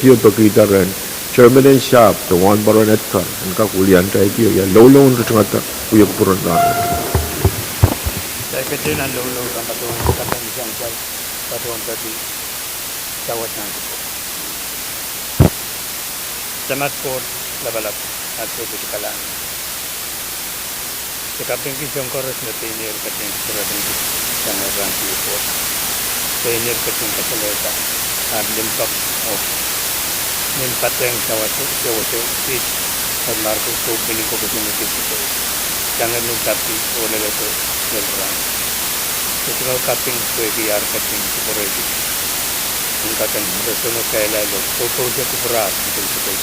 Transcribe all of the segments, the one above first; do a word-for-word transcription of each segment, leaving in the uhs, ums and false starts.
Dio pekihda rehn Chairman en Sahpw de Wahnpoaron Edgar en kak wiliandi oh ia loulou en ritingada wiepen pwuren rahn. Kitail ketin loulou kan patohwan kaping sang kitail patohwan peki sawas nan kupwur. Samat Koht Lapalap, at sohte kalahngan. Se kapingki soahng koaros me pein ihr ketin kapingki sang rahn kei pwoat. Pein ihr ketin kasalehda ahmw limpoak oh nin patehng sawas sewese kiht, oh marki kohpini kokosondi kiht sehse sang ni tapki oh leledo lel rahn. Se tungoal kaping pwehki ar ketin kupwurehdi en kak en rong soangen kailai oh koukousoan kupwur en kei sehse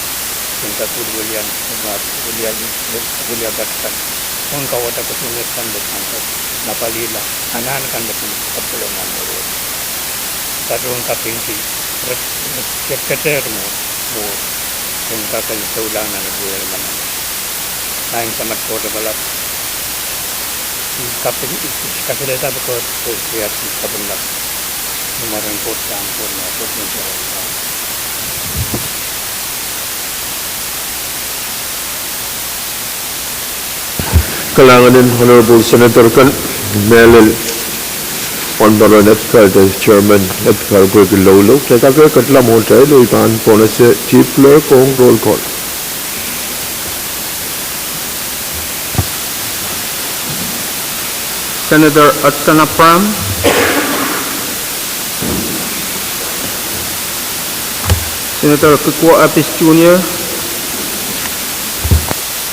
en kak wiliwilian, ma wilian, wilian kak kan, ong kauwada kosonned kan me pahn kak napalihla anahn kan me kin kapwukoala nan mour wet. Patohwan kapingki, re, re, keter mwo, mwo, en kak en soulahng nan wiepen lamalam. Maing Samat Koht Lapalap, I kaping, I kasalehda pwe Koht pil wiahda kapinglap. Ni mwaren Koht, pahn Koht, ma Koht me sarawi. Kalahngan en Honorable Senator kan, mehlel Wahnpoaron Edgar de Chairman Edgar pwehki loulou. Kitail kak ketlahng mwohtail oh I pahn pohnese Chief Clerk ong roll call. Senator Hudson Abraham. Senator Kikuo Apis Junior.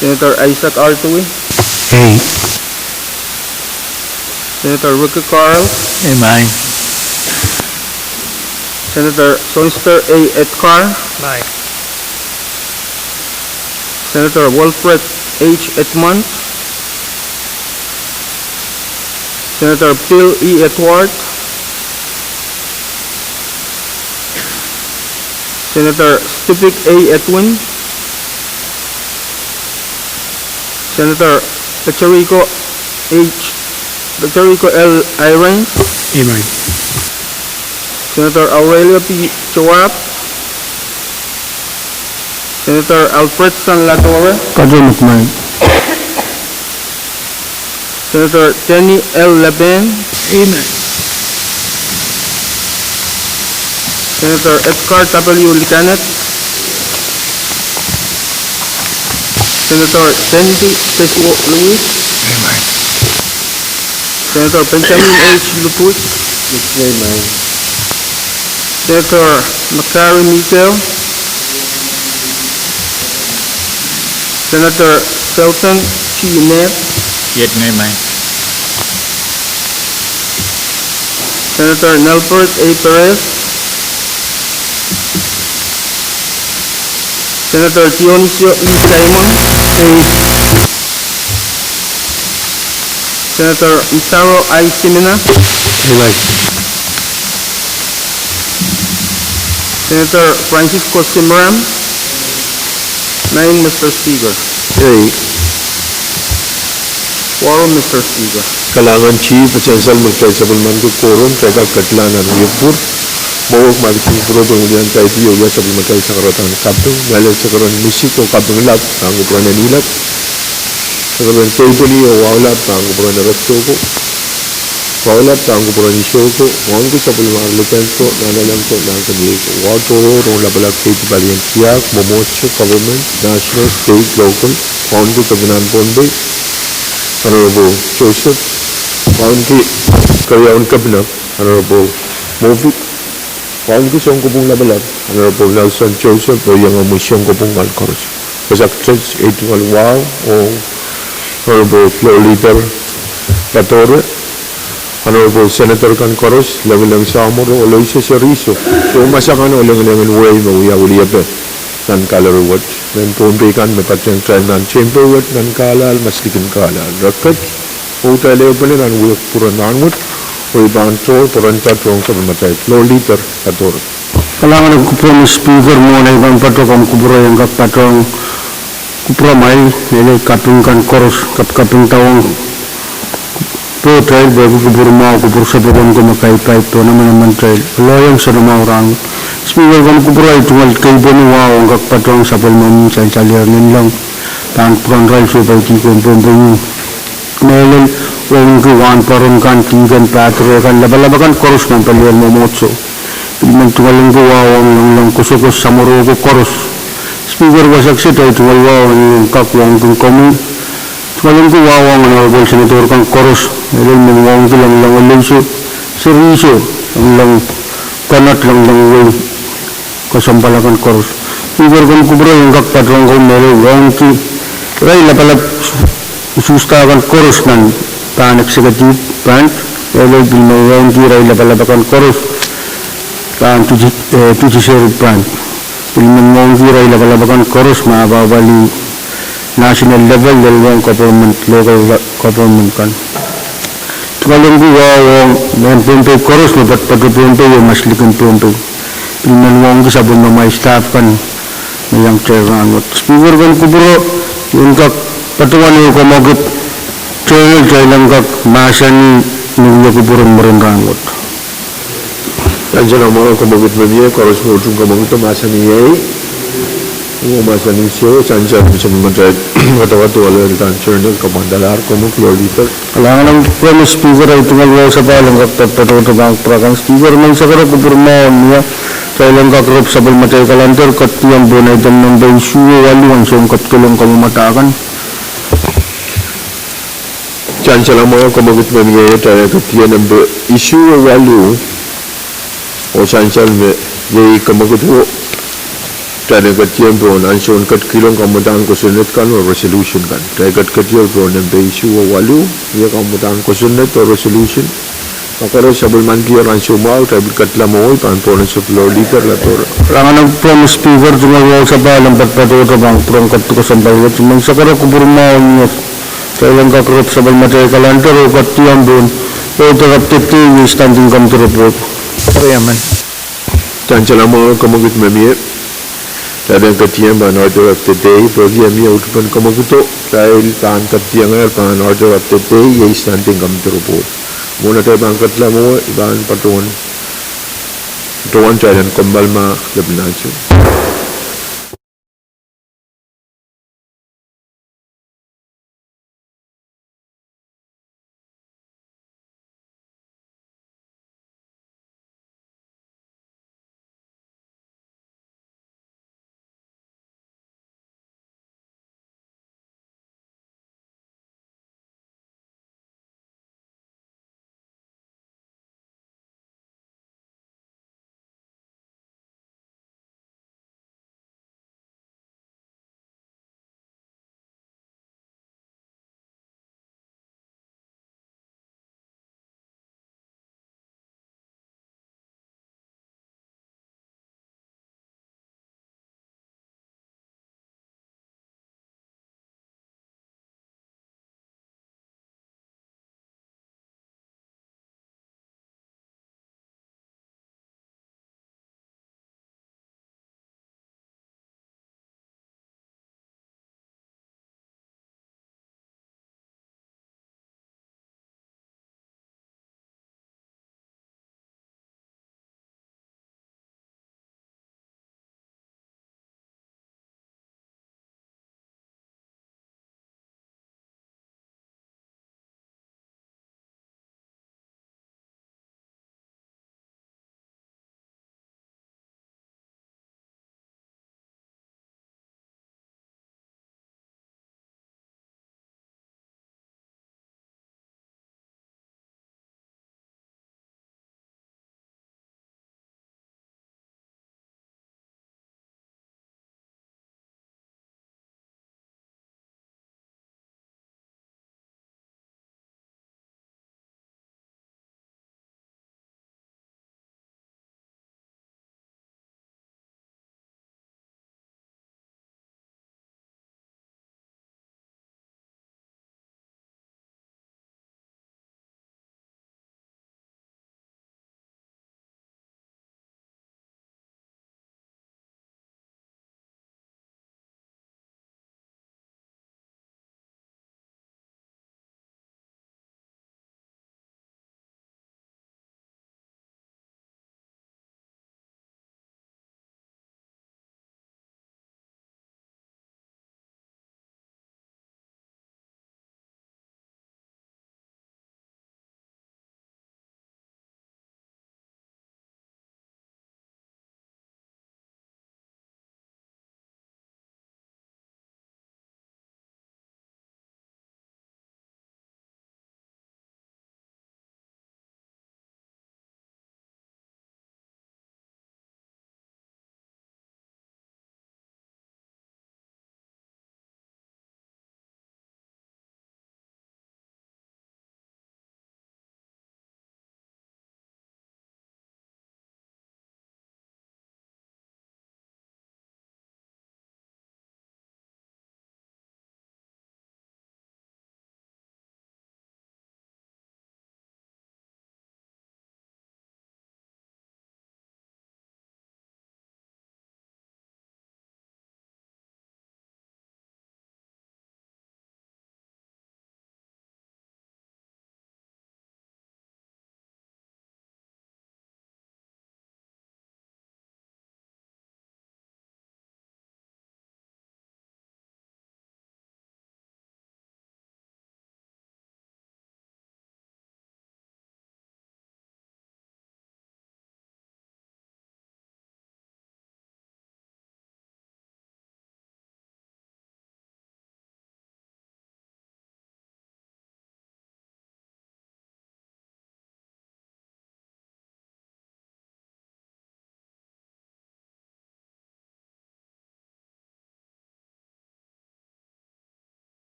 Senator Isaac R. Tui. Ei. Senator Ricky Carl. Ei, maing. Senator Sohnster A. Edgar. Maing. Senator Wilfred H. Edmund. Senator Bill E. Edward. Senator Stipik A. Edwin. Senator Federico H., Federico L. Irons. Ei, maing. Senator Aurelio P. Joab. Senator Alfredson Latorre. Patohwan, maing. Senator Denny L. Lapen. Ei, maing. Senator Edgar W. Liikanet. Senator Sandy Teswo Louis. Ei, maing. Senator Benjamin H. Lutwik. Ei, maing. Senator McGarry Mikel. Senator Shelton T. Nep. Iet, maing. Senator Nelbert A. Perez. Senator Dionisio E. Simon. Ei. Senator Msaro I. Simina. Ei, maing. Senator Francisco Simram. Maing, Mister Speaker. Ei. Wahu, Mister Speaker. Kalahngan Chief, e sansal me kitail sapwellimaniki koaros, kitail kak ketlahng nan wiepen kupwur. Mwowe ma kitail kupwurki pwe wiliandi oh wia sapwellimatail sakaradahn kaping, mehlel sakaradahn misik oh kaping lap, pahn kupwuren Eni Lap. Sakaradahn Keipweni oh Wahu Lap, pahn kupwuren Erektoko. Wahu Lap, pahn kupwuren Isoko. Wauneki sapwellimar Likenko, Nahnalek ko, Nahnkeniei ko. Wahu Tohrohr, Rohng Lapalap, Keidi, Palien, Tiahk, Mwomwohdiso, government, national, state, local. Wauneki Kepina en Pohnpei, Honorable Joseph. Wauneki Keriaun Kepina, Honorable Moffitt. Wauneki Sounkopwung Lapalap, Honorable Nelson Joseph, oh iangahki sounkopwung kan koaros. Koasoiaiong ei tungoal wahu ong Honorable Floor Leader Latorre, Honorable Senator kan koaros, lengileng samworo, Aloysius Riso, oh masak kan oh lengileng en wehi me wia weliepe nan gallery wet, mehn Pohnpei kan me patehng kitail nan tehnpas wet nan kahlahl, masliki en kahlahl. Re ket, oh kitail ehupene nan wiepen pwuren rahn wet, oh I pahn tohr pwurehng tohn sapwellimatail Floor Leader Latorre. Kalahngan en kupwur Mister Speaker, mwohn ei pahn patohwan kupwuramwail, kak patohwan kupwuramwail, mehlel kaping kan koaros, kapikapinga ong Pohnpei, pwehki kupwur mwahu, kupwur sapwokon ko me kaipai pohn emenemen kitail. Loiong soanamwahu rahn wet. Speaker, komw kupwurei, tungoal kei pwehn wahu ong kak patohwan sapwellimomwi sansalehr nanleng pahn pwurehng irail sohpeidi Pohnpei. Mehlel, wauneki wahnpoaron kan, dihken, padre kan, lapalap akan koaros nan paliwar mwomwohdiso. Pil men tungoal ong kak wahu ong nanleng koasoakoas, samworo ko koaros. Speaker, wasa kiset ahi tungoal wahu ong kak wauneki komwi. Tungoal ong kak wahu ong Honorable Senator kan koaros. Mehlel men wauneki nanleng Leiso, Seri Leiso, nanleng Konot, nanleng wei kesempwal akan koaros. Speaker, komw kupwurei ong kak patohwan ko mehlel wauneki irail lapalap usuhs kan koaros nan pahn executive branch. Mehlel pil men wauneki irail lapalap akan koaros pahn judi-, eh, judiciary branch. Pil men wauneki irail lapalap akan koaros me apwahpwalih national level, lel ong government, local government kan. Tungoal ong kak wahu ong mehn Pohnpei koaros me poatopoato Pohnpei oh maslikin Pohnpei. Pil men wauneki sapwellimamwail staff kan me iang kitail rahnwet. Speaker, komw kupwure, ong kak patohwan ehu kamwekid, kitail en kak mahsanih ni wia kupwuren mwurin rahnwet. Sansal mwahu, kamwekid me mie, koaros me utung kamwekid mahsanih ei. Oh mahsanih soh, sansal me sapwellimatail wadawad oh alehdi nan journal, kapwandalahr komwi, Floor Leader. Kalahngan en promise Speaker, ahi tungoal wahu sapahl ong kak poatopoato pahn kupwur akan. Speaker, men sakara kupwur mwahu mie, kitail en kak rep sapwellimatail kalander, ketieng pohn item nempe isuh oh waluh, ansou en kapitol en kamwomwada kan. Sansal mwahu, kamwekid me mie, kitail en ketieng nempe isuh oh waluh, oh sansal me iei kamwekido, kitail en ketieng pohn ansoun ketikihong kamwomwadahn kosonned kan oh resolution kan. Kitail ketiketieng pohn nempe isuh oh waluh, iei kamwomwadahn kosonned oh resolution. Ma koaros sapwellimankier ansou mwahu, kitail pil kedla mwowe pahn pwonese Floor Leader Latore. Kalahngan en promise Speaker, tungoal wahu sapahl ong poatopoato pahn kupwur akan, ketiket kesempwal wet. Men sakara kupwur mwahu mie, kitail en kak rep sapwellimatail kalander oh ketieng pohn order of the day, iei standing committee report. Sansal mwahu, kamwekid me mie, kitail en ketieng pohn order of the day, pwehki e mie utupen kamwekido, kitail pahn ketiengehr pohn order of the day, iei standing committee report. Mwohn atail pahn kedla mwowe, I pahn patohwan, patohwan kitail en kommoal ma lepin ansou.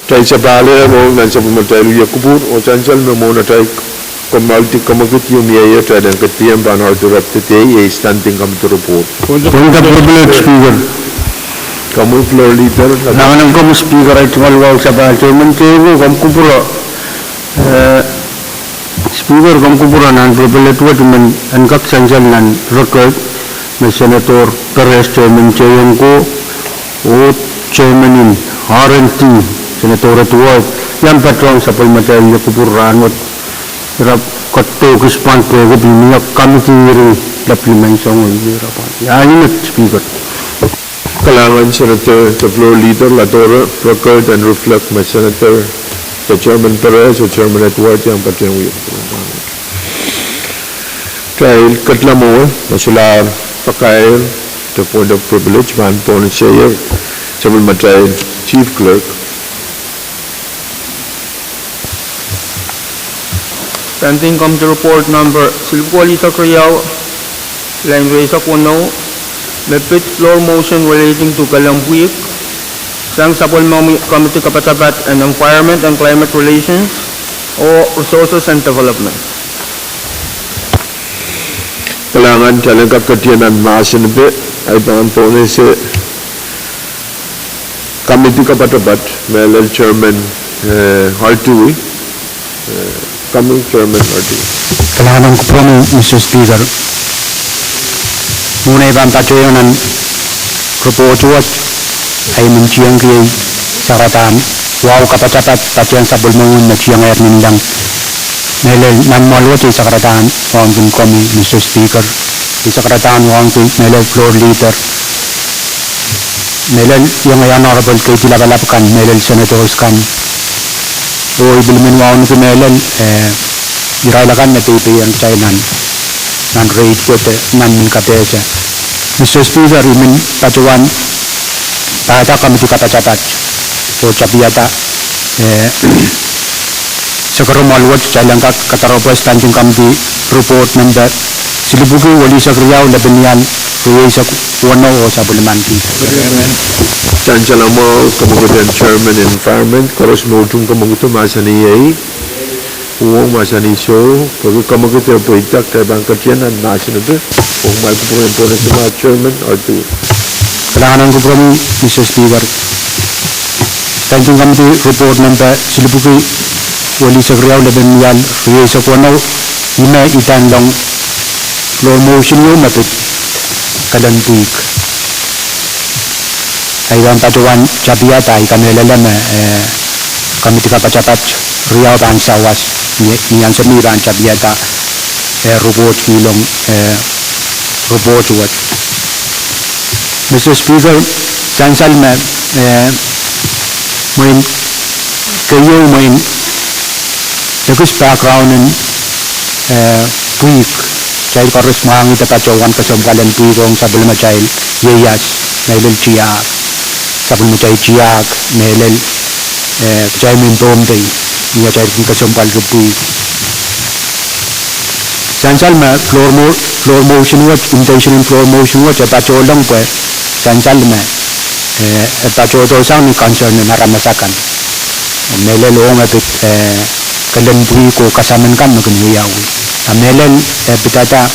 Kitail sapahl ehu nan sapwellimatail wia kupwur, oh sansal me mwohn atail kommoaldi kemwekid ieu mie ieu, kitail en ketido pahn order up to date, iei standing committee report. Point of privilege, Speaker. Komwi floor leader. Kalahngan en komwi Speaker, ahi tungoal wahu sapahl, chairman, chairman, komw kupwur. Eh, Speaker, komw kupwur nan privilege wet, I men kak sansal nan record me Senator Perez, chairman, chairman ko, oh chairman en R and D, Senator Edward, iang patohwan sapwellimatail wia kupwur rahnwet. Ira ketido kis pahn pwehki pil mie committee hearing lap limen song oh ira pahn. Ia inet Speaker. Kalahngan Senator, the floor leader, la tohrohr record en reflect me Senator, the chairman Perez, oh chairman Edward, iang patohwan wia kupwur. Kitail ketin mwowe, me solahr pakair, the point of privilege, pahn pohnese sapwellimatail chief clerk. Standing Committee Report number silipwuko lihsek riau, lain rieisek weneu, me pid floor motion relating to kelen pwihk, sang sapwellimomwi committee kapatapat en Environment and Climate Relations oh Resources and Development. Kalahngan, kitail en kak ketido nan mahsen ipe, ahi pahn pohnese committee kapatapat, mehlel chairman, eh, Artui, eh, coming chairman Artui. Kalahngan en kupwuromwi, Mister Speaker. Mwohn ei pahn patohdo nan report wet, ahi men tiengki ei sakaradahn wahu kapatapat patehng sapwellimomwi me tiengehr nin leng. Mehlel nan mwoahl wet ei sakaradahn wauneki komwi, Mister Speaker. Ei sakaradahn wauneki mehlel floor leader. Mehlel iang Honorable Katie Lapalap kan, mehlel senators kan. Oh I pil men wauneki mehlel, eh, irail akan me peipehiong kitail nan, nan reid wet, nan mehn kapehse. Mister Speaker, I men patohwan pahda committee kapatapat, oh tapihada, eh, sekeromwail wet kitail en kak kadaropwe Standing Committee Report number silipwuki welihsek riau, lepin ial rieisek weneu oh sapwellimanki. Sansal mwahu kemwekid en chairman Environment, koaros me utung kemwekido mahsanih ei, uhwong mahsanih soh, pwehki kemwekid e pweida, kitail pahn ketido nan mahsen ipe, oh kumwail kupwuren pohnese ma chairman Artui. Kalahngan en kupwuromwi, Mister Speaker. Standing Committee Report number silipwuki welihsek riau, lepin ial rieisek weneu, ih me idandong floor motion ieu me pid kelen pwihk. Ahi pahn patohwan tapihada, I kamehlele me, eh, committee kapatapat riau pahn sawas, ni, ni ansou me I pahn tapihada, eh, report kihlong, eh, report wet. Mister Speaker, sansal me, eh, mwein keieu mwein ekis background en, eh, pwihk. Kitail koaros mwahngih de patohwan kesempwal en pwihk ong sapwellimatail ieias, mehlel tiahk. Sapwellimatail tiahk, mehlel, eh, kitail mehn Pohnpei, ni atail kin kesempwalki pwihk. Sansal me floor mo-, floor motion wet, intention en floor motion wet, e patohlong pwe sansal me, eh, e patohdo sang ni concern en aramas akan. Mehlel ong e pid, eh, kelen pwihk oh kasamin kan me kin wiawi. A mehlel, eh, pidada,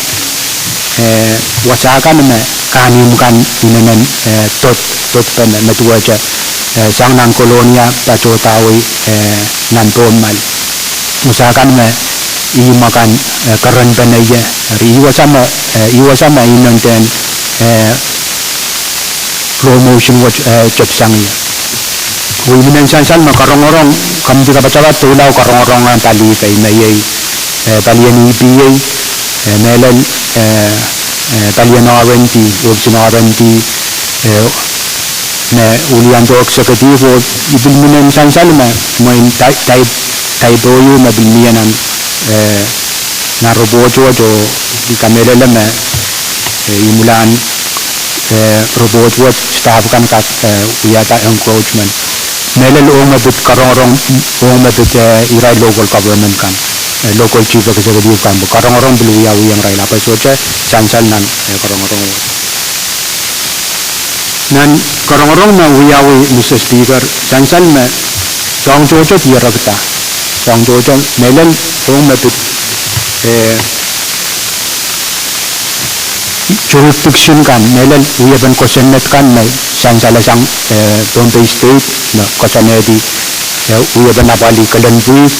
eh, wasa kan me kahnimw kan inenen, eh, dod, dod pen me duwehte, eh, sang nan Kolonia patohdawi, eh, nan Pohnmal. Wasa kan me ihmw akan, eh, keren pen ie, eri ih wasa me, eh, ih wasa me inenen, eh, floor motion wet, eh, tepsang ie. Oh I men sansal me karongorong, committee kapatapat doula karongorong en pali pei me iei, eh, palien E P A, eh, mehlel, eh, eh, palien R and D, ohpis en R and D, eh, me wiliandi executive, oh I pil men sansal me mwein tai-, tai-, typo ieu me pil mie nan, eh, nan report wet, oh I kamehlele me, eh, imwilahn, eh, report wet staff kan kak, eh, wiahda encroachment. Mehlel ong me pid karongorong, ong me pid, eh, irail local government kan, eh, local chief executive kan, pwe karongorong pil wiawi ong irail, ahpw e sohte sansal nan, eh, karongorong wet. Nan karongorong me wiawi, Mister Speaker, sansal me Soahng tohto diarekda. Soahng tohto mehlel ong me pid, eh, jurisdiction kan, mehlel wiepen kosonned kan me sansal sang, eh, Pohnpei State, me koasoanehdi, eh, wiepen apwalih kelen pwihk.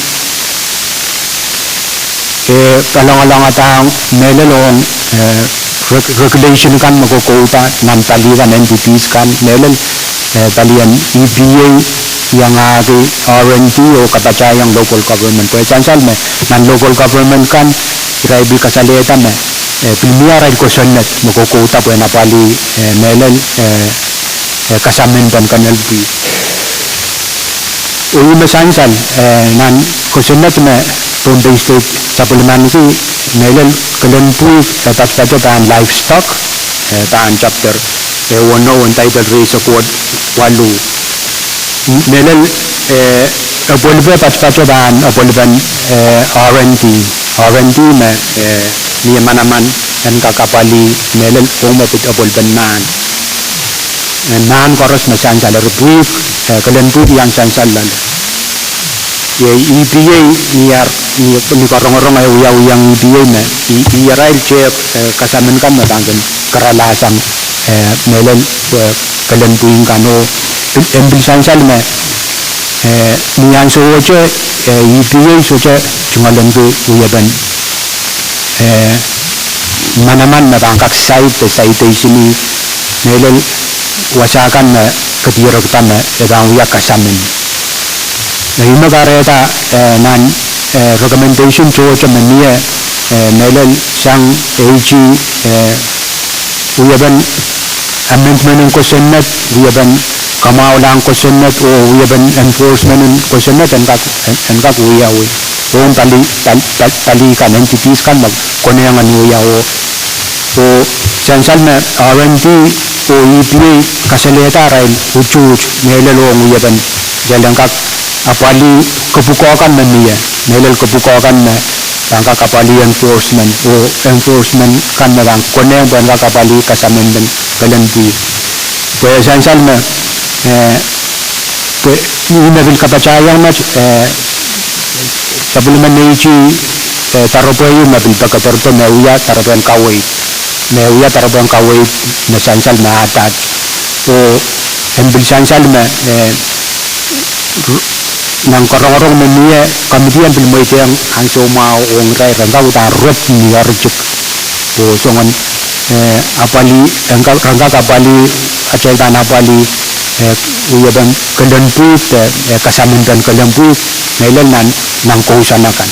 Eh, kalongalongada mehlel ong, eh, reg-, regulation kan me kokouda nan pali kan, entities kan, mehlel, eh, palien E P A, iangahki R and D oh kapatahiong local government. Pwe sansal me nan local government kan, irail pil kasalehda me, eh, pil mie arail kosonned me kokouda pwehn apwalih, eh, mehlel, eh, eh, kasamenden kelen pwihk. Oh ih me sansal, eh, nan kosonned me Pohnpei State sapwellimaniki, mehlel kelen pwihk, eh, patopato pahn livestock, eh, pahn chapter, eh, weneu en title reis Code waluh. Mehlel, eh, epwelipe patopato pahn epwelipen, eh, R and D. R and D me, eh, mie manaman en kak apwalih mehlel ong me pid epwelipen mahn. Eh, mahn koaros me sansal, eri pwihk, eh, kelen pwihk iang sansal loale. Iei E P A, ni ar, ni, ni korongorong e wiawiong E P A me, i, ih arail tehk, eh, kasamin kan me pahn kin karalahsang, eh, mehlel, eh, kelen pwihk kan oh, pil, en pil sansal me, eh, ni ansou ohte, eh, E P A sohte tungoalenki wiepen, eh, manaman me pahn kak cite de citation ih, mehlel wasa kan me kedirekda me e pahn wia kasamin. Eh, ih me kahrehda, eh, nan, eh, recommendation tohto me mie, eh, mehlel sang AG, eh, wiepen amendment en kosonned, wiepen kamwahulahn kosonned, oh wiepen enforcement en kosonned en kak, en, en kak wiawi ong pali, pal-, pal-, pali kan, entities kan me konehng en wia oh, oh sansal me R and D oh E P A kasalehda arail utuht mehlel ong wiepen, kitail en kak apwalih kepwukoa kan me mie, mehlel kepwukoa kan me pahn kak apwalih enforcement, oh enforcement kan me pahn konehng pwehn kak apwalih kasamenden kelen pwihk. Pwe sansal me, eh, pwe ih me pil kapatahiong met, eh, sapwellimen AG, eh, doaropwe ieu me pil pekederdo me wia doaropwehn kaweid. Me wia doaropwehn kaweid me sansal me attach. Oh en pil sansal me, eh, r-, nan korongorong me mie, committee en pil mweidehng ansou mwahu ong irail ren kak uhdahn rep ni oaritik. Oh soangen, eh, apwalih, en kak, ren kak apwalih, atail pahn apwalih, eh, wiepen kelen pwihk de, eh, kasamenden kelen pwihk, mehlel nan, nan kousoan akan.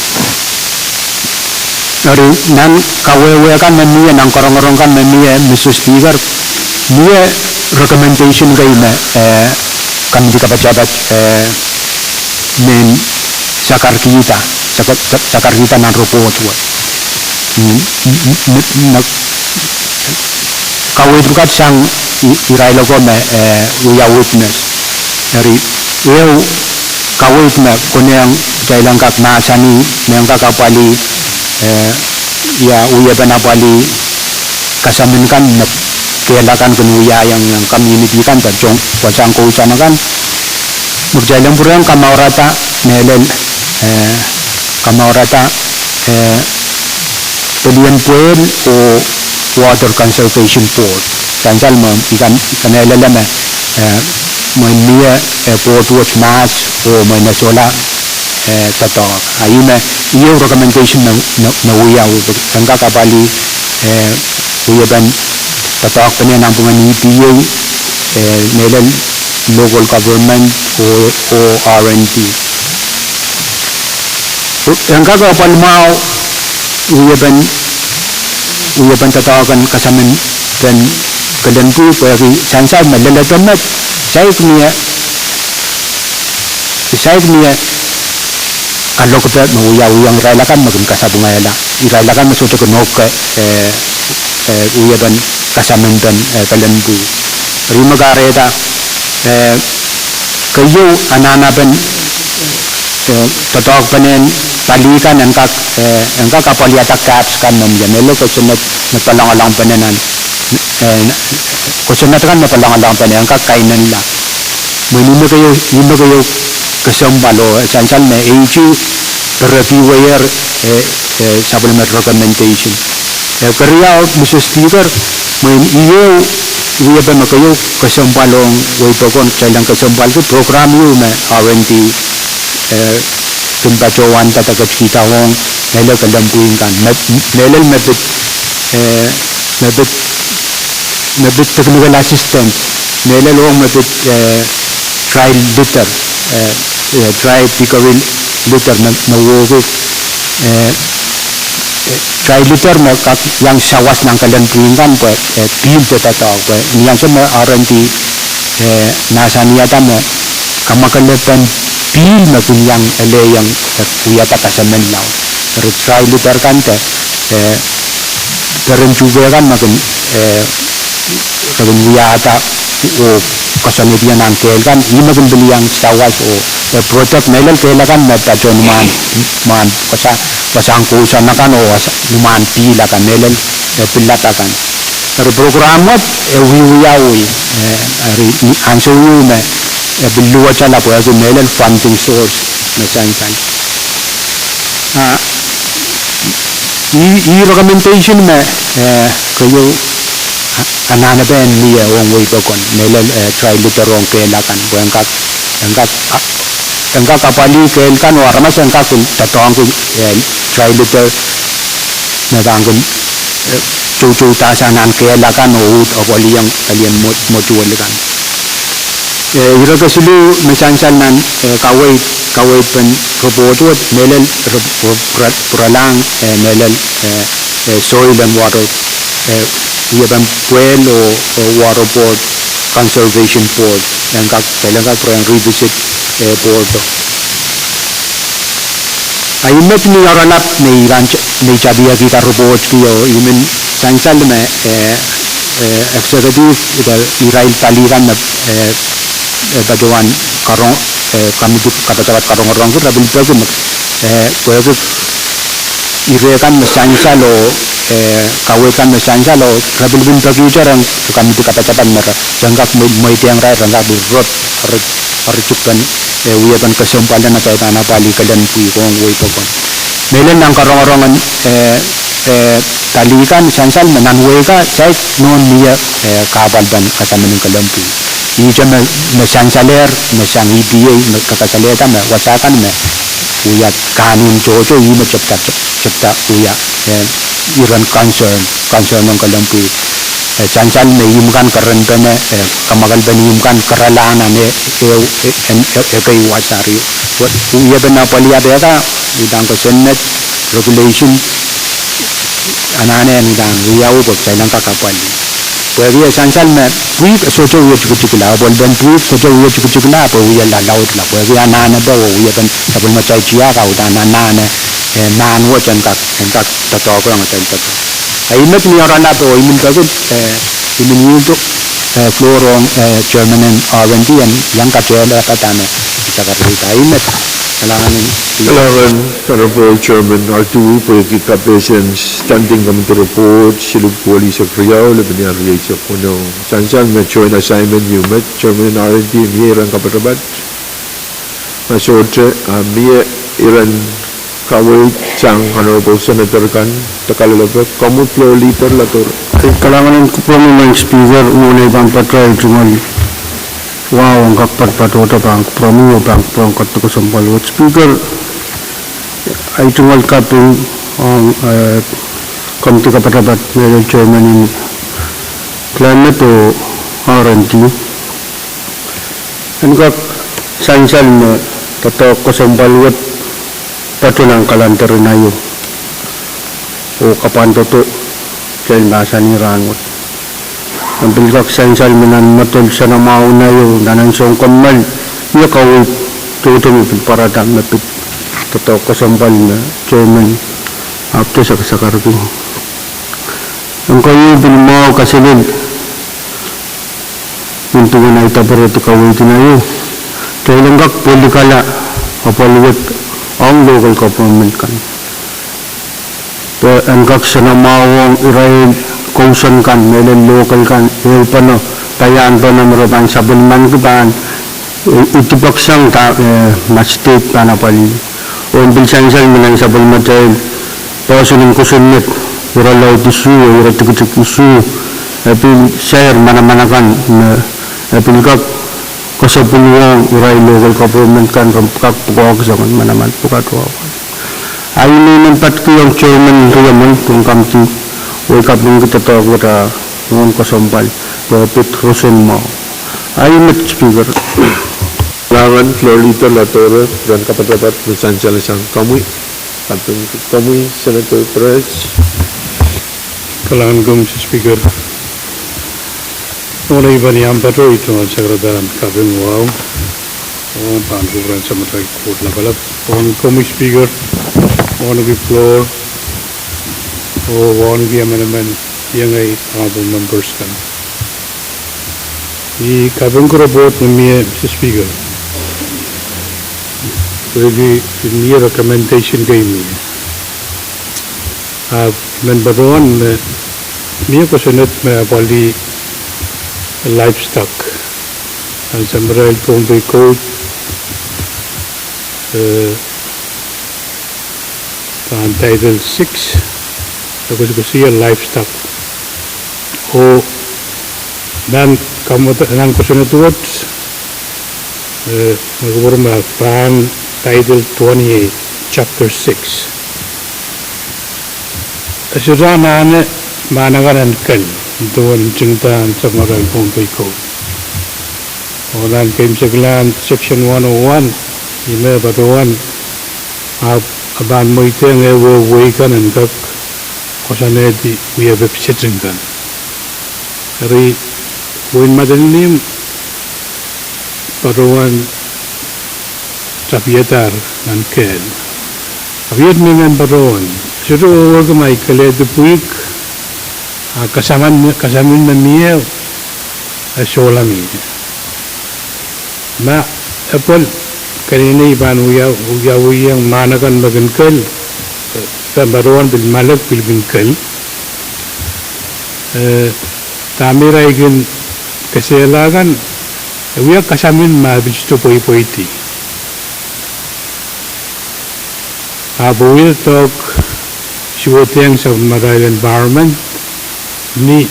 Eri nan kawehwe kan me mie, nan korongorong kan me mie, Mister Speaker, mie recommendation kei me, eh, committee kapatapat, eh, men sakarkihda, saka-, sa-, sakarkihda nan report wet. Mm, mm, mm, mm, kaweid pwukat sang i-, irail oko me, eh, wia witness. Eri, ehu kaweid me konehng kitail en kak mahsanih, me en kak apwalih, eh, ia wiepen apwalih kasamin kan me kehlail kan kin wiahiong nan community kan de soang, wasahn kousoan akan. Me kitail en pwurehng kamourada, mehlel, eh, kamourada, eh, pelien pwehl oh Water Conservation Board. Sansal me i kan, i kamehlele me, eh, mwein mie, eh, board wet mahs oh mwein e sohla, eh, doadoahk. A ih me, ih ehu recommendation me, me, me wiawi, en kak apwalih, eh, wiepen doadoahkpene nanpwungen E P A, eh, mehlel local government oh, oh R and D. En kak apwalih mwahu wiepen, wiepen doadoahk en kasamenden kelen pwihk pwehki sansal me leledo met, saik mie, saik mie kalokepe me wiawiong irail akan me kin kasapwungehla, irail akan me sohte kin ohk, eh, eh, wiepen kasamenden, eh, kelen pwihk. Eri me kahrehda, eh, keieu anahnepen, eh, doadoahkpenen pali kan en kak, eh, en kak apwaliada gaps kan me mie, mehlel kosonned me palongalongpene nan, eh, kosonned kan me palongalongpene en kak kainenla. Mwein ih me keieu, ih me keieu kesempwal oh sansal me ehu perepweier, eh, eh, sapwellime recommendation. Eh, keriau, Mister Speaker, mwein ieu wiepe me keieu kesempwal ong wehi pokon, kitail en kesempwalki program ieu me R and D, eh, kin patohwanda de ketikihda ong mehlel kelempwihn kan, me, mehlel me pid, eh, me pid me pid technical assistance, mehlel ong me pid, eh, dry litter, eh, eh, dry piggery litter me, me woki, eh, eh, dry litter me kak iang sawas nan kelempwihn kan pwe, eh, pihl de doadoahk pwe ni ansou me R and D, eh, mahsanihada me kamwakelepen pihl me kin iang elehieng, eh, wiahda kasamwoh laud. Eri dry litter kan de, eh, peren tuhke kan me kin, eh, re kin wiahda oh koasoanehdi nan kehl kan, ih me kin pil iang sawas oh, eh, protect mehlel kehl akan me patoh ni mwahn, mwahn wasa, wasahn kousoan akan oh wasa, ni mwahn pihl akan mehlel, eh, pilada kan. Eri program wet, eh, wiewiawi, eh, eri ni ansou ieu me, eh, pil luwetala pwehki mehlel funding source me sansal. Ah, ih, ih recommendation me, eh, keieu a-, anahnepe mie ong wehi pokon, mehlel, eh, dry litter ong kehl akan, pwe en kak, en kak, ah, en kak apwalih kehl kan oh aramas en kak doadoahngki, eh, dry litter me pahn kin, eh, toutoudahsang nan kehl akan oh uhd apwaliong, palien mwo-, mwotuwel kan. Eh, ire kesiluh me sansal nan, eh, kaweid, kaweid pen report wet, mehlel re-, re-, pwuralahng, eh, mehlel, eh, eh, soil and water, eh, wiepen pwehl oh, oh water board, conservation board, en kak, kitail en kak pwurehng revisit, eh, board o. A ih met ni oaralap me I pahn, me I tapihakihda report kio, ih men sansal me, eh, eh, executive, irail pali kan me, eh, eh, patohwan karong-, eh, komiti kapatapat karongorongki, re pil peki me, eh, pwehki ire kan me sansal oh, eh, kaweid kan me sansal oh, re pil pil pekihte ren komiti kapatapat me re, ren kak mwe-, mweidehng irail, ren kak pil rot, re, re tipen, eh, wiepen kesempwal en atail pahn apwalih kelempwihko ong wehi pokon. Mehlel nan karongorong en, eh, eh, pali kan sansal me nan wehi kan, kitail nohn mie, eh, kahpwal pen kasamwohn en kelempwihk. Ihte me, me sansalehr, me sang E P A, me kakasalehda me wasa kan me wia kahnihmw tohto, ih me tepda, tepda wia, eh, iren concern, concern ong kelempwihk. Eh, sansal me ihmw kan kerenpene, eh, kamwakelpen ihmw kan kerala nan e-, e-, e-, en-, e-, ekei wasa eri. Wiepen apwalih apehka, uhdahn kosonned, regulation, anahne en uhdahn wiawi pwe kitail en kak apwalih. Pwehki e sansal me pwihk e sohte wie tikitikla, apwalipen pwihk sohte wie tikitikla, pwe wie lalaudla. Pwehki anahnepe oh wiepen sapwellimatail tiahk a uhdahn anahne, eh, mahn wet en kak, en kak doadoahkohng atail doadoahk. A ih met ni oaralap oh I men peki, eh, I men yield, eh, floor ong, eh, chairman en R and D en iang katehlahda me I sakaradahte. A ih met, kalahngan en. Kalahngan, Honorable Chairman Artui, pwehki kapehsen standing committee report, siluh kohwei eisek riau, lepin riau eisek weneu. Sansal me joint assignment ieu met, chairman en R and D mie iren kapatapat. Ma sohte, ah, mie iren kaweid sang Honorable Senator kan, de kalelapak, komw floor leader, Lador. Kalahngan en kupwuromwi, Madam Speaker, mwohn ei pahn patohwan tungoal wahu en kak patpatohdo pahn kupwuromwi oh pahn kupwuromwi ketiket kesempwal wet. Speaker, ei tungoal kaping ong, eh, komiti kapatapat mehlel chairman en climate oh R and D. En kak sansal me doadoahk kesempwal wet patoh nan calendar en aio oh kapwandotoi kitail mahsanih rahnwet. En pil kak sansal me nan medel soanamwahu en aio, nan ansou kommoal, mie kaweid tohto me pil pwarada me pid doadoahk kesempwal me chairman ahpwete sakasakarki. En koasoia pil mwahu kaselel nin duwen ei daperedi kaweid en aio, kitail en kak pwelikala apwal wet ong local government kan pwe en kak soanamwahuong irail kousoan kan, mehlel local kan, ehupene, paiahnpene me re pahn sapwellimaniki pahn I, i dipoak sang da, eh, ma state pahn apwalih. Oh pil sansal me nan sapwellimatail poahsoan en kosonned, ire laud isuh, ire tikitik isuh, e pil sair manaman akan me e pil kak kasapwungala irail local government kan re kak pwukoahki soangen manaman pwukat. Ahi me I men patkiong chairman riemen pohn kamdi, oh I kapingki doadoahk wet, ah, mwohn kesempwal, pwe pid roson mwahu. Ahi met Speaker. Kalahngan Floor Leader Ladoro, ren kaparapar me sansal sang komwi, kaping komwi Senator Perez. Kalahngan komwi Mister Speaker. Nohn ei pahn iang patoh, I tungoal sakaradahn kaping wahu, oh pahn kupwuren Samatail Koht Lapalap, oh komwi Speaker, oh ki floor, oh ki emenemen, iengei honorable members kan. I kapingki report me mie Mister Speaker. Pwehki mie recommendation kei mie. Ahpw I men patohwan me mie kosonned me apwalih livestock. Nan samatail Pohnpei Code, eh, pahn Title six, e koasokoasoia livestock. Oh nan kamwada, nan kosonned wet, eh, me kupwur me pahn Title twenty-eight, Chapter six. E sohte anahne mahn akan en kehl, duwen ntingdahn samatail Pohnpei Code. Oh nan keimwseklahn Section one oh one, ih me patohwan, ahpw e pahn mweidehng ehuehu wehi kan en kak koasoanehdi wiepe piseting kan. Eri wehin Madolenihmw patohwan tapihadahr nan kehl. Ahpw iet me I men patohwan, sohte wehwehki ma I kelehdi pwihk, a kasamin, kasamin me mie, e sohla mie. Ma epwel keneinei pahn wia, wiawihong mahn akan me kin kehl, pahn patohwan pil malek pil kin kehl. Eh, dahme irail kin kesehla kan, e wia kasamin ma e pil sohte pweipweidi. Ahpw e wia doadoahk suwediong samatail environment, ni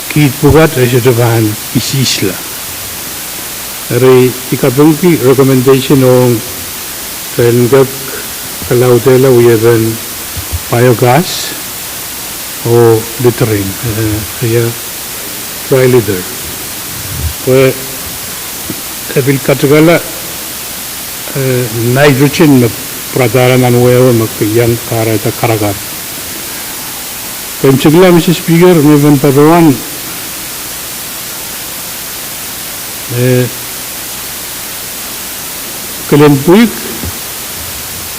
kiht pwukat e sohte pahn isihsla. Eri I kapingki recommendation ong kitail en kak kalaudehla wiepen biogas oh littering, eh, ia dry litter. Pwe e pil katikala, eh, nitrogen me pwuradahla nan wehwe me iang kahrehda karakar. Keimwseklahn Mister Speaker, me I men patohwan, eh, kelen pwihk,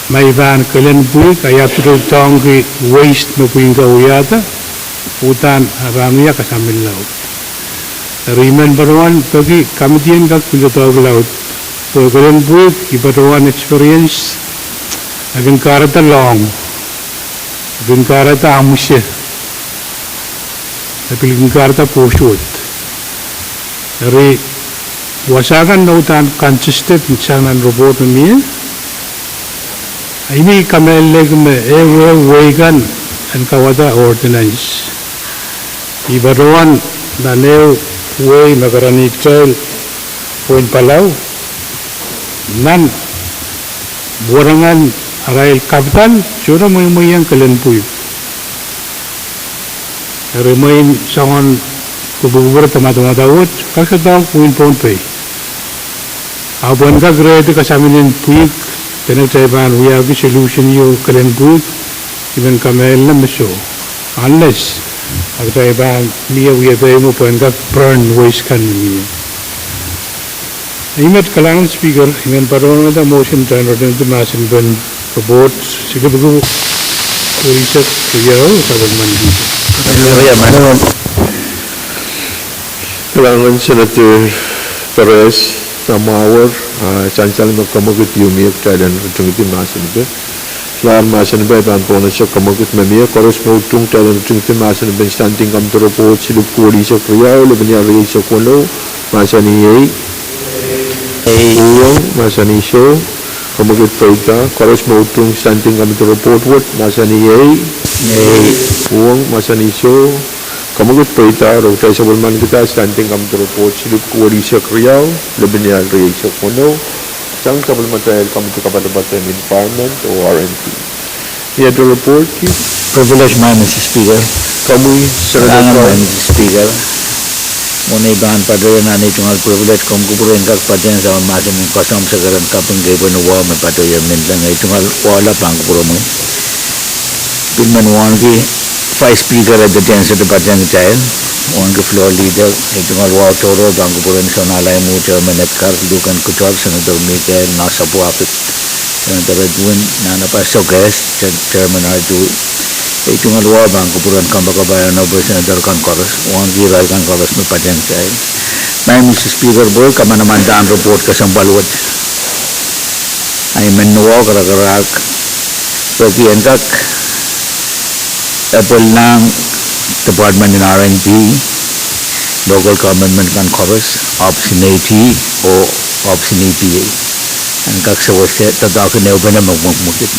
ma I pahn kelen pwihk, a I ahpw sohte doadoahngki waste me pwihn ko wiahda, uhdahn e pahn wia kasamin laud. Eri I men patohwan peki committee en kak pil doadoahk laud, pwe kelen pwihk I patohwan experience, e kin kahrehda lohng, e kin kahrehda amwise, e pil kin kahrehda pwohsuwed. Eri wasa kan me uhdahn consistent sang nan report me mie, ih me I kamehlelehki me ehuehu wehi kan en kawada ordinance. I patohwan nan ehu wehi me karanih kitail, wehin Palau, nan warangen arail capital, sohte mweimweiong kelen pwihk. Eri mwein soangen kupwukupwure de madamadau wet, kak doadoahk wehin Pohnpei. Ahpw en kak rehdi kasamin en pwihk, dene kitail pahn wiahki solution ieu kelen pwihk, I men kamehlele me soh. Unless a kitail pahn mie wiepe me pwehn kak burn waste kan me mie. Ih met, kalahngan Speaker, I men patohwanda motion kitail en ritingdi mahsen en report, silipwuki kohlisek riau, sapwellimen Kalahngan Senator Perez, nan mwahu wet, a sansal me kemwekid ieu mie kitail en ritingdi mahsen en Sohlahr mahsen en pahn pohnese kemwekid me mie, koaros me utung kitail en ritingdi mahsen en standing committee report silipwuki kohlisek riau, lepin ia rieisek weneu, mahsanih ei. Uong, mahsanih soh. Kemwekid pweida, koaros me utung Standing Committee Report wet, mahsanih ei. Uong, mahsanih soh. Kemwekid pweida, re kitail sapwellimanikihda Standing Committee Report silipwki welisek riau, lepin ial rieisek weneu, sang sapwellimatail Committee Kapatapat en Environment oh R and D. Iet report, Chief. Privilege, Madam Speaker. Komwi, Senator Brown. Madam Speaker, mwein ei pahn patohier nan ei tungoal privilege, komw kupwuren kak patehng soangen mahsen en koasoamw sekeren kaping kei pwehn wahu me patohier mendilong. Ei tungoal wahu lap pahn kupwuromwi. Pil men wauneki Vice Speaker, e patehng, sehse patehng kitail. Wauneki Floor Leader, ei tungoal wahu tohrohr pahn kupwuren Sounalai Mwo, Chairman Edgar, Luken Kutor, Senator Mikael, Nasir Abubakar, Senator Edwin, Nana Pastor Kes, Chair-, Chairman Artu. Ei tungoal wahu pahn kupwuren kompoakepahi, Honorable Senator kan koaros, wauneki irail kan koaros me patehng kitail. Madam Speaker, pwe kamanaman dahn report kesempwal wet, ahi men wahu karakarahk, pwehki en kak epwelahng department en R and D, local government men kan koaros, ohpis en A D O, ohpis en E P A. En kak sewese doadoahk en ehupene me mwekmwekid.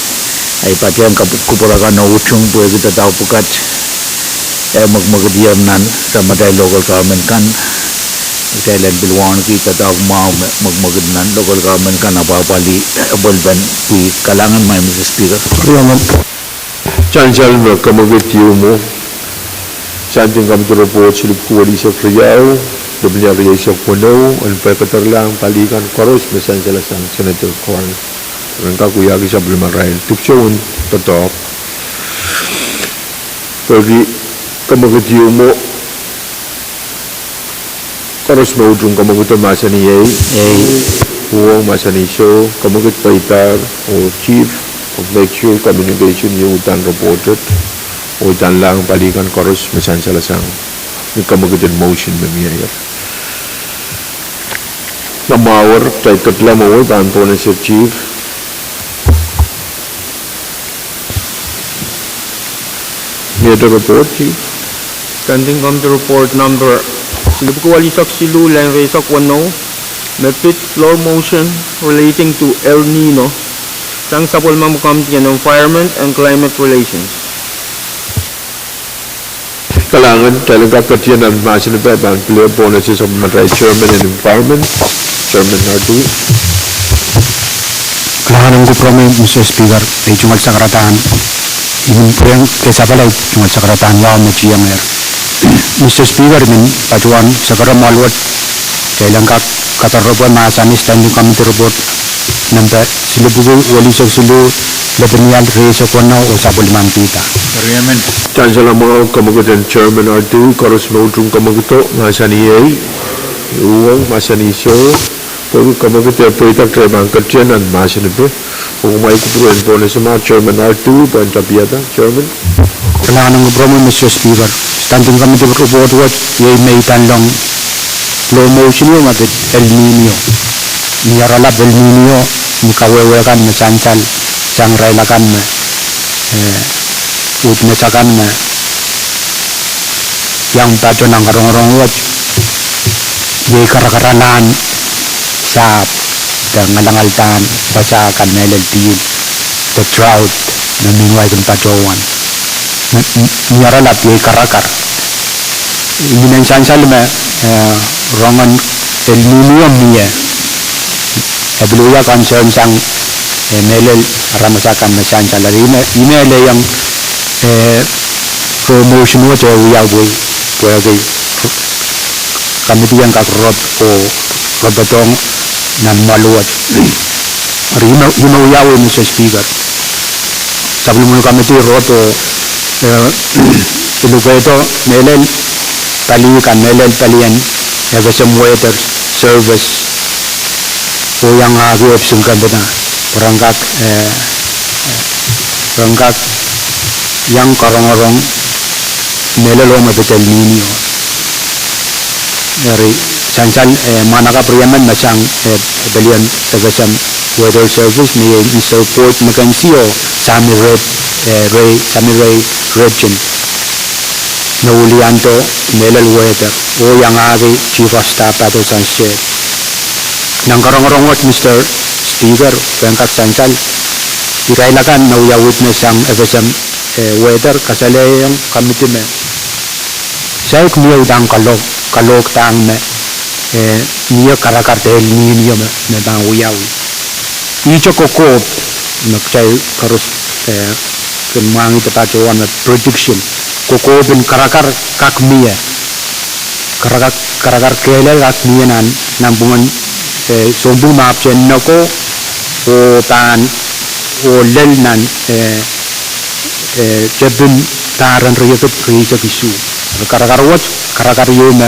Ahi patehng kupwur akan oh utung pwehki doadoahk pwukat e mwekmwekidier nan sapwellimatail local government kan. Kitail en pil wauneki doadoahk mwahu me mwekmwekid nan local government kan, apwahpwalih epwelpen pwihk. Kalahngan, Madam Speaker. Sansal me kemwekid ieu mwo, Standing Committee Report silipwki welisek riau, lepin ial rieisek weneu, en pwekederlahng pali kan koaros me sansalasang Senator Corn. Ren kak wiahki sapwellimarail dipwisou en doadoahk. Pwehki kemwekid ieu mwo, koaros me utung kemwekido mahsanih ei. Uong, mahsanih soh. Kemwekid pweidahr oh Chief, make sure communication ieu uhdahn reported oh uhdahn lahng pali kan koaros me sansalasang ni kemwekid en motion me mieier. Nan mwahuer, kitail ketilong mwowe pahn pohnese Chief. Standing Committee Report number silipwki welisek siluh, leng rieisek weneu, me pid floor motion relating to El Nino, sang sapwellimomwi Committee en Environment and Climate Relations. Kalahngan, kitail en kak ketin nan mahsen en pahn pil pohnese sapwellimatail Chairman en Environment, Chairman Artu. Kalahngan en kupwuromwi, Mister Speaker, ei tungoal sakaradahn, I men pwurehng kesapwala ei tungoal sakaradahn wahu me tiengehr. Mister Speaker, I men patohwan sakarada mwoal wet, kitail en kak kadarepwe mahsanih Standing Committee Report number silipwki welisek siluh, lepin ial rieisek weneu oh sapwellimanikihda. Sansal mwahu kemwekid en Chairman Artu, koaros me utung kemwekido mahsanih ei. Uong, mahsanih soh. Pwehki kemwekid e pweida, kitail pahn ketin nan mahsen en pwe. Pwe kumwail kupwuren pohnese ma Chairman Artu pwehn tapiada, Chairman. Kalahngan en kupwuromwi, Mister Speaker. Standing Committee Report wet iei me idandalong floor motion ieu me pid El Nino. Ni oaralap El Nino, ni kawehwe kan me sansal, sang irail akan me, eh, uhd mehtakan me iang patoh nan karongorong wet, iei karakaralahn sahpw de ngalangaldahr wasa kan mehlel pihl, de drought me mihmi wai kin patohwan. Ni oaralap iei karakar. I men sansal me, eh, rongen El Nino mie, e pil wia concern sang, eh, mehlel aramas akan me sansal. Eri I me, I me lelohng, eh, floor motion wet e wiawi, pwehki committee en kak rot oh ropotohng nan mwoal wet. Eri I me, I me wiawi, Mister Speaker. Sapwellimomwi committee rot oh, eh, pil lukehdo mehlel pali kan, mehlel palien FSM Weather Service, oh iangahki ohpis en kempina, pwe ren kak, eh, ren kak iang karongorong mehlel oh me pid El Nino. Eri sansal, eh, mwahnakapw riemen me sang, eh, palien FSM Weather Service, me iei Mister Boyd McKenzie oh Sammy Ray, eh, Ray, Sammy Ray Regent, me wiliando mehlel weather, oh iangahki Chief of Staff Patterson State. Nan karongorong wet, Mister Speaker, pwehn kak sansal, irail akan me wia witness sang FSM, eh, weather, kasalehiong committee me saik mie udahn kalohk, kalohk dahng me, eh, mie karakar de El Niño me, me pahn wiawi. Ihte kokohp me kitail koaros, eh, kin mwahngih de patohwan me prediction. Kokohpen karakar kak mie. Karakar, karakar kehlail kak mie nan, nanpwungen, eh, sounpwong me ahpwtehn neko, oh pahn, oh lel nan, eh, eh, tepin pahr en riekid rieisek isuh. Karakar wet, karakar ieu me,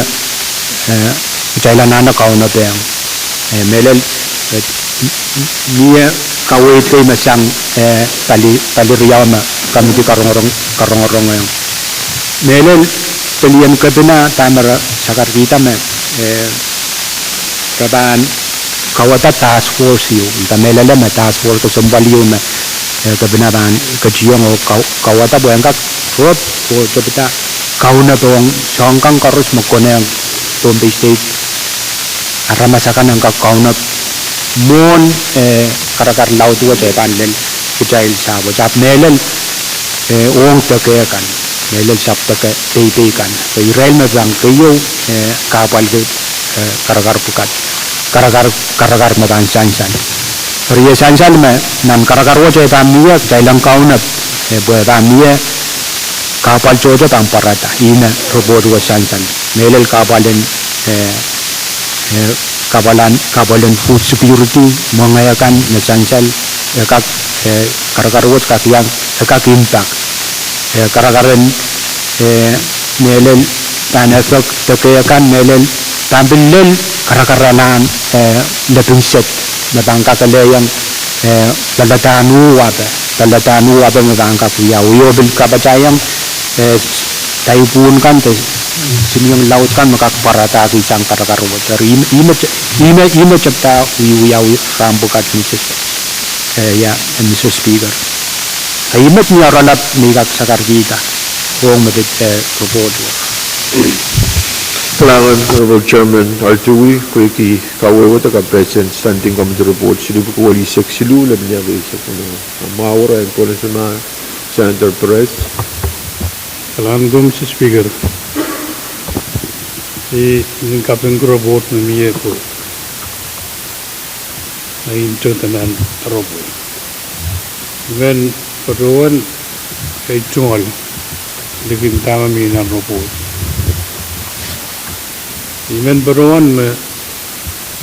eh, kitail anahne kaunopada. Eh, mehlel, eh, mie kaweid kei me sang, eh, pali, pali riau me committee karongorong, karongorong. Mehlel, pelien kepina dahme re sakarkihda me, eh, re pahn kauwada task force ieu. Nda mehlel me task force kesempwal ieu me, eh, kepina pahn ketiong oh kau-, kauwada pwehn kak rop oh tepida kaunop ong soahng kan koaros me konehng Pohnpei State. Aramas akan en kak kaunop mwohn, eh, karakar laud wet e pahn lel kitail sahpw wet. Ahpw mehlel, eh, ong deke kan. Mehlel sahpw deke peipei kan. Pwe irail me pahn keieu, eh, kahpwal, eh, karakar pwukat. Karakar, karakar me pahn sansal. Eri e sansal me nan karakar wet e pahn mie, kitail en kaunop, eh, pwe pahn mie kahpwal tohto pahn pwarada. Ihme report wet sansal. Mehlel kahpwal en, eh, eh, kahpwal en, kahpwal en food security, mwenge kan me sansal, e kak, eh, karakar wet kak iang, e kak impact. Eh, karakar en, eh, mehlel pahn effect deke kan mehlel pahn pil lel karakaralahn, eh, lepin set me pahn kakelehiong, eh, loaladahn uh wape, loaladahn uh wape me pahn kak wiawi oh pil kapatahiong, eh, taipwun kan de simiong laud kan me kak pwaradahki sang karakar wet. Eri ihme, ihme, ihme, ihme tepda wiwiawi rahn pwukat, Mister S-, eh, ia, eh, Mister Speaker. Eri ihme ni oaralap me I kak sakarkihda ong me pid, eh, report wet. Kalahngan Honorable Chairman Artui, pwehki kawehwehda kapehsen Standing Committee Report siluh pwuko walisek siluh lel mehkot eisek. Mwahu rehn Pohnpei State Senator Perez. Kalahngan ko Mister Speaker. I nin kaping ko report me mie ko. Ai nto tanan report. I men patohwan ei tungoal likin dahme mie nan report. I men patohwan me,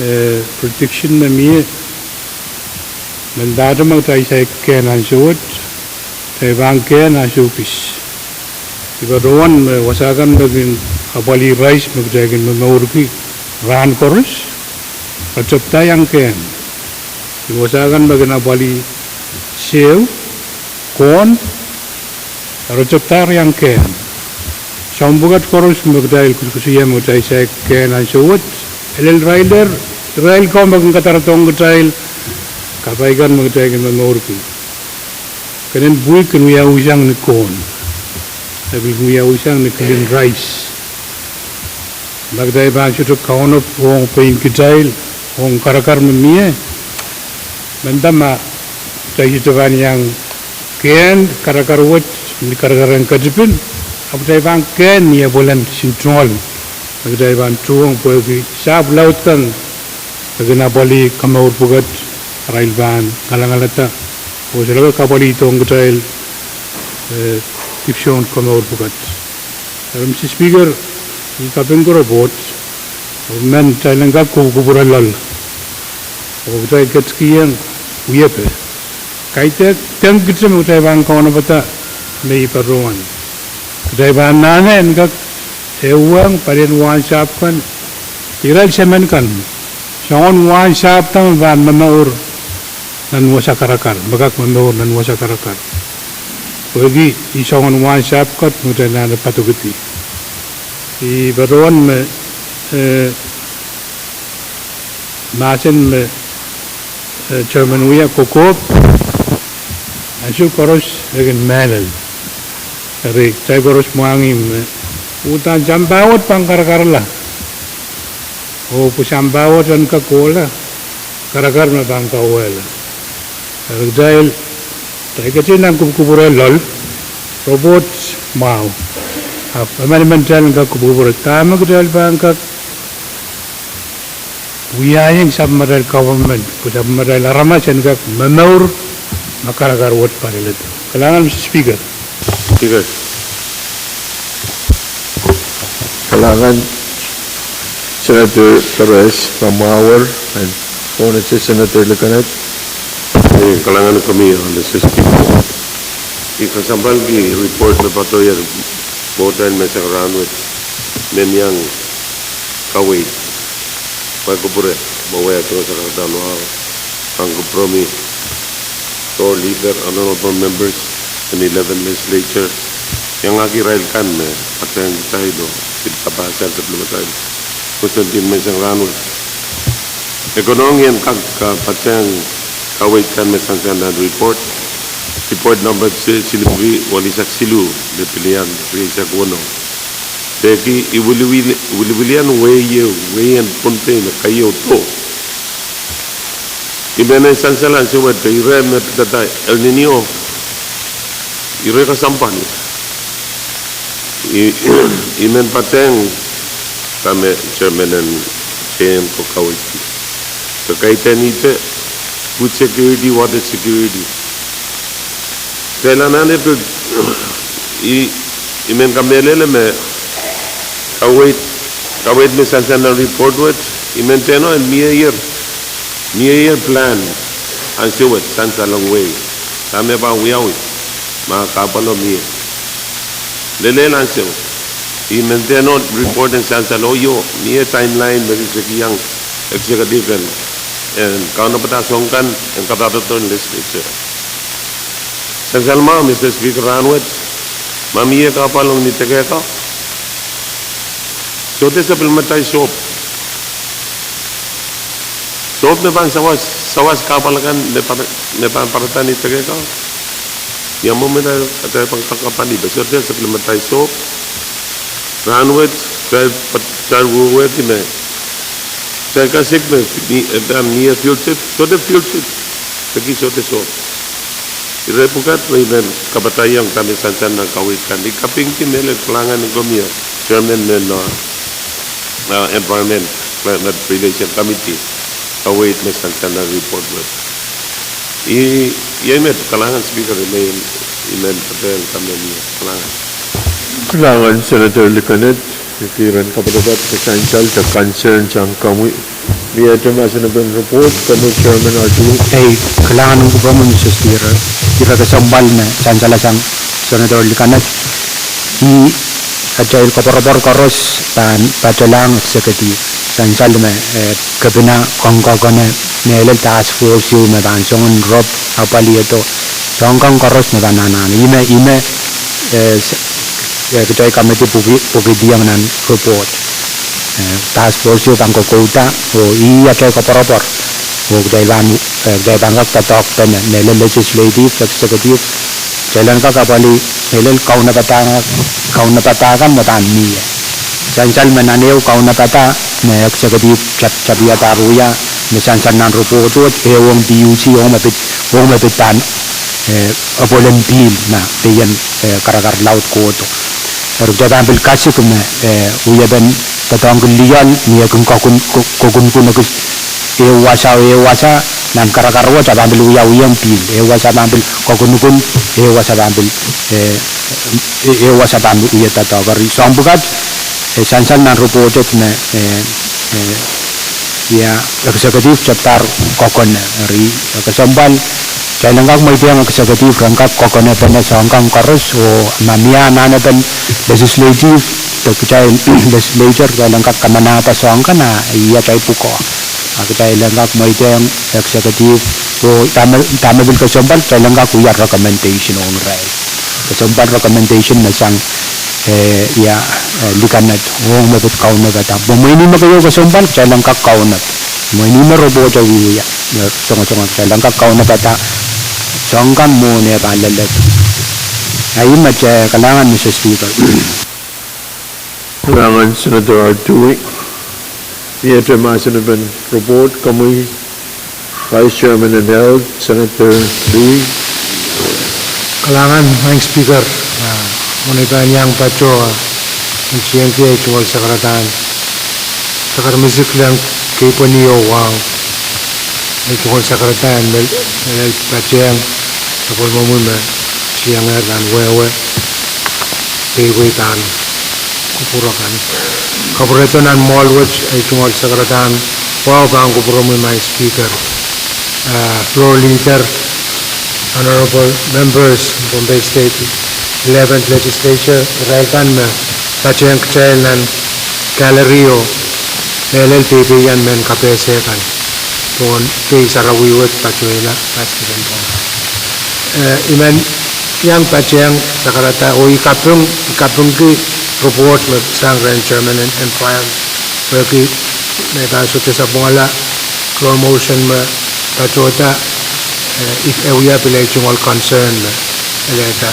eh, prediction me mie, mendahte me kitail saik kehn ansou wet, kitail pahn kehn ansou kis. I patohwan me wasa kan me kin apwalih rice me kitail kin momourki rahn koaros, re tepda iang kehn. Kin wasa kan me kin apwalih sehw, corn, re tepda iang kehn. Soahng pwukat koaros me kitail kus-, kusukusuie me kitail saik kehn ansou wet, e lel irail, irail ko me kin kadarodohng kitail kapai kan me kitail kin momourki. Kenen pwihk kin wiawi sang ni corn. E pil wiawi sang ni kilin rice. Ma kitail pahn sohte kaunop ong pein kitail, ong karakar me mie, mendahte ma kitail sohte pahn iang kehn karakar wet, ni karakar en ketipin, ahpw kitail pahn kehn ni apwal en kisin tungoal me kitail pahn tuhwong pwehki sahpw laud kan me kin apwalih komour pwukat, arail pahn ngalangalada oh solahr apwalihdohng kitail, eh, dipwisoun komour pwukat. Eri Mister Speaker, I kaping ko report, oh men kitail en kak kupwukupwure loal, oh kitail ketikihong wiepe. Kaidehn kitail me kitail pahn kaunopada me I patohwan. Kitail pahn anahne en kak ehuong palien wahnsahpw kan, irail semen kan. Soangen wahnsahpw da me pahn momour nan wasa karakar, me kak momour nan wasa karakar. Pwehki ih soangen wahnsahpw kat me kitail anahne padokedi. I patohwan me, eh, mahsen me, eh, chairman wia kokohp, ansou koaros e kin mehlel. Eri kitail koaros mwahngih me uhdahn sampah wet pahn karakarala. Oh pwe sampah wet en kak kohla, karakar me pahn kauwehla. Eri kitail, kitail ketin nan kupwukupwure loal, report mwahu. Ahpw emenemen kitail en kak kupwukupwure, dahme kitail pahn kak wiahiong sapwellimatail government, sapwellimatail aramas en kak momour ma karakar wet palilaud. Kalahngan, Mister Speaker. Speaker. Kalahngan, Senator Perez, ma mwahuer, and former Senator Likened. Eh, kalahngan komwi, Mister Speaker. I kesempwalki report me patohier pwohtail me sang rahnwet, me iang kaweid. Wai kupwure, me wia tohn sakaradahn wahu, pahn kupwuromwi, Senator Leader, honorable members, en eleven legislature, iangahki irail kan me patehng kitail oh pil kapahsa sapwellimatail kosonned me sang rahnwet. E konehng en kak, ah, patehng kaweid kan me sansal nan report, report number se, silipwiki welisek siluh, me pil iang rieisek weneu. Pwehki I wiliwil, wiliwilian wehi ieu, wehin Pohnpei me keieu doh. I men en sansal ansou wet, ire me pidada El Niño, ire kesempwal. I, I men patehng dahme chairman en J M ko kaweidki. Kakaidehn ihte, food security, water security. Kitail anahne pil, I, I men kamehlele me kaweid, kaweid me sansal nan report wet, I men tehno en mie ier, mie ier plan ansou wet sansalong wehi, dahme pahn wiawi, ma kahpwalo mie. Lelehla ansou, I men tehno report en sansal, oh io, mie timeline me kisekiong executive en, en kaunopada soahng kan en kadarodo en legislature. Sansal mwahu, Mister Speaker, rahnwet, ma mie kahpwal ong ni tekehka, sohte sapwellimatail sohp. Sohp me pahn sawas, sawas kahpwal akan me pahn, me pahn pwarada ni tekehka. Ia mwomwen atail pahn kak kapwalih, pwe sohte sapwellimatail sohp. Rahnwet, kitail, kitail wehwehki me, kitail kasik me, ni, eh, pahn mie fuel ship, sohte fuel ship, pwehki sohte sohp. Ire pwukat me I men kapatahiong dahme sansal nan kaweid kan. I kapingki mehlel kalahngan en komwi, chairman men, ah, ah, Environment, Climate Relation Committee, kaweid me sansal nan report wet. I, iei met, kalahngan Speaker, I men, I men patehng dahme mie, kalahngan. Kalahngan Senator Likened, ire en kapatapat, sansal de concern sang komwi. Miehte mahsen en report, komwi chairman Artui. Ei, kalahngan en kupwuromwi Mister Speaker. Ire kesempwal me sansal sang Senator Likened. I, atail koapworopwor koaros pahn patohlahng executive. Sansal me, eh, kepina kongkokone, mehlel task force ieu me pahn soangen rop apwalihdo. Soahng kan koaros me pahn anahne. Ih me, ih me, eh, s-, eh, kitail komiti pwuki-, pwukidiong nan report. Eh, task force ieu pahn kokouda, oh ih atail koapworopwor. Oh kitail pahn, eh, kitail pahn kak doadoahkpene, mehlel legislative, executive, kitail en kak apwalih, mehlel kaunopada, kaunopada kan me pahn mie. Sansal me nan ehu kaunopada, me executive tap-, tapihadahr wia, me sansal nan report wet, ehu ong P U C, ong me pid, ong me pid pahn, eh, apwal en pihl, ma, pein, eh, karakar laud kohdo. Eri kitail pahn pil kasik me, eh, wiepen doadoahngki lioal, mie kin kokun-, ko-, kokunkun ekis, ehu wasa, ehu wasa, nan karakar wet a pahn pil wiawi ong pihl, ehu wasa pahn pil kokunkun, ehu wasa pahn pil, eh, eh, ehu wasa pahn pil wie doadoahk. Eri soahng pwukat, eh, sansal nan report wet me, eh, eh, ia, executive tapihadahr kokone, eri, eh, kesempwal, kitail en kak mweidohng executive ren kak kokonepene soahng kan koaros, oh ma mie anahnepen legislative, de kitail legislature, kitail en kak kamanahda soahng kan, a, ia kitail pwukoa. A kitail en kak mweidohng executive, oh dahme, dahme pil kesempwal, kitail en kak wia recommendation ong irail. Kesempwal recommendation me sang, eh, ia, eh, Likened, ong me pid kaunopada. Pwe mwein ih me keieu kesempwal, kitail en kak kaunop. Mwein ih me report e wiewia, eh, songosong, kitail en kak kaunopada soahng kan mwohn eh pahn lelek. A ih met, eh, kalahngan Mister Speaker. Kalahngan Senator Artui. Miehte mahsen en report, komwi Vice Chairman and held, Senator Louis. Kalahngan, Maing Speaker, ah, mwein I pahn iang patohwan, ah, ntingihki ei tungoal sakaradahn, sakaramwahu siklen keipweni oh wahu, ei tungoal sakaradahn me, me patehng sapwellimomwi me tiengehr nan wehwe, peiwei pahn kupwur akan. Kapwuredo nan mwoahl wet, ei tungoal sakaradahn wahu pahn kupwuromwi, Maing Speaker, ah, Floor Leader, Honorable Members, Pohnpei State eleventh Legislature, irail kan me patehng kitail nan gallery oh mehlel peipeian mehn kapehse kan, pohn kei sarawi wet patohla, patohla pohn. Eh, I men iang patehng sakarada, oh I kaping, I kapingki report me sang rehn Chairman en, en file, pwehki me pahn sohte sapwungala floor motion me patohda, eh, I, e wia pil ei tungoal concern me, elehda,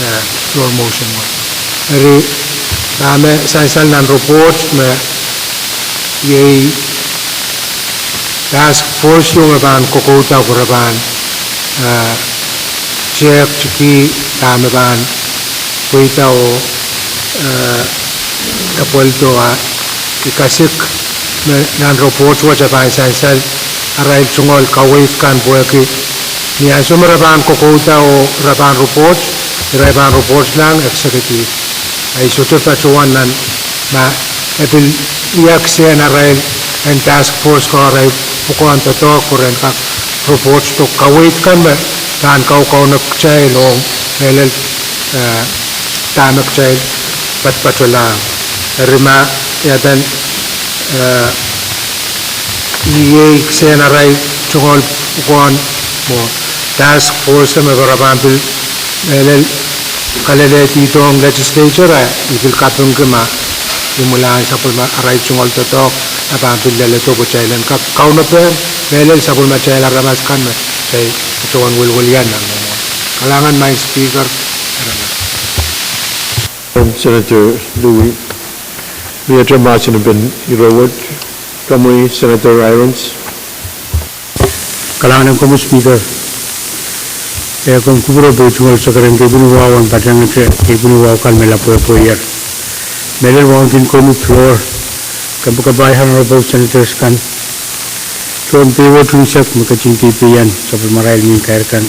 eh, floor motion me. Eri, dahme sansal nan report me, iei task force ieu me pahn kokouda pwe re pahn, eh, tehk tiki dahme pahn pweida oh, eh, epweldo, ah, I kasik me nan report wet e pahn sansal arail tungoal kaweid kan pwehki ni ansou me re pahn kokouda oh re pahn report, irail pahn report lahng executive. Ahi sohte patohwan nan ma e pil iang kisehn arail en task force ko arail pwukoahn doadoahk pwe ren kak report doh kaweid kan me pahn kaukaunohng kitail ong mehlel, eh, dahme kitail patopatohlahng. Eri ma iaden, eh, iei kisehn arail tungoal pwukoahn mwo task force me re pahn pil mehlel kalelehdidohng legislature, eh, I pil kapingki ma imwilahn sapwellime arail tungoal doadoahk e pahn pil leledo pwe kitail en kak kaunopehm mehlel sapwellimatail aramas kan me kitail patohwan welwelian nan mwohmw. Kalahngan, Maing Speaker, aramas. Senator Louis, miehte mahsen en pen ire wet, komwi Senator Hirons. Kalahngan en komwi Speaker. Eh, komw kupwure pwe ei tungoal sakaradahn keipweni wahu en patehngete keipweni wahu kan me lapwehpweier. Mehlel wauneki komwi floor, kompoakepahi honorable senators kan, tohn peiwoud unsek me ketin keipeian sapwellimarail mehn kair kan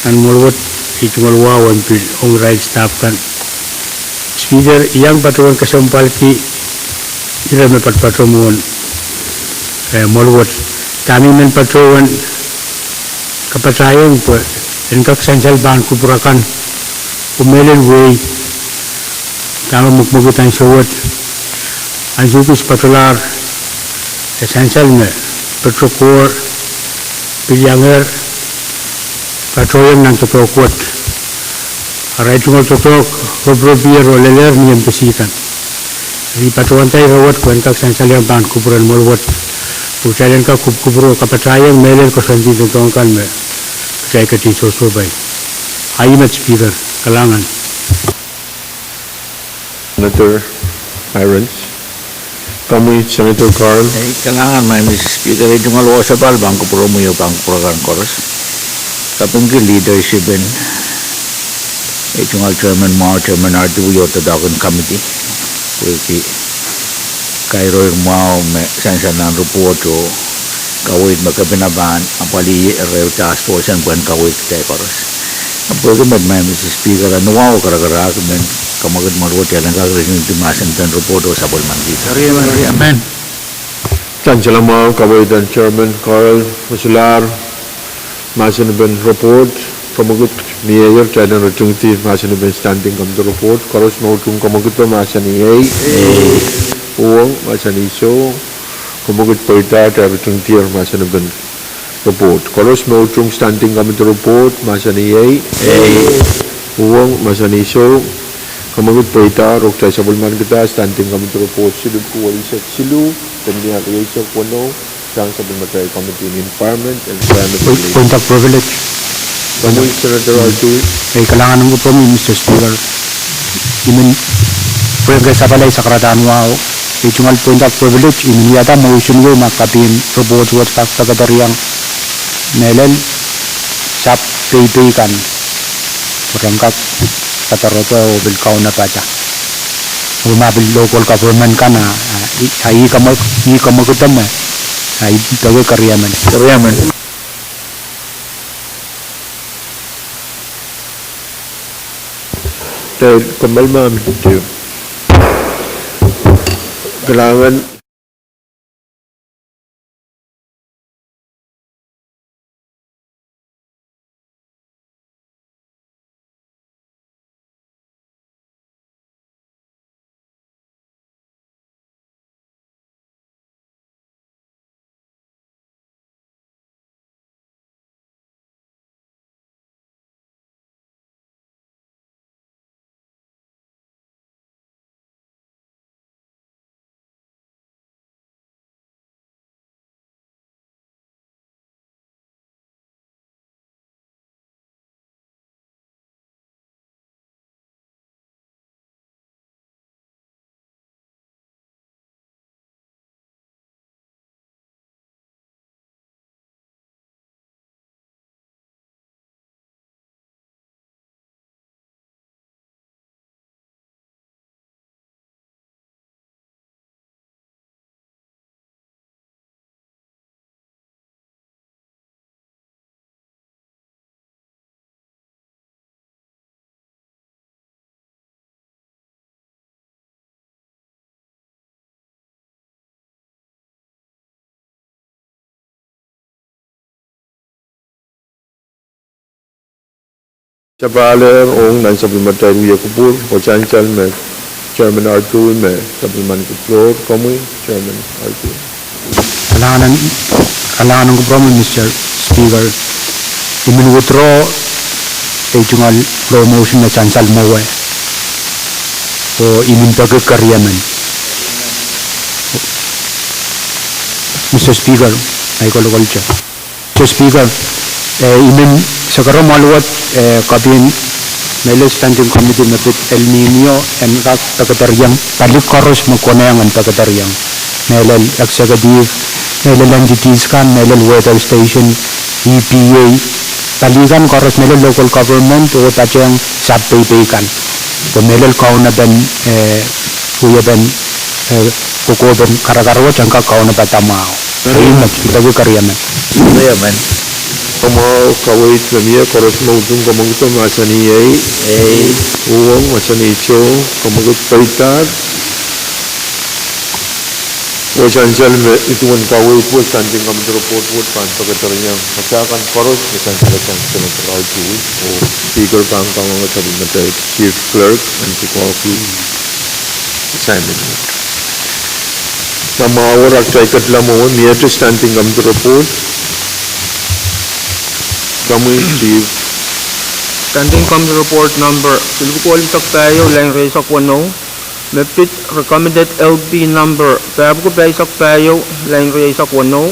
nan mwoahl wet, ei tungoal wahu en pil ong irail staff kan. Speaker, I iang patohwan kesempwalki ire me patopato mwohn, eh, mwoahl wet. Dahme I men patohwan kapatahieng pwe en kak sansal pahn kupwur akan oh mehlel wehi, dahme mwekmwekid ansou wet, ansou kis patohlahr, e sansal me patokohr pil iangehr patohieng nan doadoahk wet. Arail tungoal doadoahk ropiropier oh lelehr ni empasi kan. Eri I patohwanda ire wet pwe en kak sansal iang pahn kupwuren mwoahl wet, pwe kitail en kak kupwukupwur oh kapatahieng mehlel koasoandi doadoahk kan me kitail ketin sohsohpai. Ahi met Speaker, kalahngan. Senator Hirons. Komwi Senator Carl. Eh, kalahngan, Maing Mister Speaker, ei tungoal wahu sapahl pahn kupwuromwi oh pahn kupwur akan koaros. Kapingki leadership en ei tungoal chairman mwahu, Chairman Artui oh doadoahk en committee, pwehki kairoir mwahu me sansal nan report oh kaweid me kepina pahn apwalih ire task force en pwehn kaweid kitail koaros. Ahpw pwehki met, Maing Mister Speaker, a ni wahu karakarahk, I men kamwekid mwoahl wet kitail en kak ritingdi mahsen en report oh sapwellimanikihda. Sansal mwahu, kaweid en Chairman Carl, me solahr mahsen en report, kamwekid mieier kitail en ritingdi mahsen en standing committee report. Koaros me utung kamwekido mahsanih ei. Uhwong, mahsanih soh. Kamwekid pweida, kitail ritingdier mahsen en report. Koaros me utung standing committee report, mahsanih ei. Uhwong, mahsanih soh. Kamwekid pweida, oh kitail sapwellimanikihda standing committee report silipwki weisek siluh, pwehn wia rieisek weneu, sang sapwellimatail committee en environment and climate change. Point of privilege. Komwi Senator Artui. Eh, kalahngan en kupwuromwi Mister Speaker. I men pwurehng sapwalih sakaradahn wahu. Ei tungoal point of privilege, I men wiahda motion ieu ma kaping report wet kak pekedereiong Mehlel sahpw peipei kan pwe ren kak kadarodo oh pil kaunopada. Oh ma pil local government kan a, a, i, a i kamwe, i kamwekid me, a i peki keriemen. Keriemen. Te komel ma mihmihte. Kalahngan. Sapahl ong nan sapwellimatail wia kupwur, oh sansal me Chairman Arthur me sapwellimanki floor, komwi Chairman Arthur. Kalahngan, kalahngan kupwuromwi, Mister Speaker. I men withdraw ei tungoal floor motion me sansal mwowe. Oh I men peki keriemen. Mister Speaker, ei kolokol te. Mister Speaker, eh, I men sakara mwaluwet, eh, kopien mehlel standing committee me pid El Niño en kak pekederhiong pali koaros me konehng en pekederhiong. Mehlel executive, mehlel entities kan, mehlel weather station, E P A, pali kan koaros mehlel local government, oh patehng sahpw peipei kan. Pwe mehlel kaunopen, eh, wiepen, eh, kokohpen karakarwet en kak kaunopada mwahu. Eri met, I peki keriemen. Keriemen. Kamwahu kaweid me mie, koaros me utung kamwekid mahsanih ei. Ei. Uhwong mahsanih soh, kamwekid peidahr. Oh sansal me ih duwen kaweid wet, standing committee report wet pahn pekederhiong. Mehkot kan koaros me sansal sang Senator Arthur, oh Speaker pahn kawehwe sapwellimatail Chief Clerk en pwukoahki assignment wet. Nan mwahu wet, ahpw kitail ketilong mwowe, miehte standing committee report. Komwi Chief. Standing committee report number silipwuko eisek pahieu, line rieisek weneu. Me pid recommended L P number pahpwuko pahisek pahieu, line rieisek weneu,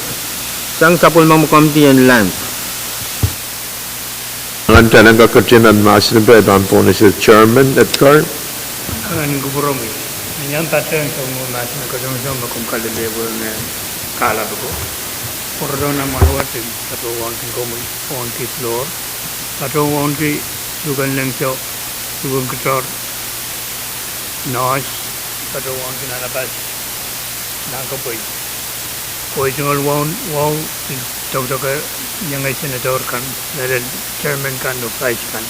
sang sapwellimomwi committee en Lands. Nan kitail en kak ketin nan mahsen, I pahn pwonese Chairman Edgar. Kalahngan en kupwuromwi. Ni ahmw patehng soangen mahsen kesempwal me komw kalelehpw me kahlap ko, pwurodo nan mwaluwet, patohwanki komwi, wauneki floor, patohwanki luhken leng soh, luhken ketier, nohs, patohwanki nan apas, nan kapwei. Pwe I tungoal wahu, wahu, I tokutokuieng ei senator kan, mehlel chairman kan oh vice kan,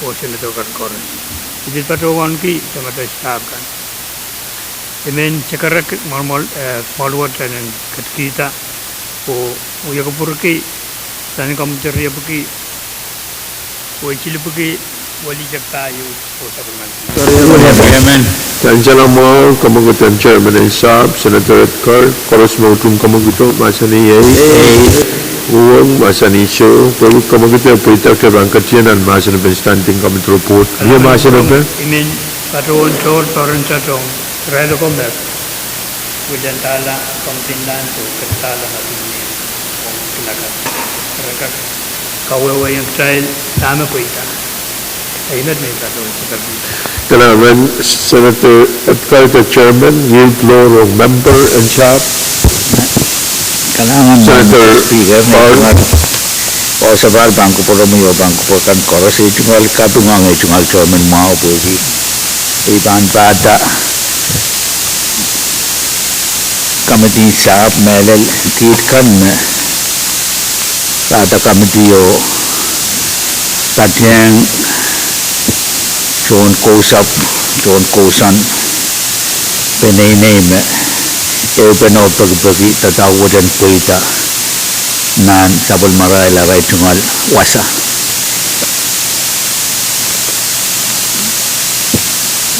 oh senator kan koaros. I pil patohwanki tamatail staff kan. I men sekerek mwahl, mwahl, eh, mwahl wet en ketikihda, oh wia kupwurki, standing committee riepwiki, oh silipwiki, welitek pahieu, oh sapwellimanki. Amen. Sansal mwahu, kamwekid en chairman en sahpw, Senator Edgar, koaros me utung kamwekido, mahsanih ei. Ei. Uhwong, mahsanih soh, pwehki kamwekido pweida, kitail pahn ketin nan mahsen en standing committee report. Mie mahsen en. I men patohwan tohr, tohr en tohtohng irail oko me wiahda dahla, committee en Lands, oh ketin dahla mahsen en, oh, kin kak, re kak kawehwehiong kitail dahme pweida. Ei met me I patohwan sekerki. Kalahngan Senator Edgar, the chairman, yield floor ong member en sahpw. Kalahngan Senator Speaker, Paul. Oh sapahl pahn kupwuromwi oh pahn kupwur kan koaros. I tungoal kaping ong, I tungoal chairman mwahu pwehki I pahn pahda committee sahpw mehlel kiht kan me pahda committee oh patehng tohn kousapw, tohn kousoan peneinei me ehupene oh pekipeki doadoahk wet en pweida nan sapwellime arail, arail tungoal wasa.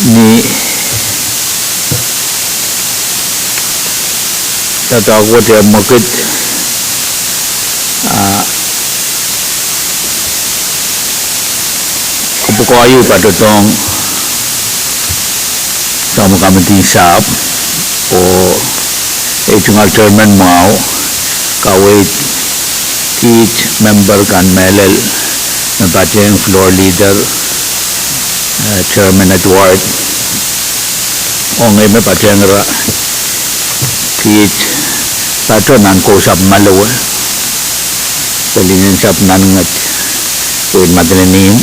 Ni doadoahk wet e mwekid, ah, kupwukoahieu patohdohng soahng committee sahpw, oh I tungoal chairman mwahu, kaweid kiht member kan mehlel, me patehng floor leader, eh, Chairman Edward, oh ngehi me patehng ira kiht pato nan kousapw Malowe, pelien sahpw nan Nged, wehin Madolenihmw,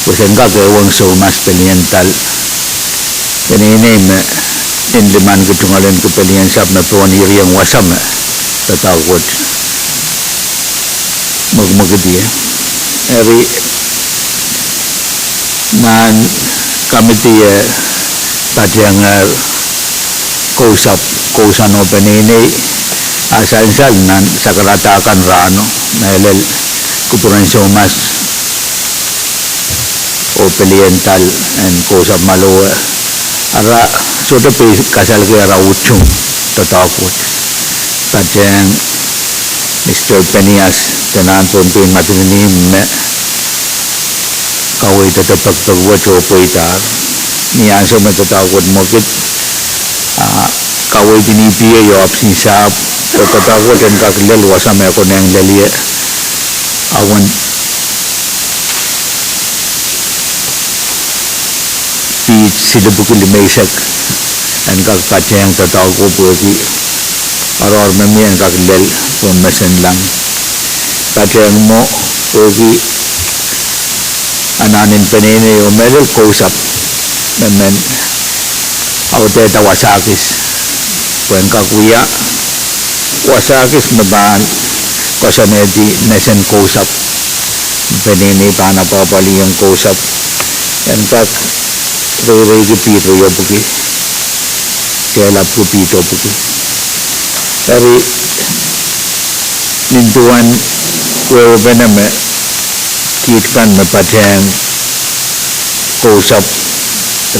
pwe sen kak ehuong soumas pelien dal peneinei me nin limanki tungoalenki pelien sahpw me pohn irieng wasa me doadoahk wet mwekimwekid ie. Eri nan committee e patehng kousapw, kousoan oh peneinei, a sansal nan sakaradahk en rahno, mehlel kupwuren soumas oh pelien dal en kousapw Malowe, ara sohte pei kasalki ara utung doadoahk wet. Patehng Mister Penias, dene pohn pein Madolenihmw, me kaweid doadoahk pekipek wet oh pweidahr. Ni ansou me doadoahk wet mwekid, ah, kaweid en E P A oh ohpis en sahpw, pwe doadoahk wet en kak lel wasa me e konehng lel ie, awen piht silipwuki limeisek, en kak patehng doadoahk wet pwehki oaroahr me mie en kak lel pohn mesenlahng. Patehng mwo pwehki anahn en peneinei oh mehlel kousapw me men audehda wasakis, pwe en kak wia wasakis me pahn koasoanehdi mesen kousapw, peneinei pahn apwahpwalihong kousapw, en kak reireiki piht riepwiki, kehlapki piht epwiki. Eri nin duwen wehwehpene me kiht kan me patehng kousapw,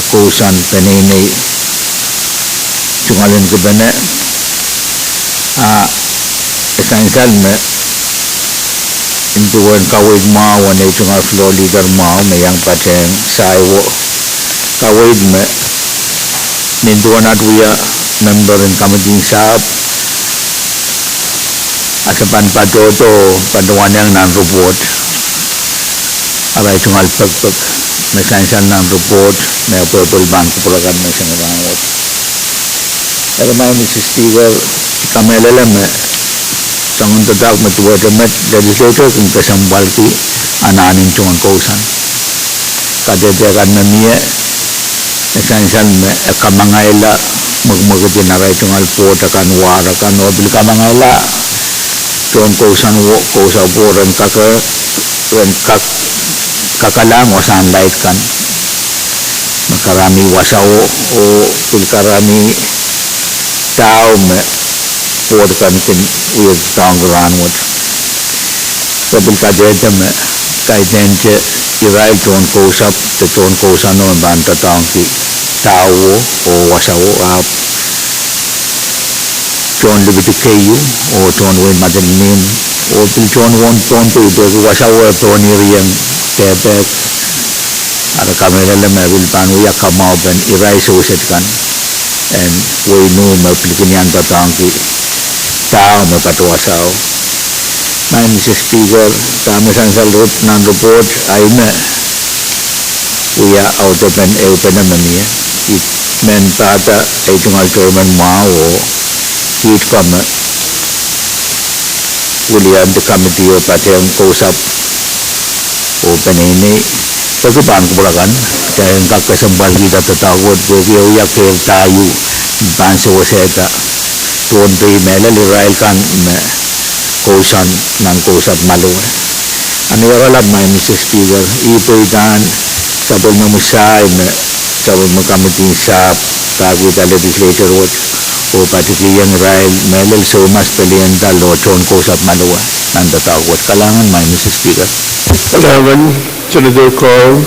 kousoan peneinei, tungoal en kipene, a e sansal me nin duwen kaweid mwahu en ei tungoal floor leader mwahu me iang patehng saiwo, kaweid me nin duwen at wia member en committee sahpw, a se pahn patohdo, patohwanehng nan report arail tungoal pekipek me sansal nan report me pwehpwei pahn kupwur akan me seng rahnwet. Eri Madam Speaker, I kamehlele me soangen doadoahk me duwehte met, legislature kin kesempwalki anahn en tohn kousoan. Kadehdeh kan me mie, e sansal me e kamangala mwekimwekid en arail tungoal pwoud akan, war akan, oh pil kamangala tohn kousoan, kousapwo ren kak, ren kak, kakalahng wasahn laid kan me karami wasao, oh pil karami daho me pwoud kan kin wie doadoahngki rahnwet. E pil kadehde me, kaidehn te irail tohn kousapw de tohn kousoano me pahn doadoahngki daho oh wasao, ahpw tohn lipid keieu, oh tohn wein Madolenihmw, oh pil tohn wein Pohnpei, pwehki wasao e pohn irieng dehpek. Ara kamehlele me pil pahn wia kamwahupen irail sewesed kan en wehin Nuh me pil kin iang doadoahngki daho me patohwasao. Madam Speaker, dahme sansal nan report, ahi me wia audepen ehupene me mie. I men pahda ei tungoal chairman mwahu oh kiht ko me Wiliandi committee oh patehng kousapw oh peneinei, peki pahn kupwur akan, kitail en kak kesempwalkihda doadoahk wet pwehki e wia kehl dahieu me pahn sewesehda Pohnpei mehlel irail kan me kousoan nan kousapw maluwe. Anahn oaralap, Madam Speaker, ih pweidahn sapwellime mwomwen me sapwellime committee sahpw pahkihda legislature wet oh patikihong irail mehlel soumas pelianda oh tohn kousapw maluwe nan doadoahk wet. Kalahngan, Madam Speaker. Kalahngan, Senator Carl,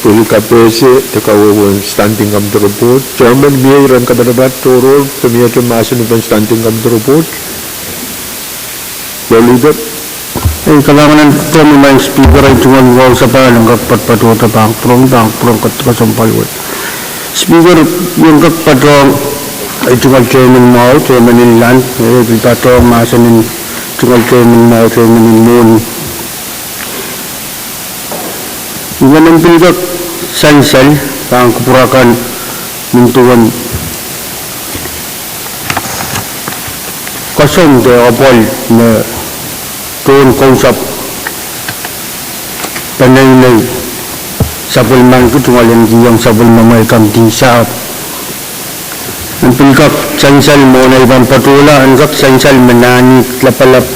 pwehki kapehse de kawehwe en standing committee report. Chairman, mie ren kapatapat tohrohr de miehte mahsen en standing committee report? Floor Leader. Ei, kalahngan en Madam Speaker, ei tungoal wahu sapahl en kak patohdo pahn kupwuromwi, pahn kupwuren kesempwal wet. Speaker, I en kak patohng ei tungoal chairman mwahu, chairman en land, ei pil patohng mahsen en tungoal chairman mwahu, chairman en mwohni. I men pil kak sansal pahn kupwur akan nin duwen koasoandi apwal me tohn kousapw peneinei sapwellimaniki tungoal en kihong sapwellime committee sahpw. En pil kak sansal mwohn ei pahn patohla, en kak sansal me Nahnihmw Lapalap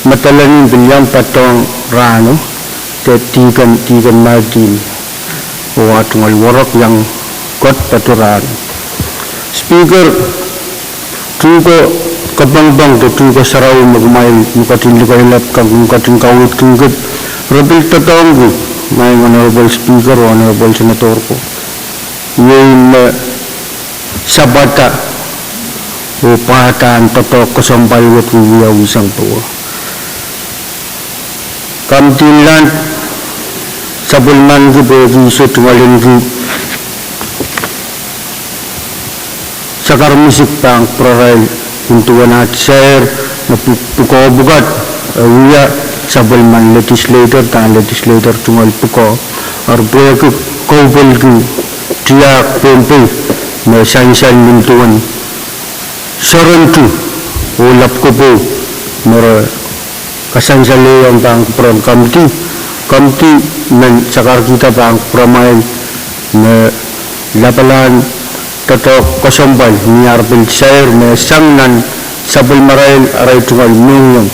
Madolenihmw pil iang patohng rahno, de Deacon, Deacon Martin, oh ah tungoal werek iang kak patoh rahno. Speaker, tuhke kapwangpwang de tuhke sarawi me kumwail me ketin lukehlap kan, me ketin kaweidki kit, re pil doadoahngki, Madam Honorable Speaker, Honorable Senator ko, iei me sapwada oh pwahdahn doadoahk kesempwal wet wiwiawi sang powe. Committee en land sapwellimaniki pwehki se tungoal en kak sakar misik pahn kupwurarail nin duwen ah sair me pwukoa pwukat, e wia sapwellimen legislator, dahn legislator tungoal pwukoa, ar pwehki kaupwelki tiahk Pohnpei me sansal nin duwen soarondi oh lapwkopou me re kasansalehiong pahn kupwuren committee. Committee men sakarkihda pahn kupwuramwail me lapalahn doadoahk kesempwal ni ar pil sair me sang nan sapwellimarail, arail tungoal mohngiong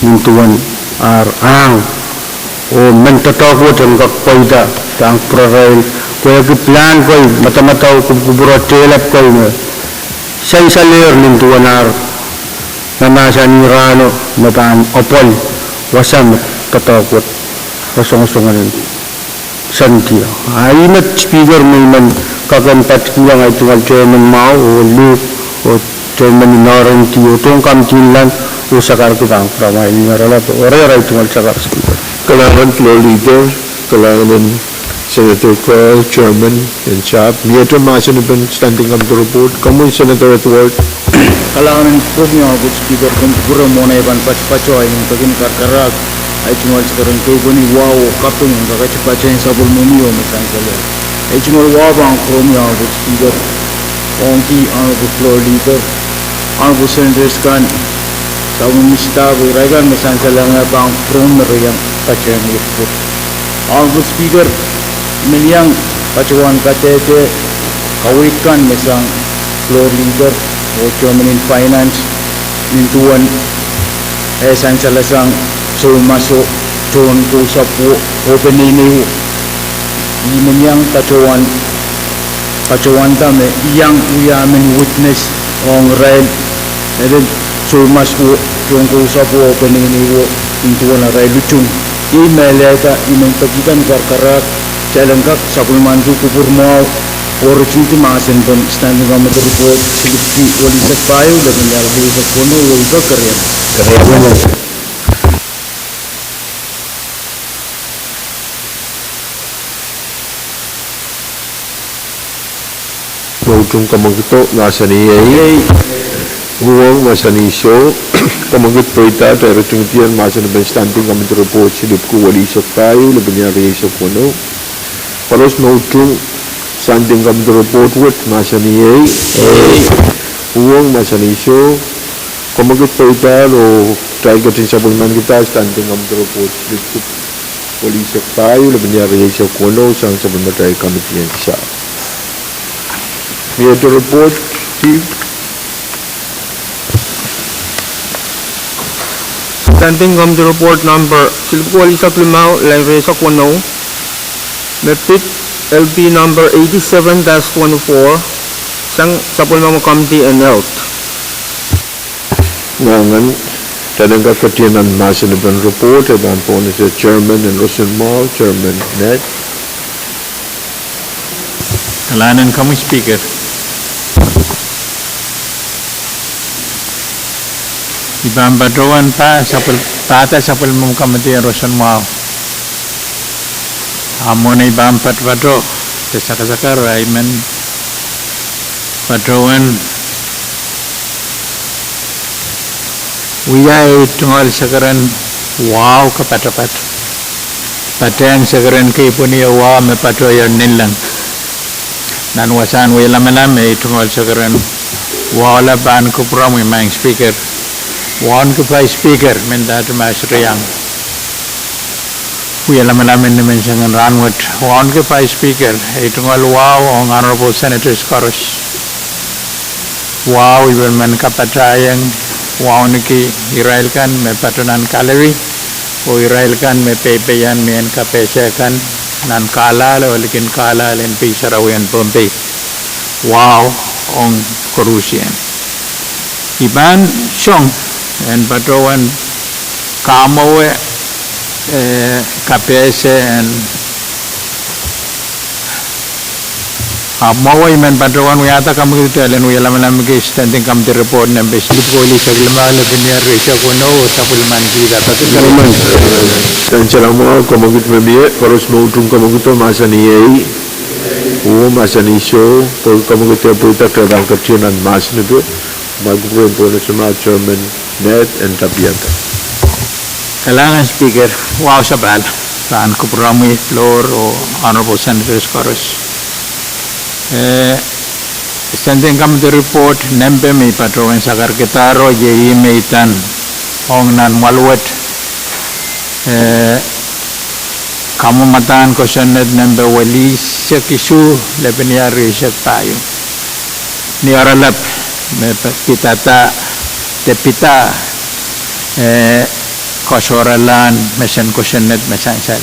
nin duwen ar ahng, oh mehn doadoahk wet en kak pweida pahn kupwurarail pwehki pilahn kei, madamadau, kupwukupwure, tehlap kei me sansalehr nin duwen ar mahmahsanih rahno me pahn apwal wasa me doadoahk wet rasongosongen en sandio. Ah ih met Speaker me I men kak en patikihong ei tungoal chairman mwahu oh lih oh chairman en R and D oh tohn committee en land oh sakarki pahn kupwuramwail. Ni oaralap, eri ei tungoal sakar Speaker. Kalahngan Floor Leader, kalahngan en Senator Carl, chairman en sahpw. Miehte mahsen en standing committee report, komwi Senator Edward. Kalahngan en kupwuromwi Honorable Speaker, komw kupwure mwohn ei pahn patopato, I men peki ni karakarahk ei tungoal sakar en kehpeni wahu oh kaping en kakete patehng sapwellimomwi oh me sansalehr. Ei tungoal wahu pahn kupwuromwi Honorable Speaker, ong ki Honorable Floor Leader, Honorable Senators kan, sapwellime minister, irail kan me sansalehr, pahn kupwuromwi me re iang patehng report. Honorable Speaker, I men iang patohwan kadehde kaweid kan me sang Floor Leader oh chairman en finance nin duwen eh sansalasang soumaso, tohn kousapwo oh peneinei. I men iang patohwan patohwanda me I iang wia men witness ong irail, eh, soumaso, tohn kousapwo oh peneinei nin duwen arail utung. Iei mehlel da I men pekihda ni karakarahk kitail en kak sapwellimaniki kupwur mwahu oh ritingdi mahsen en standing committee report, silipwki welisek pahieu, lepin ial welisek weneu, oh I peki kereniong. Moutung kamwekid, mahsanih ei. Uhwong, mahsanih soh. Kamwekid pweida, ritingdier mahsen en standing committee report, silipwki welisek pahieu, lepin ial rieisek weneu. Koaros moutung standing committee report wet, mahsanih ei. Uhwong, mahsanih soh. Komokit pweida oh kitail ketin sapwellimanikihda Standing Committee Report silipwkuwel eisek pahieu, lepin iar rieisek weneu, sang sapwellimatail committee en sahpw. Mie te report, Chief? Standing Committee Report number silipwkuwel eisek limau, line rieisek weneu, me pid L P number eighty-seven dash twenty-four, sang sapwellime committee en Health. Nangan, kitail en kak ketien nan mahsen en report, e pahn pohnese chairman en roson mwahu, Chairman Ned. Kalahngan en komwi Speaker. I pahn patohwan pa sapwel-, pahda sapwellime committee en roson mwahu. A mwohn ei pahn patopato, de sakasakar, I men patohwan wia ei tungoal sekeren wahu kapatapat. Patehng sekeren kei pwunio wahu me patohier ninleng. Nan wasahn wie lamalam, ei tungoal sekeren wahu lap pahn kupwuromwi Maing Speaker. Wauneki Vice Speaker, mendahte ma e sohte iang wia lamalam en nimenseng en rahnwet. Wauneki Vice Speaker, ei tungoal wahu ong Honorable Senators koaros. Wahu I pil men kapatahieng wauneki irail kan me patoh nan gallery, oh irail kan me peipeian mehn kapehse kan nan Carlisle oh likin Carlisle en pei sarawi en Pohnpei. Wahu ong koarusie. I pahn song en patohwan kamwowe, eh, kapehse en Ahpw mwowe I men patohwan wiahda komokit kitail en wia lamalamki Standing Committee Report nempe silipwkuwel eisek limau, lepin iar rieisek weneu, oh sapwellimanikihda. Ansou mwahu komokit me mie, koaros me utung komokito mahsanih ei, oh mahsanih soh, pwe komokit e pweida, kitail pahn ketien nan mahsen epe, ma kupwuren pohnese mwahu Chairman Ned en tapihada. Kalahngan Speaker, wahu sapahl pahn kupwuromwi floor oh Honorable Senators koaros. Eh, Standing Committee Report nempe me I patohwan sakarkihdahr iei ih me I tan ong nan mwoahl wet, eh, kamwamadahn kosonned nempe welihsek isuh, lepin iar rieisek pahieu. Ni oaralap me p-, pidada, de pida, eh, koasoaralahn mesen kosonned me sansal.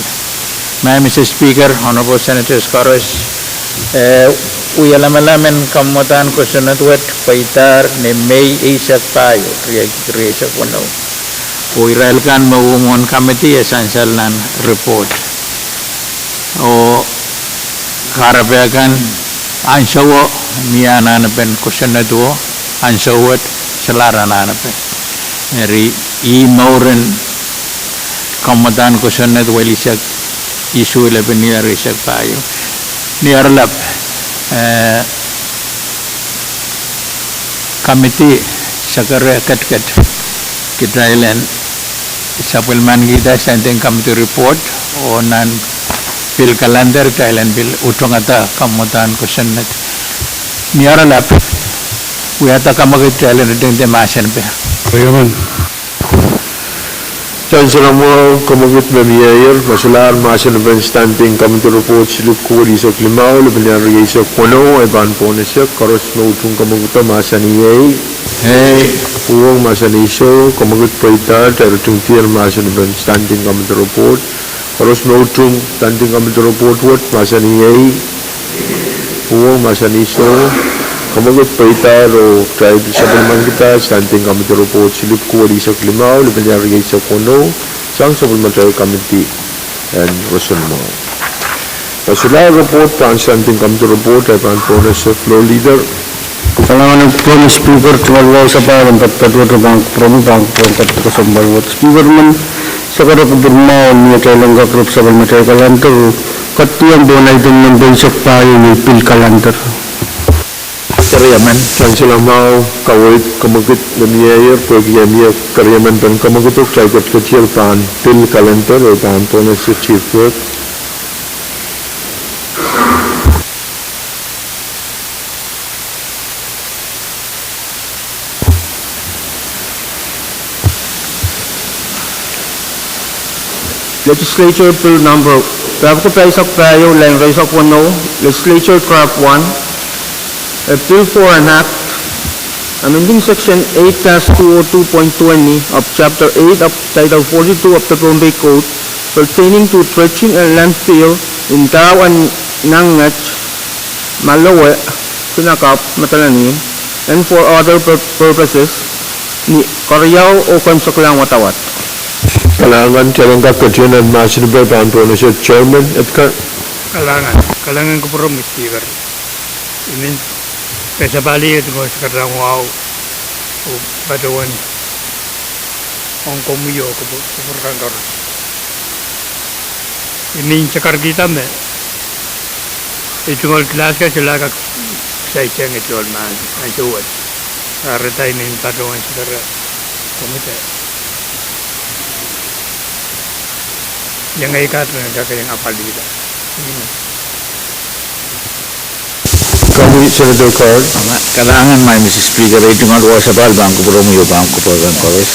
Maing Mister Speaker, Honorable Senators koaros, eh, wia lamalam en kamwamadahn kosonned wet pweidahr ni Mei eisek pahieu, riei-, rieisek weneu. Oh irail kan me uh mwohn committee e sansal nan report. Oh kahrepe kan ansouo mie anahnepen kosonnedo, ansou wet solahr anahnepe. Eri ih mouren kamwamadahn kosonned welihsek isuh, lepin iar rieisek pahieu. Ni oaralap, eh, committee sakare ketiket, kitail en sapwellimanikihda Standing Committee Report, oh nan pil calendar kitail en pil utungada kamwamadahn kosonned. Ni oaralap, wiahda komokit kitail en ridingdi mahsen epe. Ansou mwahu komokit me mieier, ma solahr mahsen epen Standing Committee Report silipwkuwel eisek limau, lepin iar rieisek weneu, e pahn pohnese, koaros me utung komokito mahsanih ei. Ei. Uhwong, mahsanih soh, komokit pweidahr, kitail ridingdier mahsen epen Standing Committee Report. Koaros me utung Standing Committee Report wet mahsanih ei. Uhwong, mahsanih soh, komokit pweidahr oh kitail pil sapwellimanikihda Standing Committee Report silipwkuwel eisek limau, lepin iar rieisek weneu, sang sapwellimatail committee en roson mwahu. Ma solahr report pahn Standing Committee Report, e pahn pohnese Floor Leader. Kalahngan en Speaker, tungoal wahu sapahl en patopato wet pahn kupwuromwi, pahn kupwuren kadeik kesempwal wet. Speaker men, sakare kupwur mwahu en mie kitail en kak rep sapwellimatail calendar, kadehdehiong pohn item nempe eisek pahieu me pil calendar. Keriemen, ansou mwahu, kaweid komokit me mieier, pwehki e mie keriemen pen komokit, oh kitail ketiketier pahn pil calendar, e pahn pohnese Chief Clerk. Legislature Bill Number, pahpwiki pahisek pahieu, lain rieisek weneu, Legislature Draft One, a bill for an act, amending Section eight dash two oh two point twenty of Chapter eight of Title forty-two of the Pohnpei Code pertaining to dredging and landfill in dahwen nanget, malowe, kinakapw, madalanih, and for other pur-, purposes, ni keriau oh keimwseklahn wadawad. Kalahngan, kalahngan kak ketin en mahsen pahn pwonese Chairman Edgar. Kalahngan, kalahngan kupwuromwi Speaker. I men pesa pali et ngo sakaran wahu oh patohwan ong komwi oh kupwur-, kupwuramwail koaros. I men sakarkihda me ei tungoal kilas ka solahr kak saisang ei tungoal mahn, ansou wet. Kahrehda I men patohwan sakaran komwi de iang ei kahrehda kak iang apwalihda. Komwi Senator Carl. Kalahngan, Madam Speaker, ei tungoal wasapahl pahn kupwuromwi oh pahn kupwuramwail koaros.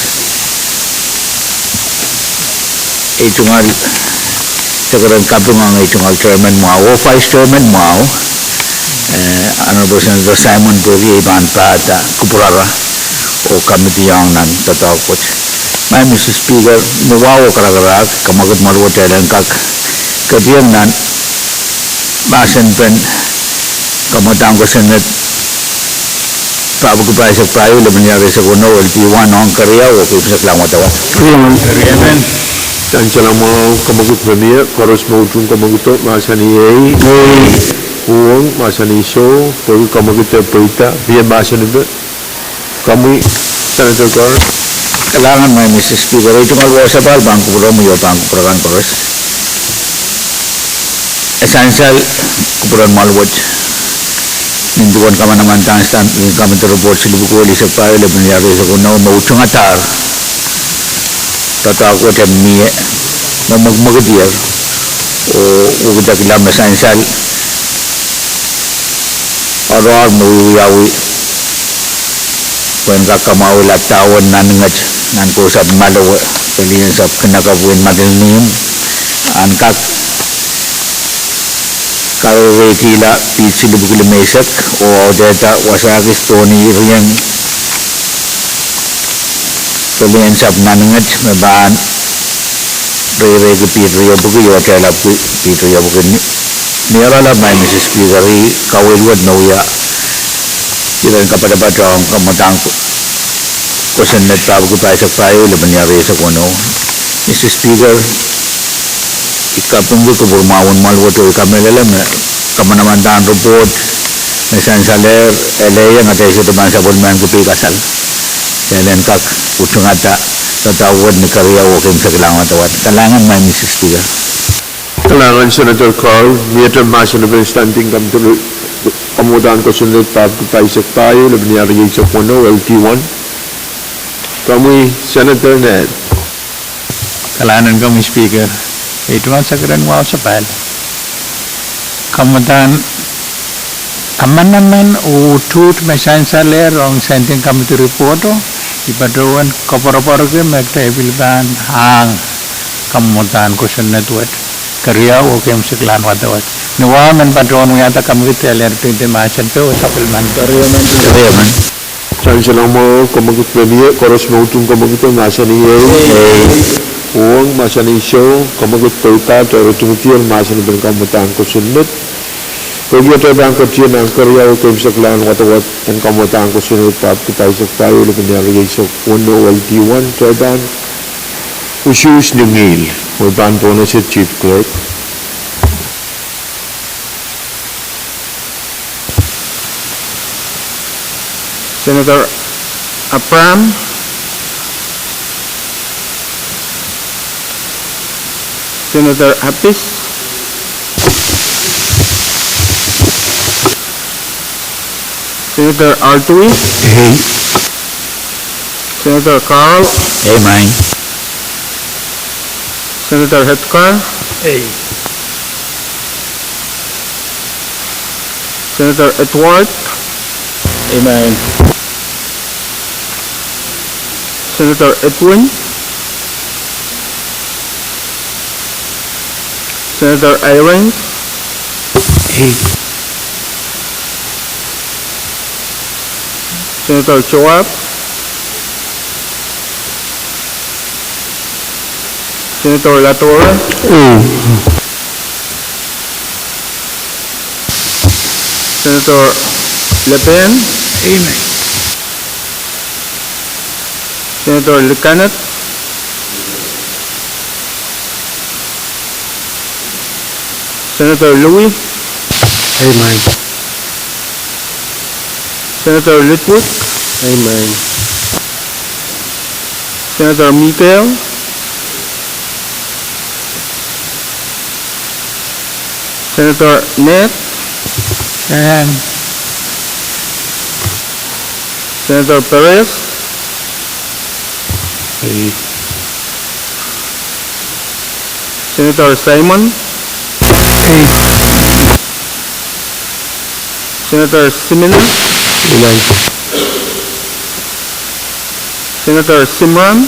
Ei tungoal sakaran kaping ong ei tungoal Chairman mwahu oh Vice Chairman mwahu, eh, Honorable Senator Simon Pwehki, I pahn pahda kupwurara oh komiti ong nan doadoahk wet. Madam Speaker, ni wahu oh karakarahk, kamwakid mwahl wet kitail en kak ketieng nan mahsen pen kamwadahn kosonned pahpwiki pahisek pahieu, lepin iar rieisek weneu, L D one ong keriau oh keimwseklahn wadawad. Ansou mwahu, kamwakid me mie, koaros me utung kamwakido, mahsanih ei. Uhwong, mahsanih soh, pwehki kamwakid e pweida, mie mahsen epe. Komwi Senator Carl. Kalahngan, Madam Speaker, ei tungoal wasapahl pahn kupwuromwi oh pahn kupwuramwail koaros. E sansal kupwuramwail wet nin duwen kamanamandan Standing Committee Report silipwiki eisek pahieu, lepin iar rieisek weneu, me utungadahr doadoahk wet en mie, me mwekimwekidier, oh wekidekla me sansal oaroahr me wiewiawi pwehn kak kamwahwihala dahwen nanget nan kousapw malowe, pelien sapw kinakapw en madalnihmw, ahn kak kareireikihla piht silipwiki limeisek oh audehda wasa kis tohn ih riehng pelien sapw nanget me pahn reireiki piht riepwiki oh tehlapki piht riepwiki. Ni oaralap, Madam Speaker, ih kaweid wet me wia iren kapatapat ong kamwadahn kosonned pahpwiki pahisek pahieu, lepin iar rieisek weneu. Madam Speaker, I kapingki kupwur mwahu en mwahl wet oh I kamehlele me kamanamandan report me sansalehr, elehieng atail sohte pahn sapwellimaniki peikasal. Kitail en kak utungada doadoahk wet ni keriau oh keimwseklahn wadawad. Kalahngan, Madam Speaker. Kalahngan Senator Carl, miehte mahsen epen Standing Committee kamwadahn kosonned pahpwiki pahisek pahieu, lepin iar rieisek weneu, L D one. Komwi Senator Ned. Kalahngan komwi Speaker, ei tungoal sakaran wasapahl, kamwadahn kamanaman oh utuht me sansalehr ong Standing Committee Report o, I patohwan koapworopworki me kitail pil pahn ahng kamwadahn kosonned wet, keriau oh keimwseklahn wadawad. Ni wahu men patohwan wiahda komwkid, kitail en pil mahsen peh oh sapwellimaniki. Sansal mwahu, kamwakid me mie, koaros me utung kamwakido, mahsanih ei. Uhwong, mahsanih soh, kamwakid pweida, kitail utungedier mahsen epen kamwadahn kosonned. Pwehki atail pahn ketin ahng keriau oh keimwseklahn wadawad en kamwadahn kosonned pahpwiki pahisek pahieu, lepin iar rieisek weneu, L D one, kitail pahn usuhs ni ngihl, oh I pahn pwonese Chief Clerk. Senator Abraham, Senator Appis, Senator Artui, ei. Senator Carl, ei maing. Senator Edgar, ei. Senator Edward, ei maing. Senator Edwin, Senator Irons. Senator Joab. Senator LaTorre. Senator LePen. Senator Likanat. Senator Louis. Senator Litwood. Senator Mikael. Senator Ned. Senator Perez. Senator Simon. Senator Simina. Senator Simran.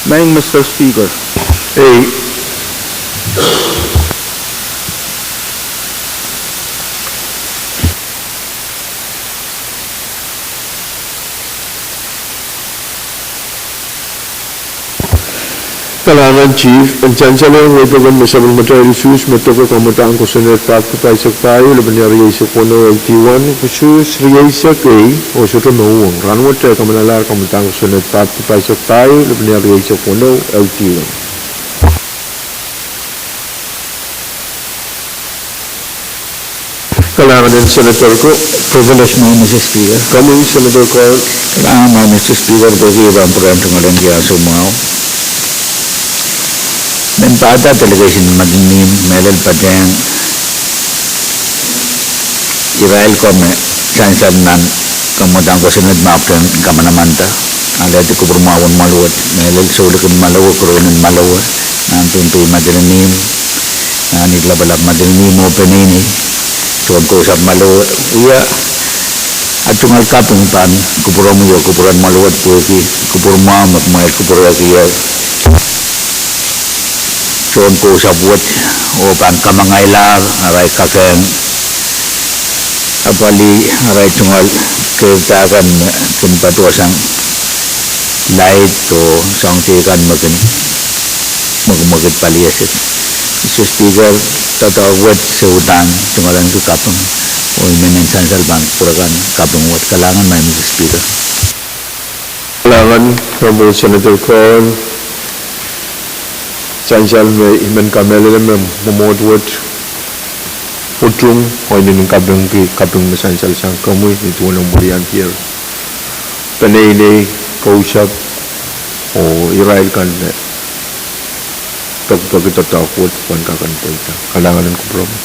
Maing Mister Speaker. Kalahngan Chief, en sansal ong wehipokon me sapwellimatail usuhs me doke kamwadang kosonned paht pahisek pahieu, lepin rieisek weneu, L T one, usuhs rieisek ehu, oh sohte me uhwong. Rahnwet e kamanalahr kamwadang kosonned paht pahisek pahieu, lepin rieisek weneu, L T one. Kalahngan en Senator ko. Privilege me, Mister Speaker. Komwi Senator Cohen. Kalahngan me, Mister Speaker, pwehki I pahn pwurehng tungoalenki ansou mwahu. Mehn pahda delegation Madolenihmw mehlel patehng irail ko me sansal nan kamwadang kosonned me ahpwtehn kamanamanda. Alehdi kupwurmwahun Mwaluwet, mehlel Soulik en Malowe, Kuroun en Malowe, nan Pohnpei Madolenihmw, nan Lapalap Madolenihmw oh peneinei, tohn Kousapw Malowe, wia at tungoal kaping pahn kupwuromwi oh kupwuren Mwaluwet pwehki kupwurmwahu me kumwail kupwurekier tohn Kousapw wet, oh pahn kamangailahr arail kakehng apwalih arail tungoal keirda kan me kin patohsang laid oh soahng teikan me kin mwekimwekid paliesik. Mister Speaker, doadoahk wet se uhdahn tungoalenki kaping, oh I men en sansal pahn pwurehng kaping wet. Kalahngan, Maing Mister Speaker. Kalahngan, Honorable Senator Cohen. Sansal me I men kamehlele me mwomwohd wet utung, oh I men kapingki kaping me sansal sang komwi, ni duwen omw weliandier peneinei, Kousapw, oh irail kan me pekipeki doadoahk wet pwehn kak en pweida. Kalahngan en kupwuromwi.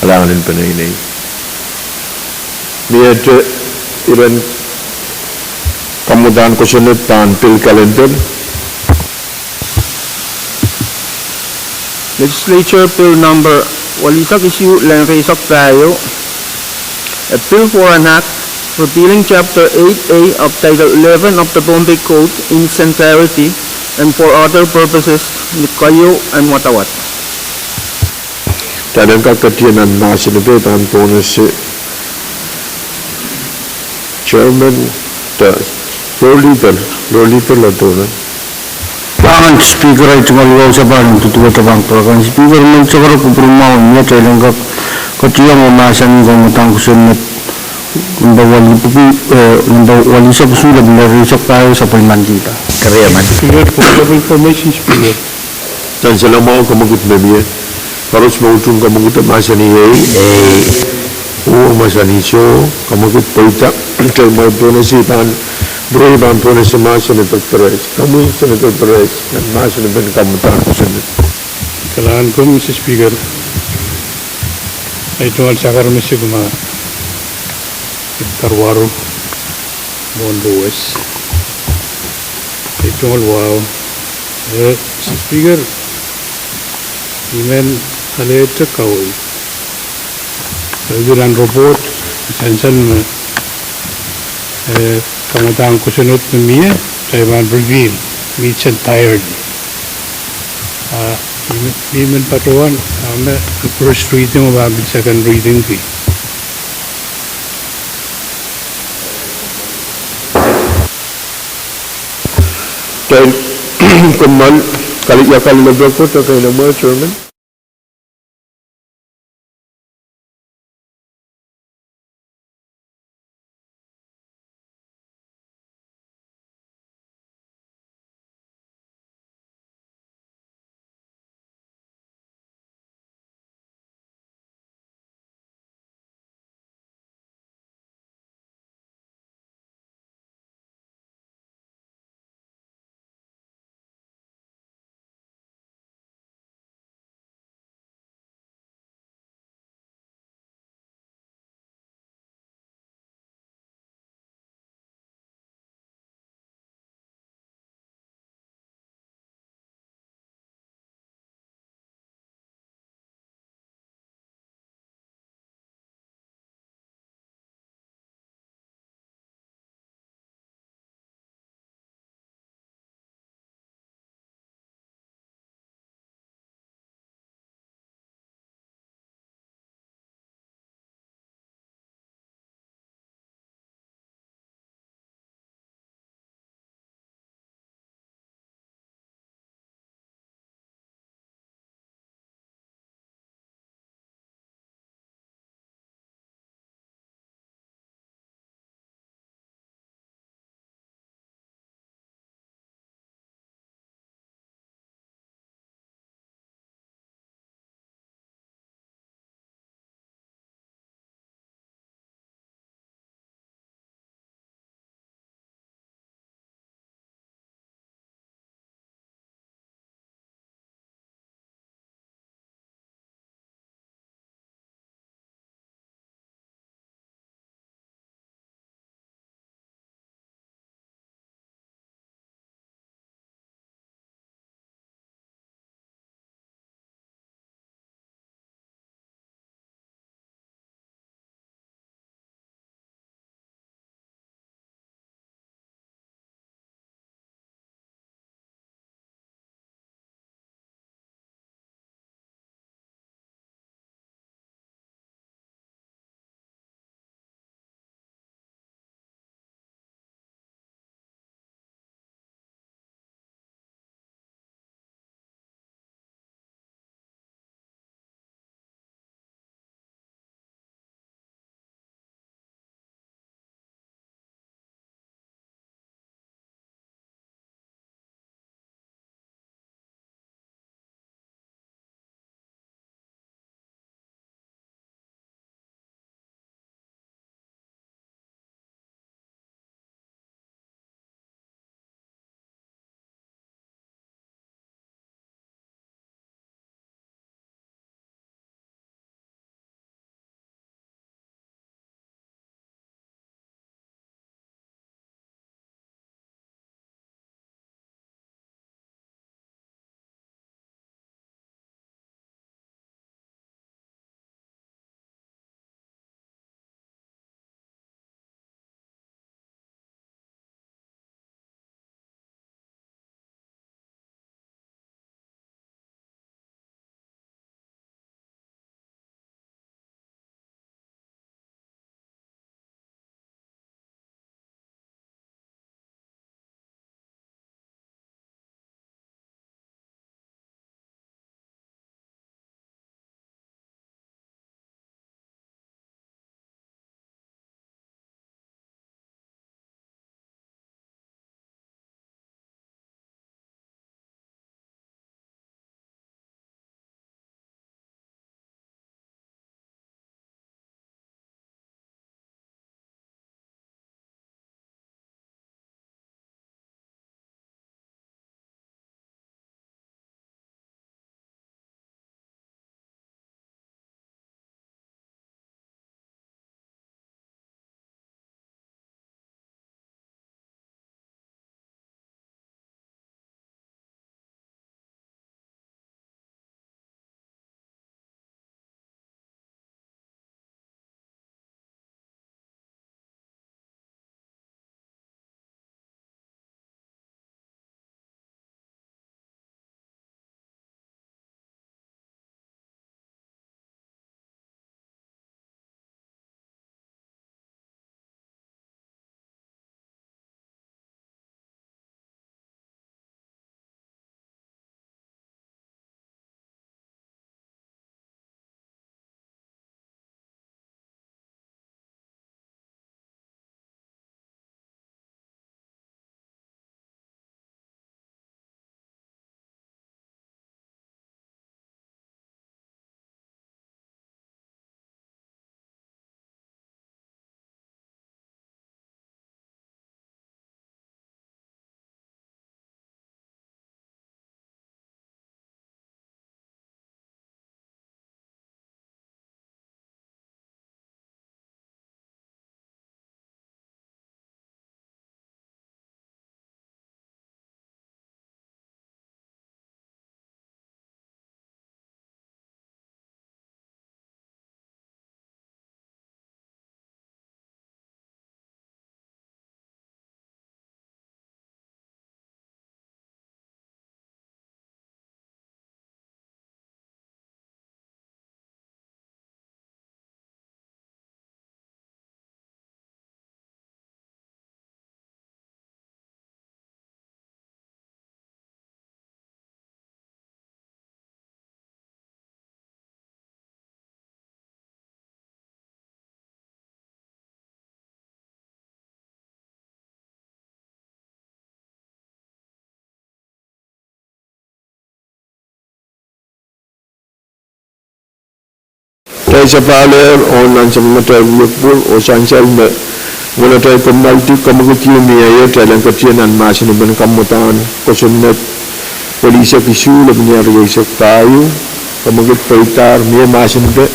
Kalahngan en peneinei. Miehte iren kamwadang kosonned pahn pil kalendar. Legislature Bill Number welihsek isuh, lel rieisek pahieu, a bill for an act repealing Chapter eight A of Title eleven of the Pohnpei Code in its entirety and for other purposes, ni keieu en wadawad. Kitail en kak ketiket nan mahsen ehu pahn pohnese Chairman, the Floor Leader, Floor Leader Ladona. Kalahngan Speaker, ei tungoal wahu sapahl en duduwehte pahn pwurehng Speaker, men sakara kupwurmwahu me kitail en kak ketiket oh mahsanih kamwadang kosonned number wali pwuki, eh, number welihsek isuh, lepin rieisek pahieu, sapwellimanihda. Keriaman. Speaker, for information, Speaker. Sansal mwahu, kamwekid me mie. Koaros me utung kamwekid mahsanih ei. Ei. Oh mahsanih soh, kamwekid pweida. Kitail mwail pohnese pahn, pwurehng pahn pohnese ma Senator Perez. Komwi Senator Perez, nan mahsen en kamwadang kosonned. Kalahngan komwi Mister Speaker. Ei tungoal sakar me sik ma, karuwaru mwohn powehs. Ei tungoal wahu. Eh, Mister Speaker, I men alehdi kawei. Pwehki nan report, sansal me, eh, kamwadang kosonned me mie, kitail pahn repeal, me its entirety. Ah, mie, mie men patohwan, ah, me first reading oh pahn pil second reading ki. Kitail, komw men, kal-, ia kalinganpen Koht, kitail en mwomwen chairman. Kitail sapahl ehr oh nan sapwellimatail wiekpwur oh sansal me ngenatail kommoaldi, komwekid ieu mie ie, kitail en ketien nan mahsen en pein kamwadahn kosonned. Pwe eisek isuh, lepin ehr rieisek pahieu, komwekid peidahr, mie mahsen en pein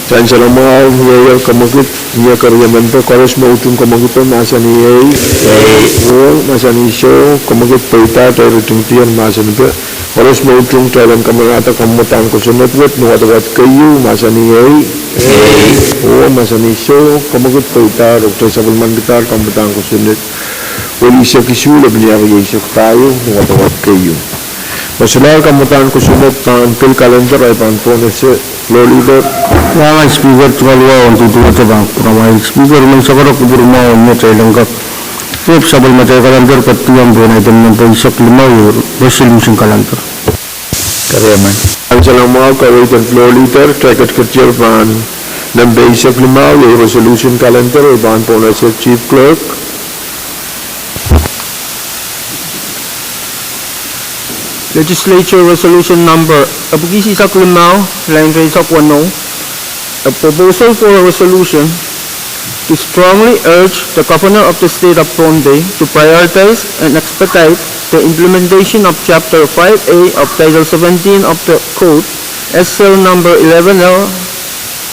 Sansal mwahu mie ier, komwekid mie keriemen pein koaros me utung komwekid mahsanih ei. Ei. Ong mahsanih soh, komwekid peidahr, kitail ritingdier mahsen en pein koaros me utung, kitail en kamaraiada kamwadahn kosonned wet ni wadawad keieu, mahsanih ei. Ei. Ong mahsanih soh, komwekid peidahr, kitail sapwellimankidahr kamwadahn kosonned. Pwe eisek isuh, lepin ehr rieisek pahieu, ni wadawad keieu. Me solahr kamwadahn kosonned pahn pil kalender, ahi pahn pohnese Floor Leader. Kalahngan Speaker, tungoal wahu en duduwehte pahn kupwuromwail Speaker, men sokorok kupwur mwahu en mie kitail en kak wehp sapwellimatail kalender koaduwehte pohn item nempe eisek limau, resolution kalender. Keriemen. Sansal mwahu, kaweid en Floor Leader, kitail ketiketier pahn nempe eisek limau, iei resolution kalender, ahi pahn pohnese Chief Clerk. Legislature Resolution Number epwiki eisek limau, lain rieisek weneu. A proposal for a resolution to strongly urge the Governor of the State of Pohnpei to prioritize and expedite the implementation of Chapter five A of Title seventeen of the Code, S L number eleven L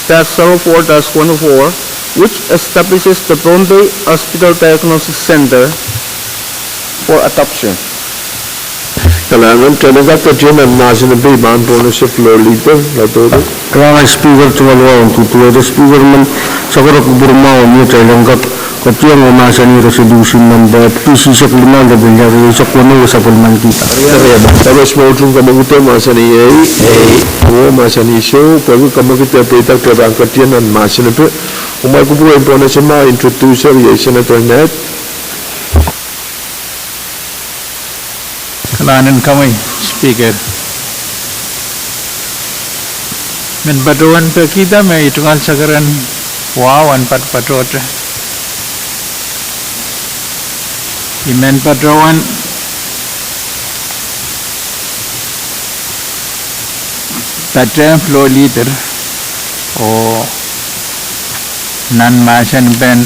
dash zero four dash one oh four, which establishes the Pohnpei Hospital Diagnosis Center for adoption. Kalahngan, kitail en kak ketien nan mahsen en pein pahn pohnese Floor Leader, Latohro. Kalahngan Speaker, tungoal wahu en duduwehte Speaker, men sokorok kupwur mwahu en mie kitail en kak koaduwehte mahsanih resolution nempe epwiki eisek limau, lepin ehr rieisek weneu, sapwellimankihda. Koaros me utung komwekid mahsanih ei. Ei. Ong mahsanih soh, pwehki komwekid peidahr, kitail pahn ketien nan mahsen en pein. Kumwail kupwur en pohnese ma introducer, iei Senator Ned. Kalahngan en komwi Speaker. Men patohwan pekihda me I tungoal sakaren wahu en patopatohte. I men patohwan patehng Floor Leader oh nan mahsen en pein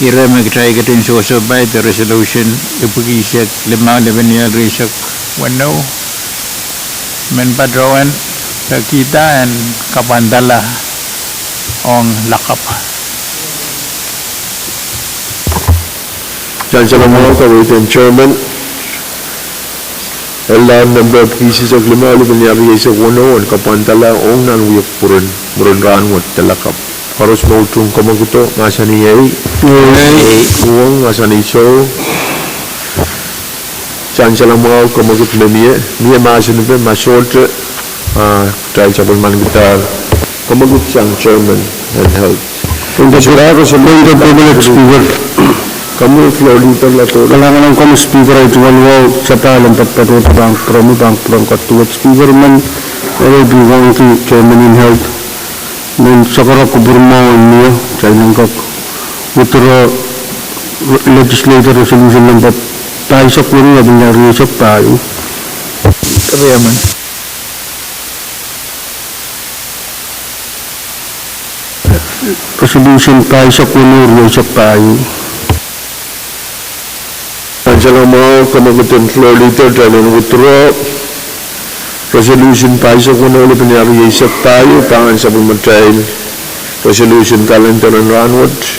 ire me kitail ketin sohsohpai de resolution epwiki eisek limau, lepin ehr rieisek weneu, men patohwan pekihda en kapwandala ong lakapw. Sansal mwahu, kaweid en Chairman. Elahr nempe epwiki eisek limau, lepin ehr rieisek weneu en kapwandala ong nan wiek pwuren, mwurin rahnwet de lakapw. Koaros me utung komwekid mahsanih ei. Ei. Ong mahsanih soh. Sansal mwahu, komwekid me mie, mie mahsen en pein ma sohte, ah, kitail sapwellimankidahr komwekid sang Chairman en Health. Komwi Floor Leader, Latohro. Kalahngan en komwi Speaker, I tungoal wahu sapahl en patopatohte pahn kupwuromwi, pahn kupwuren koaduwehte Speaker, men ewe pwukoahngki Chairman en Health, men sokorok kupwur mwahu en mie kitail en kak withdraw Legislature Resolution number pahisek weneu, lepin ehr rieisek pahieu. Keriemen. Resolution pahisek weneu, rieisek pahieu. Sansal mwahu, komwekid en Floor Leader, kitail en withdraw resolution pahisek weneu, lepin ehr rieisek pahieu, pahn sapwellimatail resolution kalender en rahnwet.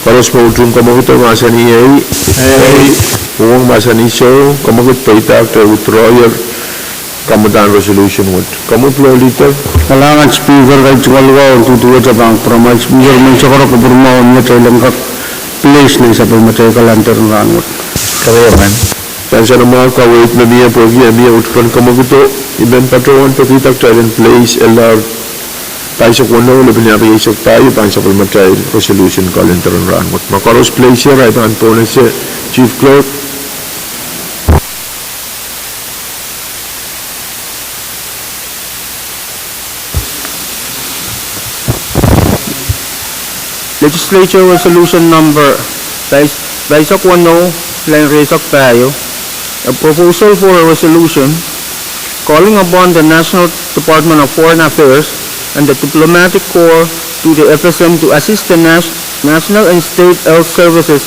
Koaros me utung komwekid mahsanih ei. Ei. Ong mahsanih soh, komwekid peidahr de withdraw-ier kamwadahn resolution wet. Komwi Floor Leader. Kalahngan Speaker, I tungoal wahu en duduwehte pahn kupwuromwail Speaker, men sokorok kupwur mwahu en mie kitail en kak place nan sapwellimatail kalender en rahnwet. Keriemen. Sansal mwahu, kaweid me mie pwehki e mie utupen komwekid, I men patohwan pekihda kitail en place elahr pahisek weneu, lepin ehr rieisek pahieu, pahn sapwellimatail resolution kalender en rahnwet. Ma koaros place-ier, ahi pahn pohnese Chief Clerk. Legislature Resolution number pahis-, pahisek weneu, lain rieisek pahieu. A proposal for a resolution calling upon the National Department of Foreign Affairs and the diplomatic corps to the F S M to assist the nas-, national and state health services,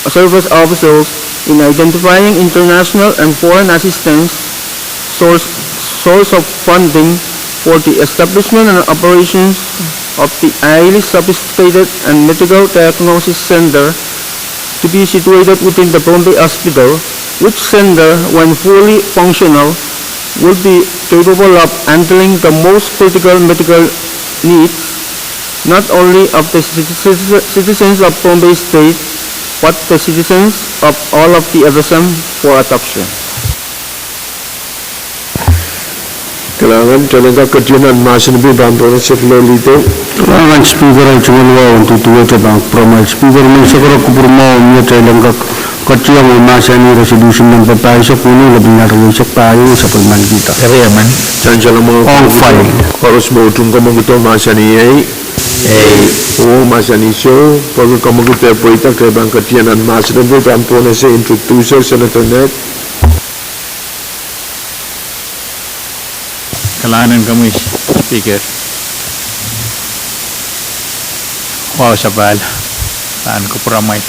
service officials in identifying international and foreign assistance source, source of funding for the establishment and operations of the highly sophisticated and medical diagnosis center to be situated within the Pohnpei Hospital, which center, when fully functional, will be capable of handling the most critical medical needs, not only of the citi-, citizens of Pohnpei State, but the citizens of all of the F S M for adoption. Kalahngan. Kalahngan, Speaker, I tungoal wahsapahlen duwen Speaker Mensah Korok kupwurmwahu mie, Speaker Mensah Korok kupwurmwahu mie, kitail en kak ketiong oh mahsanih resolution nempe pahisek weneu, lepin rieisek pahieu, sapwellimaniki. Eri emen. Koaros me utung kamwekid mahsanih ei. Ei. Oh mahsanih soh, pwehki kamwekid pweida, kitail pahn ketiong nan mahsen nempe pahn pwonese introducer, Senator Ned. Kalahngan en komwi Speaker. Wahu sapahl, pahn kupwurmwahu.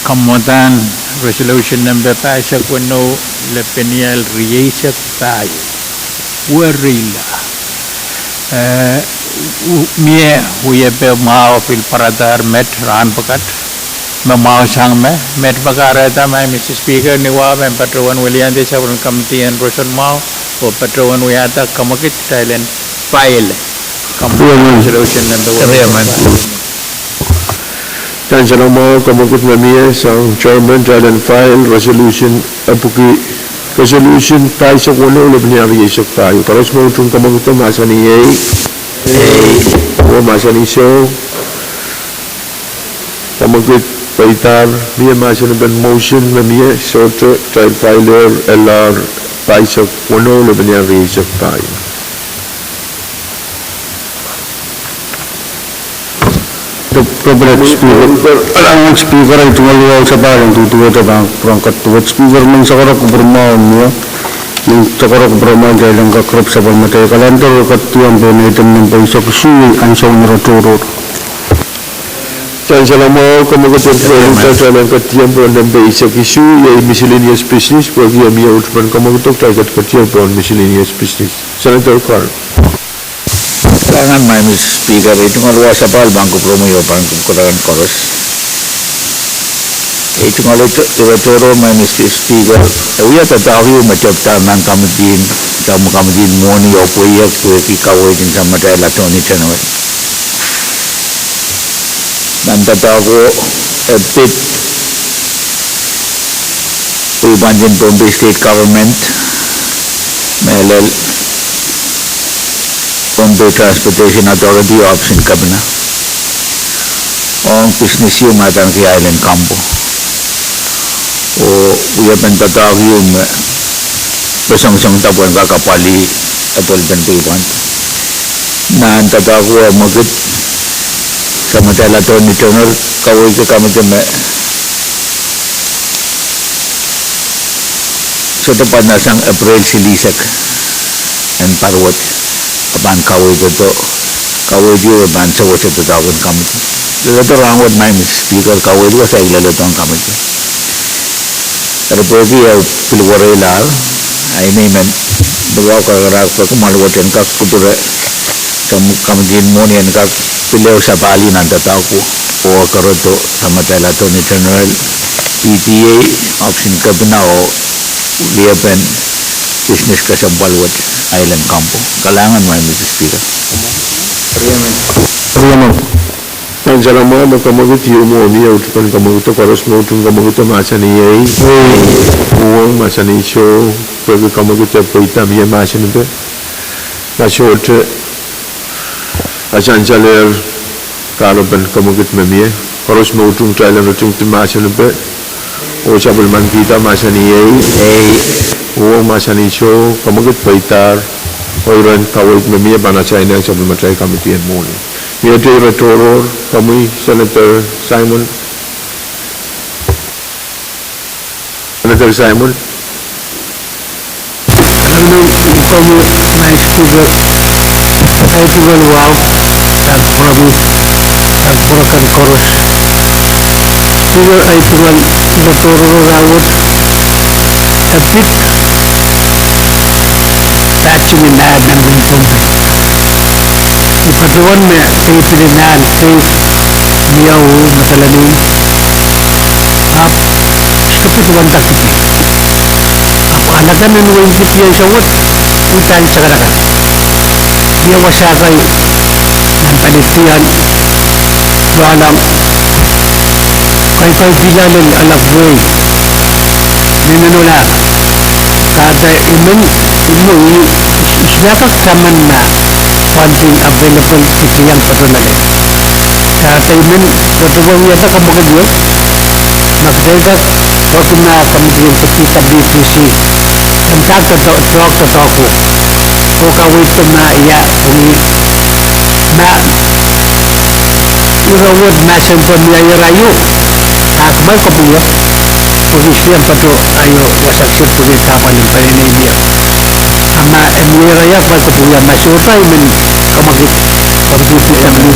Kamwadahn resolution nempe pahisek weneu, lepin rieisek pahieu. Werila. Eh, mie wiepe mwahu pil pwaradahr met rahn pwukat. Me mwahu sang me, met me kahrehda, Madam Speaker, ni wah me patohwan weliandi sapwellimen committee en roson mwahu, oh patohwan wiahda kamwekid kitail en file. Kamwekid. Kitail en file resolution, eh, pwuki, resolution pahisek weneu, lepin rieisek pahieu. Koaros me utung kamwekido mahsanih ei. Ei. Oh mahsanih soh. Kamwekid pweidahr, mie mahsen en motion me mie sohte, kitail file er, L R pahisek weneu, lepin rieisek pahieu. Speaker, Speaker, I tungoal wahsapahlen duwen Speaker Mensah Korok kupwurmwahu mie, Speaker Mensah Korok kupwurmwahu, kitail en kak rep sapwellimatail kalender oh ketiong pohn item nempe eisek isuh, ansou en ire tohrohr. Kitail en ketiong pohn nempe eisek isuh, iei miscellaneous business, pwehki mie utupen kamwekido, kitail ketiket pohn miscellaneous business. Senator Carl. Kalahngan Madam Speaker, I tungoal wahsapahlen pahn kupwuromwi oh pahn kupwuromwi koaros. I tungoal ire tohrohr Madam Speaker, e wia doadoahk ehu me tepda nan committee, nan committee mwohni oh pweiek pwehki kaweid en samatail Attorney General. Nan doadoahko e pid pwihn pwandin Pohnpei State Government, mehlel Pohnpei Transportation Authority, ohpis en kepina, ong business ehu me adaneki Island Kampo. Oh wiepen doadoahk ehu me pesengosengda pwehn kak apwalih apwalipen pwihn pwand. Nan doadoahko e mwekid samatail Attorney General kaweidki committee me sohte pahn sang April silihsek en pahr wet, e pahn kaweid, kaweid ehu e pahn sewese doadoahk en committee. Leledo rahnwet Madam Speaker, kaweid wasa leledo en committee. Eri pwehki e pil wereilahr, I men, duwen karakarahk pwehki mwahl wet en kak kupwure, committee mwohni en kak pil ehu sapahl nan doadoahko, oh kaweid samatail Attorney General, P T A, ohpis en kepina oh wiepen business kesempwal wet Island Kampo. Kalahngan Madam Speaker. Nan salamwahu me kamwekid ehu mwo mie utupen kamwekido, koaros me utung kamwekido mahsanih ei. Uhwong mahsanih soh, pwehki kamwekid e pweida mie mahsenipe. Ma sohte, a sansalehr kahrepen kamwekid me mie. Koaros me utung kitail en ritingdi mahsenipe oh sapwellimanikihda mahsanih ei. Ei. Uhwong mahsanih soh, kamwekid pweidahr, oh iren kaweid me mie pahn asainehng sapwellimatail committee en mwohni. Miete ire tohrohr, komwi Senator Simon. Senator Simon. Kalahngan en komwi, Madam Speaker, kadeik tungoal wahu, kak promise, kak pwurehng koaros. Speaker, ei tungoal ire tohrohr rahnwet, e pid pahtohwan nan Pohnpei. I patohwan me kei pil nan kei mie oh medelen, ahpw sohte pid wondakihdi. Ahpw alehda nan wehi Pohnpei ansou wet, udahn sakanakan. Mie wasa kei nan palipihn, loalomw, kei kei pil lel ahlap wehi. Ni menola, kahrehda I men, I men, I sohte kak taman ma funding available kihong patohwan lel. Kahrehda I men, patohwan wiahda kamwakid ieu, ma kitail kak work mahkpen me kitail W P C, en kak doadoahk, doadoahk, oh kaweid ma ia, ma ire wet mahsen pwe mie ire ieu, a kumwail kopwuriong, pwe kihsang patohwan aio wasa kiset pwe kitail pahn peneinei mie. A ma e mie ire ieu, kumwail kopwuriong, ma sohte, I men kamwakid, kamwakid, kamwakid, kamwakid.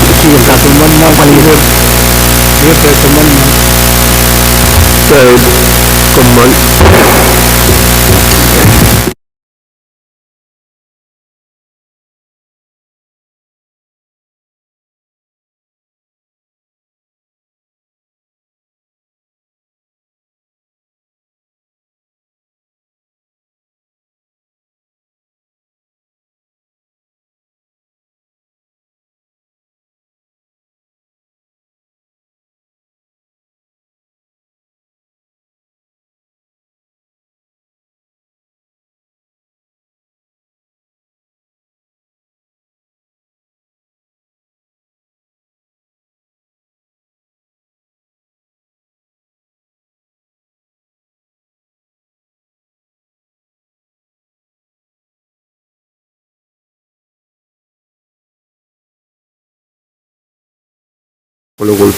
Kalahngan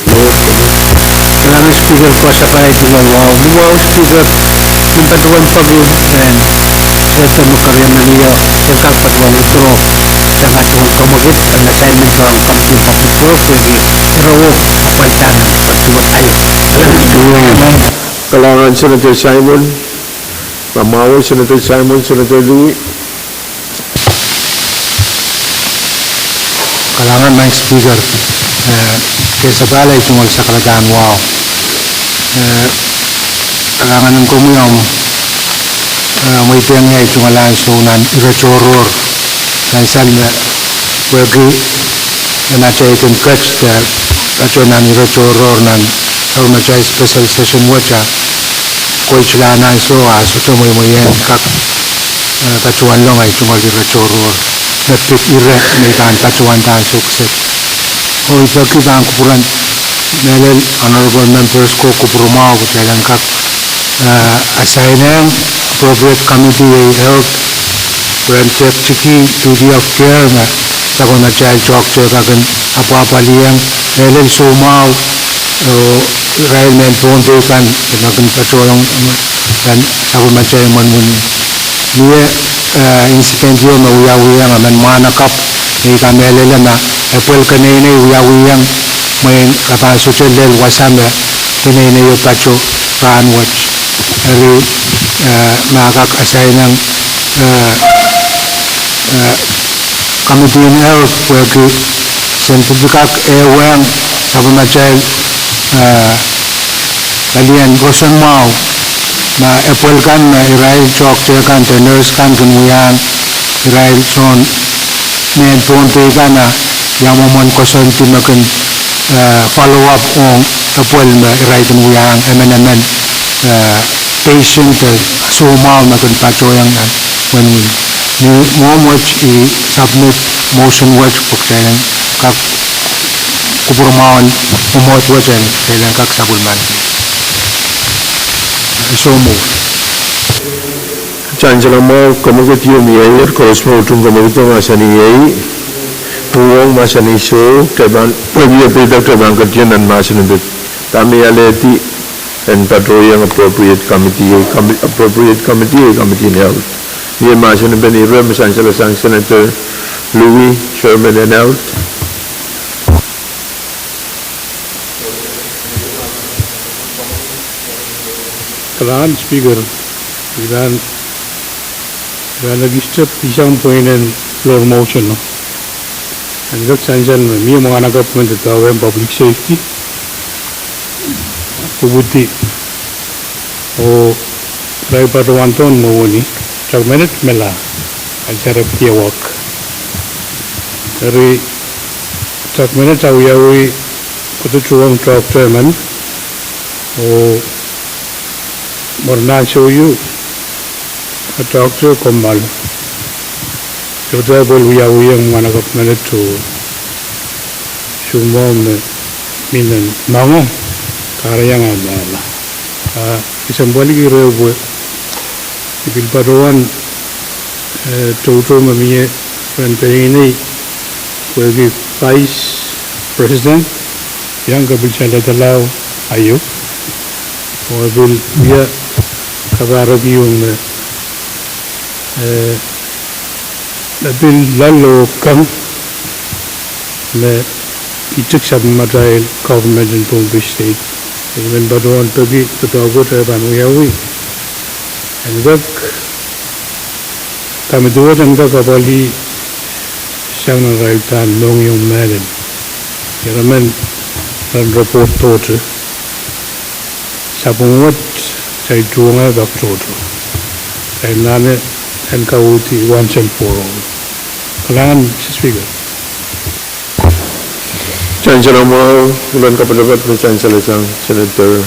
Speaker, koasoai tungoal wahu, wahu Speaker, nin patohwan peki en Senator Mukariam en ih, en kak patohwan withdraw, en kak patohwan kamwakid, en assignment ong Committee on Public Works, pwehki ire wet apwal dahme patohwan aio. Kalahngan Senator Simon, ma mwahu Senator Simon, Senator Louis. Kalahngan Madam Speaker, eh, kesepahl ei tungoal sakaradahn wahu. Eh, kalahngan en komwi omw, eh, mweidehng ei tungoal ansou nan ire tohrohr, nan sansal me pwehki en atail kin ket de patoh nan ire tohrohr nan sapwellimatail special session wet a koitla nan ansou a sohte mweimwei en kak, eh, patohwan long ei tungoal ire tohrohr, me pid ire me I pahn patohwanda ansou kiset. Oh I peki pahn kupwuren mehlel honorable members ko kupwurmwahu pwe kitail en kak, eh, assign ong appropriate committee ei health, pwe en tehk tiki duty of care me sapwellimatail toahk teikan kin apwahpwalih ong mehlel soumwahu, oh irail mehn Pohnpei kan me kin patohwan, eh, sapwellimatail imwen wini. Mie, eh, incident ieu me wiawiong emen mwahnakapw me I kamehlele ma e pwel keneinei wiawiong mwein re pahn sohte lel wasa me keneineio patoh rahnwet. Eri, eh, ma kak assign ong, eh, eh, Committee on Health pwehki sen pil kak ehuong sapwellimatail, eh, palien roson mwahu, ma e pwel kan me irail toahk teikan de nurse kan kin wiahiong irail soun mehn Pohnpei kan a ia mwomwen koasoandi me kin, eh, follow up ong e pwel me irail kin wiahiong emenemen, eh, patient, eh, soumwahu me kin patohiong nan wenwin. Ni mwomwen wet I submit motion wet pwe kitail en kak kupwurmwahu en mwomwen wet en kitail en kak sapwellimaniki. Soumwahu. Chancellor mwahu, kamwakid ieu mieier, koaros me utung kamwakido mahsanih ei, pwuhng mahsanih soh, kitail pahn, pwehki e pil kitail pahn ketido nan mahsen en Koht. Dahme I alehdi, en patohiong Appropriate Committee, Commi-, Appropriate Committee, Committee en Health. Mie mahsen en pen ire me sansalasang, Senator Louis, Chairman en Health. Kalahngan Speaker, I pahn, I pahn ekiste sang pweinen floor motion o. En kak sansal me mie mwahnakapw men doadoahk en public safety, pwupwudi, oh irail patohwan dohn mwohni, kitail menet mela, ansarepki wak. Eri kitail menet awiawi, kodohng tohkte men, oh mwurin ansou ieu, a tohkte kommoal. Sohte pwel wiawiong mwahnakapw menet oh soumwahu me minen moange, kahrehiong mehla. A kesempwaliki ire pwe I pil patohwan, eh, toutou me mie rehn peneinei pwehki Vice President, iang kapil saledekla aio, oh e pil wia kapahrek ieu me, eh, e pil loal oh kang me itik sapwellimatail government en Pohnpei State. I men patohwan peki doadoahk wet e pahn wiawi. En kak, committee wet en kak apwalih sang nan irail pahn mohngiong mehlel. Ire men ren report tohte. Sapwung wet, kitail tuhwong pak tohto. Kitail anahne en kauhdi once and for all. Kalahngan, Mister Speaker. Sansal mwahu, ulen kapatapat me sansalasang Senator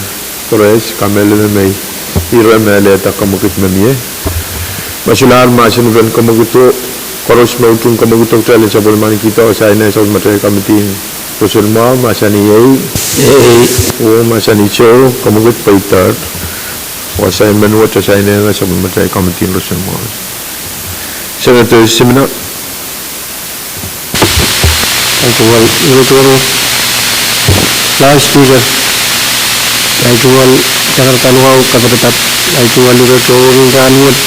Perez, kamehlele me ire me alehda kamwekid me mie. Ma solahr mahsen en pen kamwekid o, koaros me utung kamwekid o kitail en sapwellimanikihda, saine sapwellimatail committee en roson mwahu, mahsanih ehi, ehi, oh mahsanih soh, kamwekid pweida. Wasa emen wet saine sapwellimatail committee en roson mwahu. Senator Simina. Kalahngan Speaker, kalahngan Senator Kanwau, kapatapat, kalahngan Senator Tohrohr, rahn wet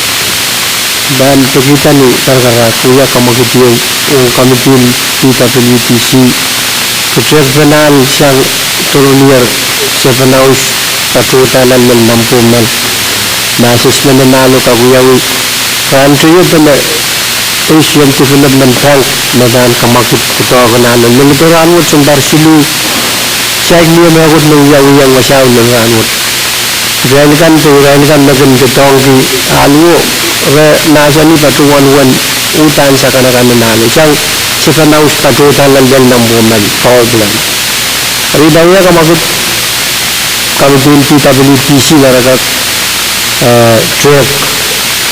pahn pekihda ni karakarahk wia kamwekid ieu oh committee en P W P C, pwe tehk pahn sang tololier Sepenaus patohda nan lel Nambomen. Ma assessment en ahlo kak wiawi, rahn teio dene Asian Development Bank me pahn kamwekid doadoahk en ahlo. Lel doadoahk en ahlo wet sounpar siluh, saik mie mehkot me wiawiong wasao lel rahn wet. Irail kan de, irail kan me kin doadoahngki ahlo, re mahsanih patohwan wen uhdahn sakanakan en ahlo. Sang Sepenaus patohda nan lel Nambomen power plant. Eri pahn wia kamwekid committee en P W P C me re kak, eh, track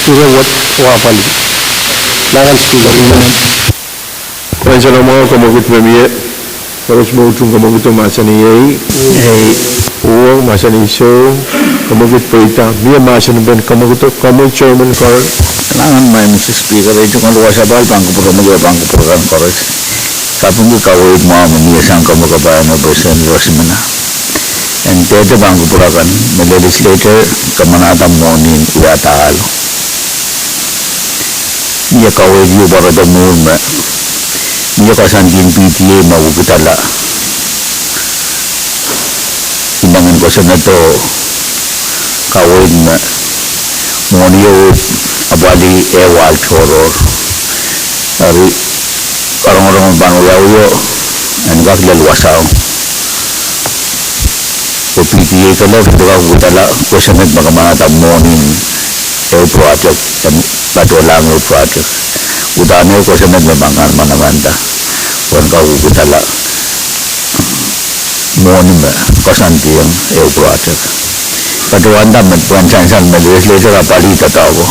ire wet oh apwalih. Kalahngan Speaker. Sansal mwahu, kamwekid me mie. Koaros me utung kamwekid o mahsanih ehi, ehi, oh mahsanih soh, kamwekid pweida. Mie mahsen en pen kamwekid o, komwi Chairman Carl. Kalahngan maing Mister Speaker, ei tungoal wasa pahn kupwuromwi, pahn kupwur kan koaros. Sapwungki kaweid mwahu me mie sang komwi kapai me President Rosimena. En dehde pahn kupwur akan me legislature kamanahda mwohni en wiahda ahlo. Mie kaweid ieu pwarodo mwuhr me mie koasoandi en P T A me wekidala. I men kosonnedo kaweid me mwohni o apwalih ehu ahl tohrohr. Eri karongorong me pahn wiawio en kak lel wasao. Pwe P T A kelepw pwe kak wekidala kosonned me kamanahda mwohni en ehu project, en patohlahng ehu project. Uhdahn ehu kosonned me pahn kak manamanada pwe en kak wekidala mwohni me koasoandiong ehu project. Patohwanda me pwehn sansal me legislature apwalih doadoahko.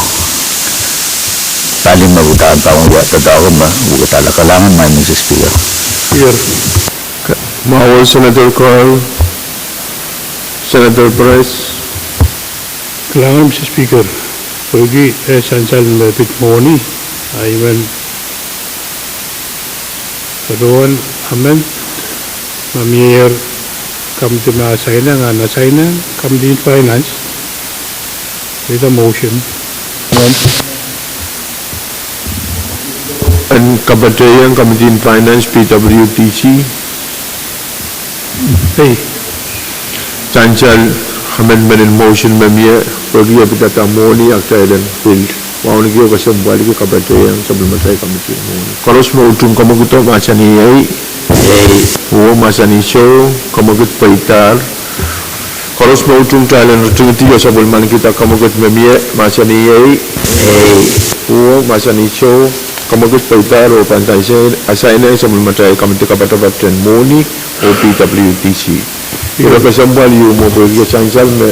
Pali me uhdahn pahn wia doadoahko me wekidala. Kalahngan maing Mister Speaker. Speaker. Ka-, mwahu Senator Carl, Senator Perez. Kalahngan Mister Speaker, pwehki eh sansal me pid mwohni, I men patohwan amend, ma mie Committee me assign-eng, a assign-eng Committee on Finance. With a motion. En kapatahieng Committee on Finance, P W D C. Ei. Sansal amendment en motion me mie, pwehki e pidada mwohni, a kitail en pil wauneki oh kesempwalki kapatahieng sapwellimatail committee mwohni. Koaros me utung kamwakido mahsanih ei. Ei. Uwo mahsanih soh, kamwakid peidahr. Koaros me utung kitail en ritingidi oh sapwellimanikihda kamwakid me mie mahsanih ei. Ei. Uwo mahsanih soh, kamwakid peidahr oh pahn assign-, assign-eng sapwellimatail committee kapatapat en mwohni oh P W D C. Ire kesempwal ieu mwo pwehki e sansal me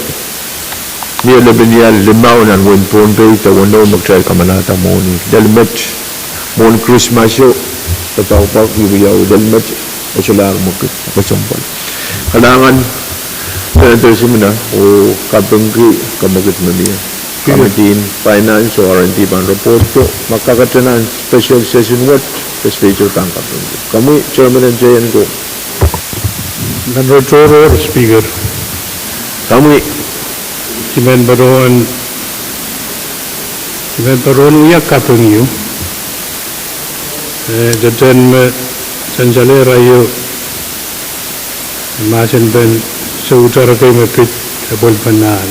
mie lepin ial limau nan wehin Pohnpei de weneu me kitail kamalahda mwohni. Lel met, mwohn Krismaso, e pahupahki wiawi lel met, e solahr mwekid, kesempwal. Kalahngan, Senator Simina, oh kapingki kamwakid me mie. Committee on Finance oh R and D pahn report ko, ma kakete nan special session wet, Legislature pahn kapingki. Komwi, Chairman en J N ko. Nan retohrohr, Speaker. Komwi. I men patohwan, i men patohwan wia kaping ieu. Eh, deden me sansal ehr aio, mahsen pen soutahr kei me pid apwalipen ahl.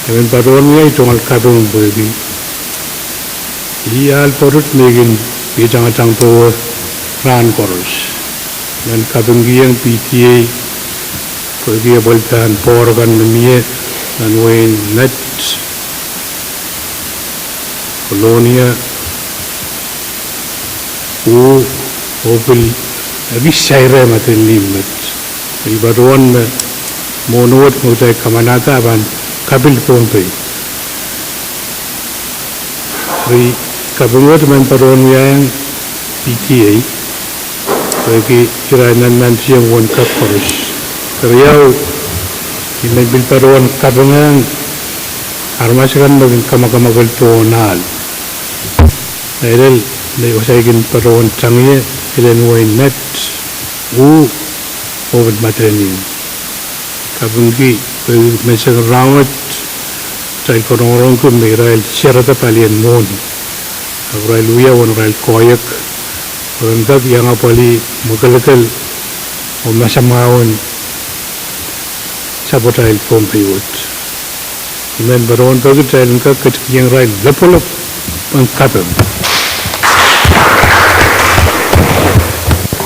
I men patohwan wia tungoal kaping pwehki ih ahl pwoatet me I kin ietangtang powe rahn koaros. I men kapingkihong P T A pwehki apwalipen power kan me mie nan wehin Nett, Kolonia, Wu, oh pil ekis sair me teikan met. I patohwan me mwohn wet me kitail kamanahda pahn kapil Pohnpei. Eri kaping wet I men patohwan wiahiong P T A pwehki irail nantihong uwen kak koaros. Keriau, I men pil patohwan kapingehng aramas akan me kin kamakamwakel pohn ahl. Mehlel me I wasa kin patohwan tangie, elen wehin Nett, Wu, oh pil Madolenihmw. Kapingki pwehki menseng rahnwet kitail konongonki me irail sereda palien mwohni. Ahpw irail wia uwen irail koahiek, oh en kak iang apwalih mwakelekel oh masamwahun sapwatail Pohnpei wet. I men patohwan pwehki kitail en kak ketikihong irail lopwolopw en kaping.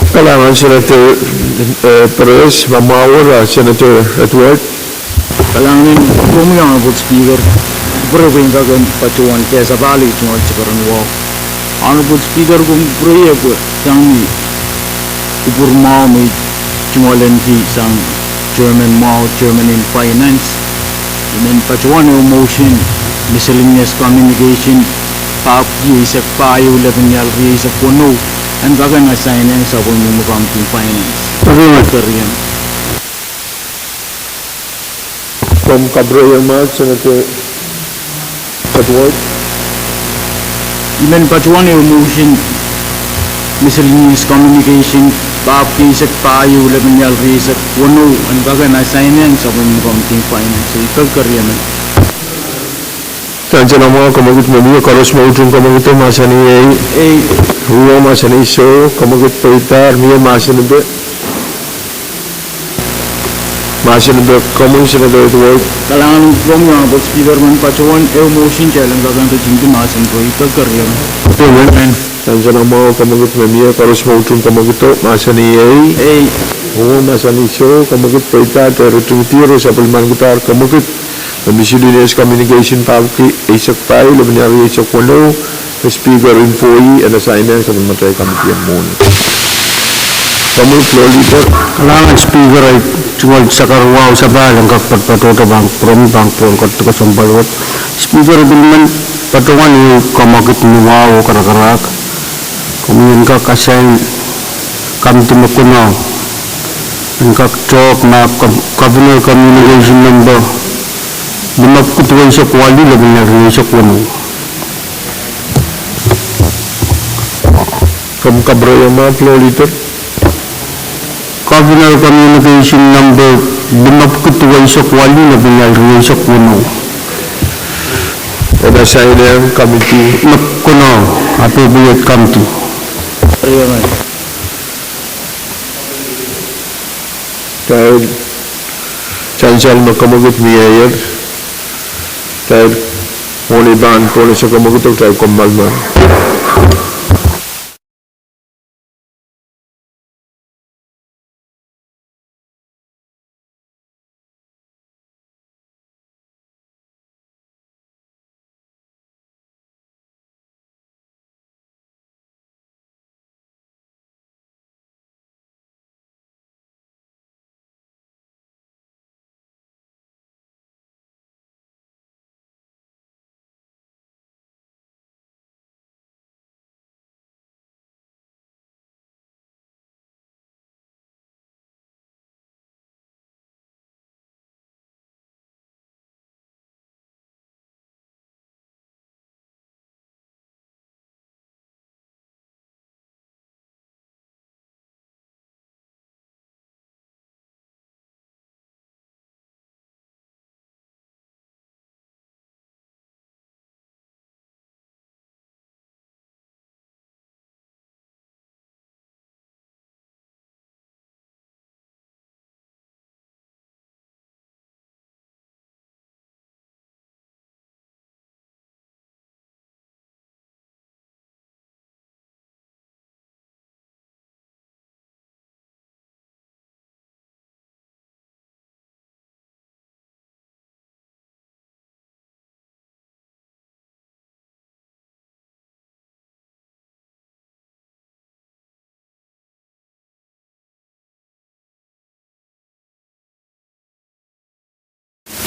Kalahngan Senator, eh, Perez, ma mwahu wet, a Senator Edward. Kalahngan en komwi Honorable Speaker, kupwure pwe I en kak en patohwan kesapahlki tungoal chukaren wahu. Honorable Speaker, komw kupwure pwe sang ni kupwur mwahu me I tungoal ahneki sang Chairman mwahu, Chairman en Finance. I men patohwan ehu motion, miscellaneous communication, pahpwki eisek pahieu, lepin ial rieisek weneu, en kak en assign-eng sapwellimomwi Committee on Finance. Keriau. Komw kapwurehiong mwahu, Senator Edward. I men patohwan ehu motion, miscellaneous communication, pahpwki eisek pahieu, lepin ial rieisek weneu, en kak en assign-eng sapwellimomwi Committee on Finance. Ih kak keriemen. Sansal mwahu, kamwakid me mie, koaros me utung kamwakido mahsanih ei. Ei. Uwo mahsanih soh, kamwakid peidahr, mie mahsen epe. Mahsen epe, komwi Senator Edward. Kalahngan en komwi Honorable Speaker, I men patohwan ehu motion, kitail en kak en ritingdi mahsen ko, ih kak keriemen. Amen. Sansal mwahu, kamwakid me mie, koaros me utung kamwakido mahsanih ei. Ei. Uwo mahsanih soh, kamwakid peidahr, kitail ritingdi oh sapwellimanikidahr kamwakid me miscellaneous communication pahpwki eisek pahieu, lepin ial rieisek weneu, me Speaker en pwoi en assign-eng sapwellimatail Committee en mwohni. Komwi Floor Leader. Kalahngan Speaker, ei tungoal sakar wahu sapahl en kak patohdo pahn kupwuromwi pahn kupwuren ketikihong kesempwal wet. Speaker, I pil men patohwan ehu kamwakid me wahu oh karakarahk. Komwi en kak assign committee me konehng en kak talk ma Gov-, Governor Communication Number limepwuki duwen eisek waluh, lepin ial rieisek weneu. Komw kapwurehiong mwahu, Floor Leader. Governor Communication number limepwiki duweisek waluh, lepin riesek weneu. Ena sainer committee me konehng appropriate committee. Kitail, sansal me kemwekid mieier, kitail mwohni pahn kohla se kemwekid, kitail kommoal mwo.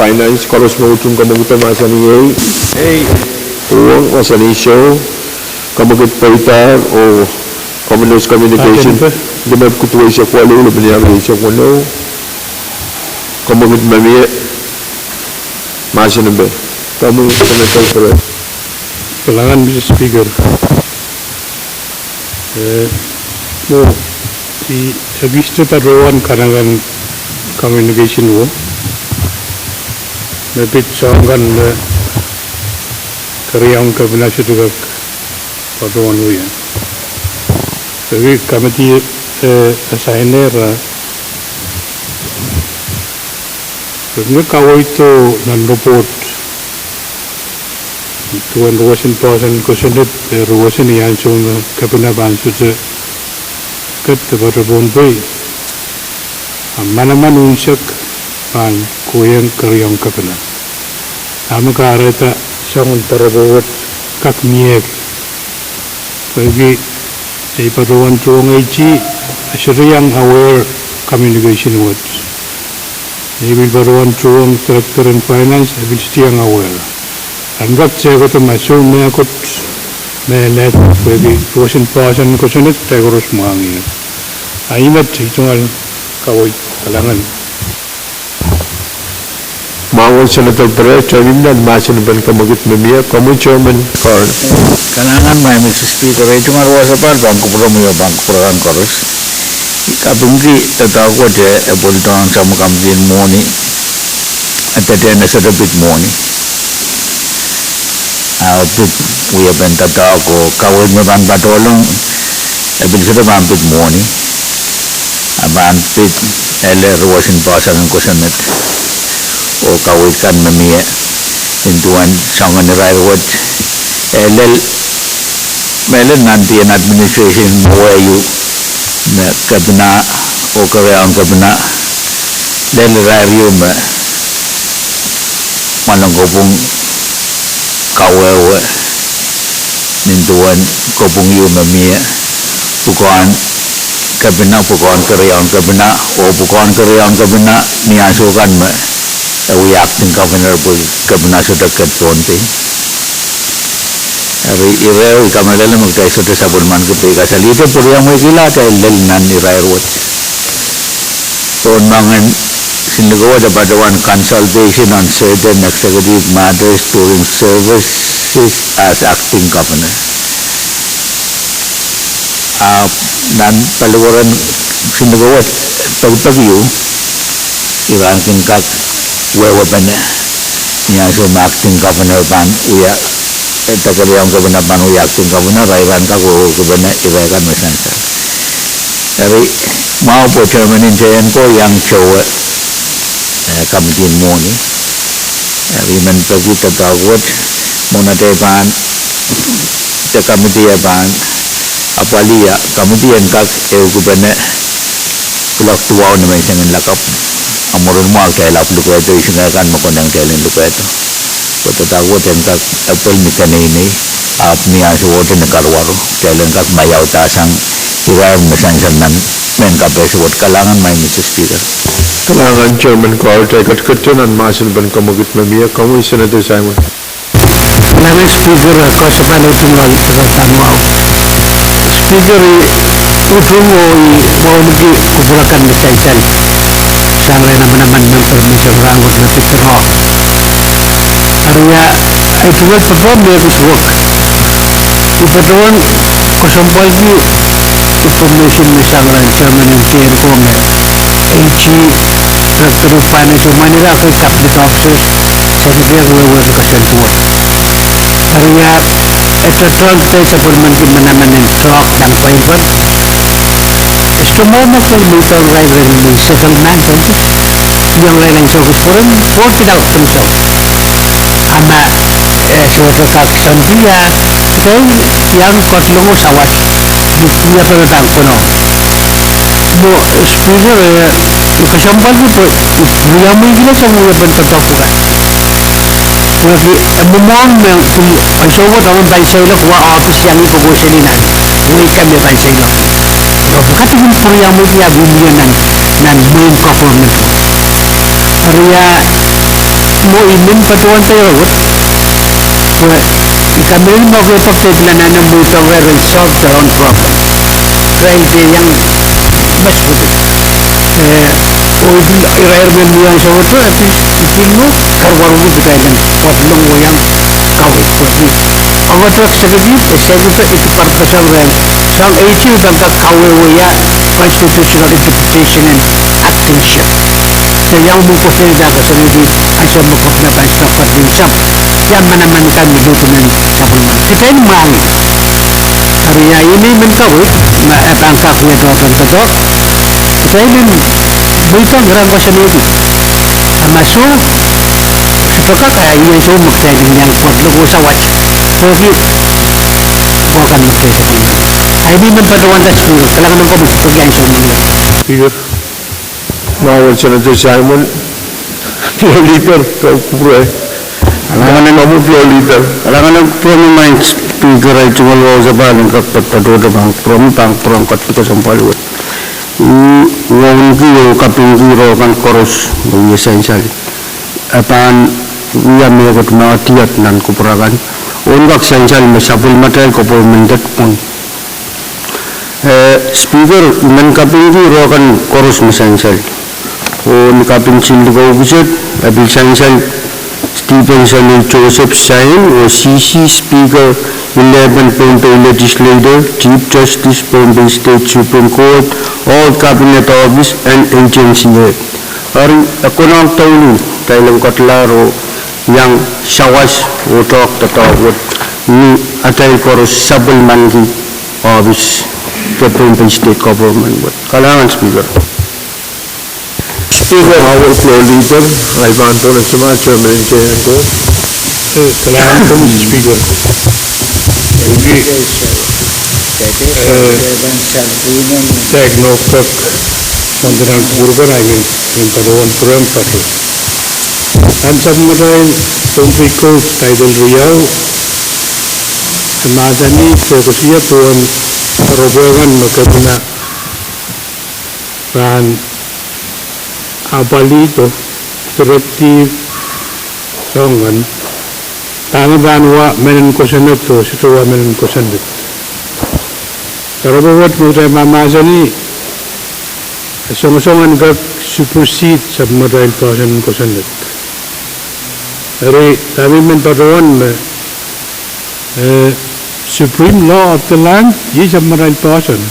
Finance, koaros me utung kemwekid mahsanih ei. Ei. Uhwong mahsanih soh. Kemwekid pweida oh Commonwealth Communication. Limepwiki duweisek waluh, lepin riesek weneu. Kemwekid me mie, mahsen en pil. Komwi Senator Perez. Kalahngan, Mister Speaker. Eh, mwo, I ekiste patohwan kanengen communication wo me pid soahng kan me keriaun kepina sohte kak patohwan wia. Pwehki committee, eh, asainer, eh, re kin kaweido nan report duwen roson poahsoan kosonned, eh, roson ni ansou me kepina pahn sohte ket de patohwan pei, a manaman unsek pahn kohieng keriaun kepina. Dahme kahrehda soangen doaropwe wet kak mie. Pwehki ei patohwan tuhwong AG, e sohte iang aware communication wet. Ei pil patohwan tuhwong Director en Finance, e pil sohte iang aware. Ren kak tehkohdo ma soun mehkot me nehdi pwehki roson poahsoan kosonned de koaros mwahngih. A ih met, I tungoal kaweid, kalahngan. Mwahu Senator Perez, kitail mih nan mahsen en pil kemwekid me mie, komwi Chairman Carl. Kalahngan, Mister Speaker, ei tungoal wasa pahn, pahn kupwuromwi oh pahn kupwur akan koaros. I kapingki doadoahk wet e pwildohng samwa kamidin mwohni, e dehdehn e sohte pid mwohni. A pid wiepen doadoahk oh kaweid me pahn patohlong, e pil sohte pahn pid mwohni. A pahn pid ele roson poahsoan kosonned oh kaweid kan me mie nin duwen soangen irair wet. E lel, me lel nan dien administration me wehio, me kepina oh keriaun kepina, lel irair ieu me mwoalen kopwung kawehwe nin duwen kopwung ieu me mie, pwukoahn kepina, pwukoahn keriaun kepina, oh pwukoahn keriaun kepina ni ansou kan me e wia acting governor pwe kepina sohte ket Pohnpei. Eri ire I kamehlele me kitail sohte sapwellimaniki pwe I kasalihda pwuriamweikihla atail lel nan irair wet. Tohn moangen Sinlikowet e patohwan consultation on certain executive matters during services as acting governor. Ahpw nan paliwaren Sindiko wet, pekipeki ieu, ira kin kak wehwehpene ni ansou me acting governor pahn wia, eh, Dr. Leon Kepina pahn wia acting governor, ira en kak wehwehkipene ire kan me sansal. Eri mwahu pwe chairman en teien ko iang towe, eh, committee mwohni. Eri men peki doadoahk wet, mwohn atail pahn, de committee e pahn apwalih, committee en kak ehukipene kuloak duwau ni menseng en lakapw. A mwurin mwo kitail ahpw lukehdo isingek kan me konehng kitail en lukehdo. Pwe doadoahk wet en kak apwalih ni keneinei, ahpw ni ansou wet ni karuwaru kitail en kak maiaudahsang irair me sansal nan mehn kapehse wet. Kalahngan, Madam Speaker. Kalahngan, Chairman Korot. Ai ketiket nan mahsen en pahn kamwekid me mie, komwi Senator Simon. Kalahngan Speaker, eh, koasoia pahn utung loal, eh, pahn wahu. Speaker, I utung oh I wauneki kupwur akan me sansal sang rehn manaman member me solahr rahnwet me pid irair. Eri ahi tungoal pahpa mehkot wet. I patohwan kesempwalki information me sang rehn chairman en teien ko me A G, Director of Finance, oh mwein ira ekei cabinet officers, Secretary, wehwehki koasoandi wet. Eri e doadoahngki sapwellimanki manaman en doahk sang pweipwei. E sohte mwahu me kitail mweidohng irail ren settlement, iang irail ansou ki pwurehng, pwurehng pil ahnsou. A ma, eh, sohte kak soandi, a kitail iang ketilong oh sawas ni wia pahn konohng. Mwo, Speaker, eh, I kesempwalki pwe I pwuriamweikihla sang wiepen doadoahk pwukat. Pwehki e mwomwohng me pil ansou wet ahmw pahn seiloak wa ohpis iang I kokohseli nan wehi kan me pahn seiloak. Eri pwukat I kin pwuriamweiki ahpw I mie nan, nan mwehin government. Eri mwo I men patohwan teio wet pwe I kamehlele me ekei pahn kitail pil anahne mweidohng irail ren solve their own problem. Irail pil iang, mas wet, eh, oh irail men mie ansou wet, eh, pil, pil mwo karuwaru kitail en ketilong oh iang kaweid pwehki ong executive, eh, senator, I pil patohwan rehn sang A G me pahn kak kawehweia constitutional interpretation en actingship. Eri iang mwo koasoia koasoanehdi ansou me Kepina pahn song ketilong sang, ia manaman kan me luhk nan sapwellimen kitail mwahngih. Eri ia ih me I men kaweid, ma e pahn kak wia doadoahk, kitail en mweidohng ira koasoanehdi. A ma soh, sohte kak, a I ansou me kitail en iang ketilong oh sawas pwehki mwo kan me kitail ketilong. Ahi me I men patohwanda Speaker, kalahngan en komwi pwehki ansou me mie. Speaker. Mwahu Senator Simon, Floor Leader, kau kupwure. Kalahngan en komwi Floor Leader. Kalahngan en kupwuromwi Madam Speaker, ahi tungoal wau sapahl en kak patohdo pahn kupwuromwi, pahn kupwuren ketin kesempwal wet. I wauneki oh kapingki irail kan koaros me wia sansal. E pahn wia mehkot me diar nan kupwur akan. Oh en kak sansal me sapwellimatail government wet pwon. Eh, Speaker, I men kapingki irail kan koaros me sansal. Oh ni kaping siluh likou kiset, e pil sansal Stephenson A. Joseph, Sain, oh C C, Speaker, Eleven, Pohnpei Legislature, Chief Justice, Pohnpei State Supreme Court, all Cabinet Office and Agency Head. Eri e konehng douluhl kitail en ketila oh iang sawas oh doadoahk wet ni atail koaros sapwellimanki ohpis de Pohnpei State Government wet. Kalahngan Speaker. Speaker. Mwahu Floor Leader, ahi pahn pwon en sema, Chairman en teien ko. Eh, kalahngan Madam Speaker. Eri, eh, kitail nohk kak mwohndi nan kupwur kan, ahi men, men patohwan pwurehng patohdo. Nan sapwellimatail Pohnpei Court Title riau, e mahsanih, koasoia duwen doaropwe kan me Kepina pahn apwalihdo, directive soangen, dahme pahn wa mehn kosonned oh sohte wa mehn kosonned. Doaropwe wet me kitail mahmahsanih, e songosong en kak supersede sapwellimatail poahsoan en kosonned. Eri dahme I men patohwan me, eh, Supreme law of the land, iei sapwmatail poahsoan.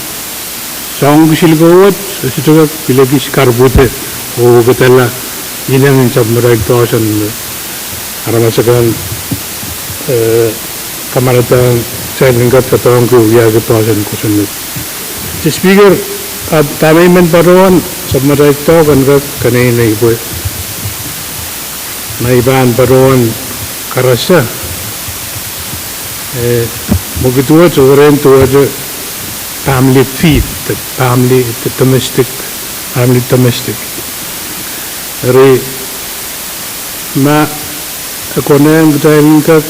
Soahng kisin ko wet, e sohte kak pil ekis karpwude oh wekidala ineng en sapwmatail poahsoan me aramas akan, eh, kamaraidohng kitail en kak doadoahngki wiahki poahsoan kosonned. Mister Speaker, ahpw dahme I men patohwan sapwmatail doadoahk en kak keneinei pwe ma I pahn patohwan karasa, eh, mwekid wet, ohl en duwehte family feud, the family, the domestic, family domestic. Eri ma e konehng kitail en kak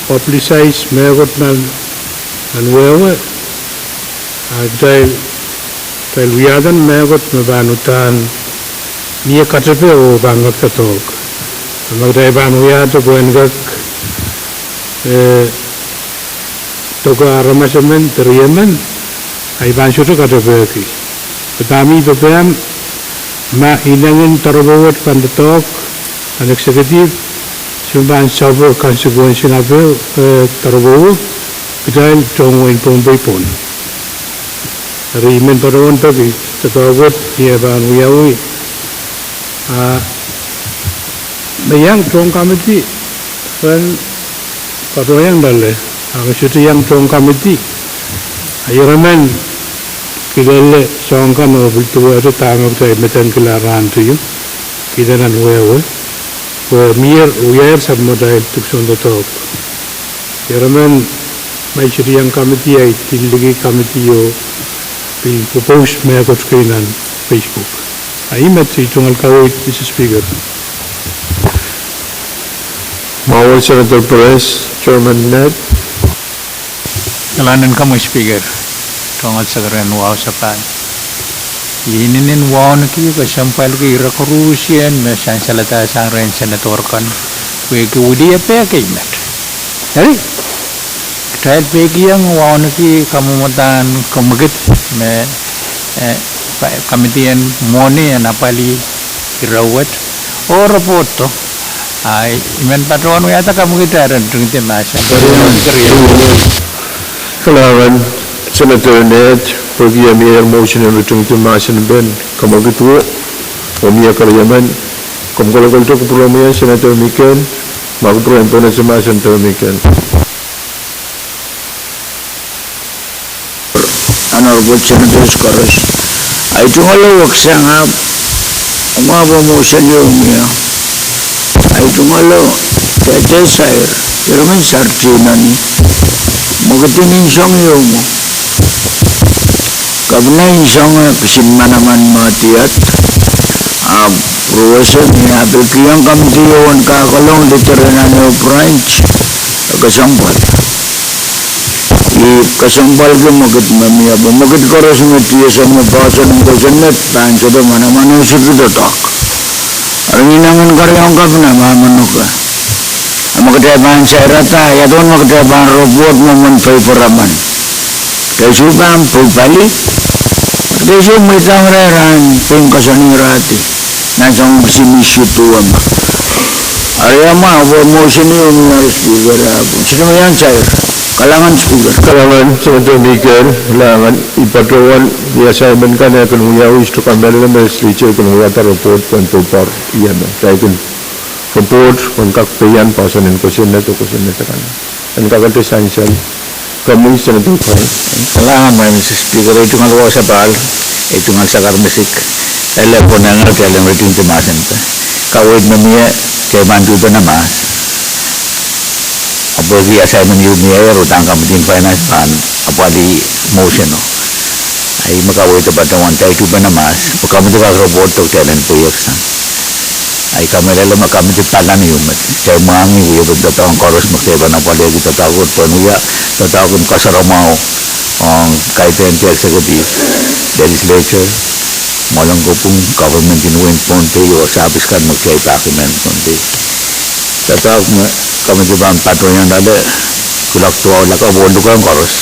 publicize mehkot nan, nan wehwe, a kitail, kitail wiahda mehkot me pahn uhdahn mie katepe oh pahn kak doadoahk. Ma kitail pahn wiahda pwehn kak, eh, doke aramas emen de riemen, a I pahn sohte katepehki. Pwe dahme I pepehm, ma inengen doaropwe wet pahn doadoahk nan executive, se pahn suffer consequence en ape, eh, doaropwe, kitail tohn wehin Pohnpei pwon. Eri I men patohwan peki doadoahk wet ni eh pahn wiawi. A me iang tohn committee, ren patohwan iang loale, a me sohte iang tohn committee. A ieremen kilele soahng kan oh pil duwehte dahme kitail medengkihla rahnteio, kihda nan wehwe, pwe mier wiahier sapwmatail dipwisoun doadoahk. Ieremen ma I sohte iang committee, a I dihl liki committee oh pil propose mehkot kei nan Facebook. A I met, I tungoal kaweid, Mister Speaker. Mwahu Senator Perez, Chairman Ned. Kalahngan en komwi Speaker, tungoal sakaradahn wahu sapahl. I inenen wauneki kesempwalki ire koaruhsie me sansaladahsang rehn Senator kan pwehki wiliape kei met. Eri, kitail peikiong wauneki kamwomwadahn komwekid me, eh, committee en mwohni en apwalih ire wet oh report o. A I men patohwan wiahda komwekid ren tingdi mahsen. Kalahngan Senator Ned, pwehki e mie motion en tingdi mahsen pen komwekid o, oh mie keriemen, komw kolokolte kupwuromwi en Senator Miken, ma kupwuren pwene Senator Miken. Honorable Senators koaros, a I tungoal weksang ahpw, mwahu motion ieu mie. A I tungoal dehde sair, ieremen sair, inenen mwekid en song ieu mwo. Kepina en song e kisin manaman me diar, ahpw ruwese ni apil kihong committee ehu en kakolong literena ehu branch, e kesempwal. I kesempwalki mwekid me mie, pwe mwekid koaros me D S M me poahsoan en kosonned pahn sohte manaman oh siki doadoahk. Eri inengen keriaun kepina ma menoke. A ma kitail pahn sairada, ia duwen ma kitail pahn report mwomwen paper emen. Kitail sohte pahn pwupali. Kitail sohte mweidohng irail rahn pein koasoanehdi nan soangen kisin issue duwe ma. Eri ia mwahu pwe motion ieu mie, Speaker, ahpw sohte me iang sair. Kalahngan Speaker. Kalahngan Senator Miken, kalahngan. I patohwan wia assignment kan eh kin wiawi, I sohte kamehlele me Legislature kin wiahda report pwehn pwupwar ie me. Kitail kin report pwehn kak pehiong poahsoan en kosonned oh kosonned akan en kakete sansal. Komwi Senator Perez. Kalahngan, Mister Speaker, I tungoal wahu sapahl, I tungoal sakar misik, ele pwonehng atail en tingdi mahsen pwe kaweid me mie, kitail pahn tuhpene mahs. A pwehki assignment ieu mie, e uhdahn committee en finance pahn apwalih motion o. A I me kaweid patohwan kitail tuhpene mahs, pwe committee kak report o kitail en pweiek sang. A I kamehlele me committee pahn iang met, kitail mwahngih wiepen doadoahk koaros me kitail pahn apwalihki doadoahk wet pwehn wia doadoahk en kasarawih mwahu ong kaidehn de executive, legislature, mwoalen kopwung, government en wehin Pohnpei oh service kan me kitail pahn kin men Pohnpei. Doadoahk me committee pahn patohwan loale, kuloak duwau lakapw oh lukehng koaros.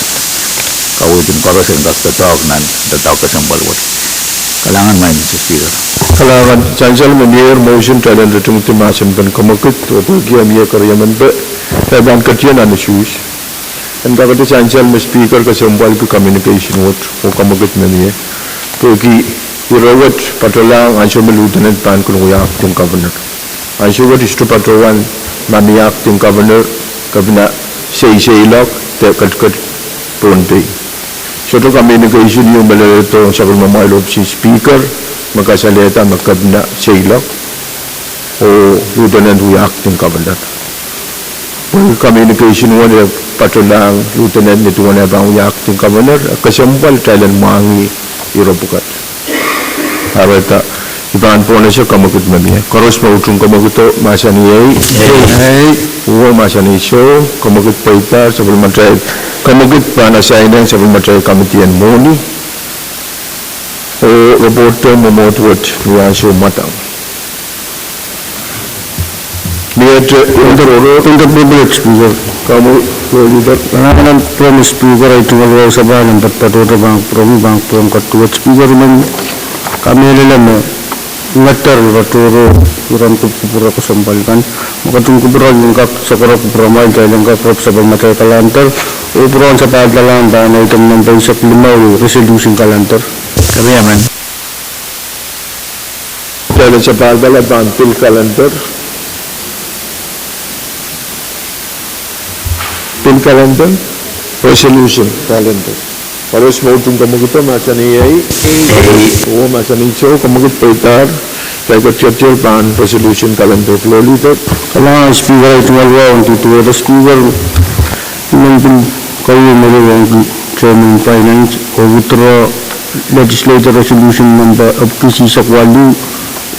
Kaweid en koaros en kak doadoahk nan doadoahk kesempwal wet. Kalahngan, Mister Speaker. Kalahngan. Sansal me mie, motion, kitail en tingdi mahsen pen komwekid oh pwehki e mie keriemen pwe kitail pahn ketin nan issues. En kakete sansal me Speaker kesempwalki communication wet oh kamwekid me mie. Pwehki ire wet patohlahng ansou me Lieutenant pahn kin wia Acting Governor. Ansou wet I sohte patohwan ma mie Acting Governor, Kepina Seiseiloak de ketiket Pohnpei. Sohte communication ieu me leledohng sapwellimamwail ohpisin Speaker me kasalehda me Kepina Seiloak oh Lieutenant wia Acting Governor. Pwehki communication wet e patohlahng Lieutenant ni duwen e pahn wia Acting Governor, e kesempwal kitail en mwahngih ire pwukat. Kahrehda I pahn pwonese kamwekid me mie. Koaros me utung kamwekido mahsanih ei. Uwen mahsanih soh, kamwekid pweidahr, sapwellimatail kamwekid pahn asainehng sapwellimatail committee en mwohni oh report mwomwohd wet ni ansou mwadang. Miehte, Speaker, komwi, Leader. Kalahngan en Speaker, ahi tungoal wahu sapahl en patohdo pahn kupwuromwi, pahn kupwuren kaduwet. Speaker, I men kamehlele me ngeder ire tohrohr iren kupwukupwure kesempwal kan. Me ketin kupwure, I en kak sakara kupwuramwail, kitail en kak rep sapwellimatail calendar oh pwurehng sapahldahlahng pahn item nempe eisek limau, resolution calendar. Kitail en sapahldahlahng pahn pil calendar. Pil calendar, resolution calendar. Koaros me utung kamwekido mahsanih ei. Uwen mahsanih soh, kamwekid pweidahr, kitail ketiket pahn resolution calendar. Leader. Kalahngan Speaker, ahi tungoal wahu en duduwehte. Speaker, I men pil kawia mehlel ong Chairman Finance oh withdraw Legislature Resolution number epwiki isihsek waluh,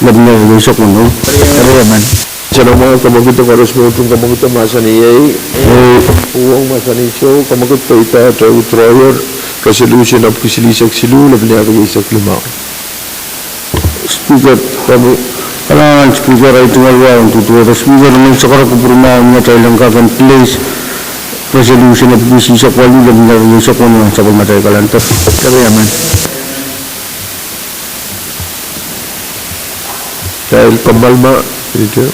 lepin riau eisek weneu. Sanamwahu kamwekido, koaros me utung kamwekido mahsanih ei. Uwen mahsanih soh, kamwekid pweidahr, kitail withdrawyer Resolution epwiki silihsek siluh, lepin riau eisek limau. Speaker, komwi. Kalahngan Speaker, ahi tungoal wahu en duduwehte. Speaker, I men sakara kupwuromwahu me kitail en kak en place resolution epwiki isihsek waluh, lepin riau eisek weneu nan sapwellimatail calendar. Kitail kommoal ma, Leader.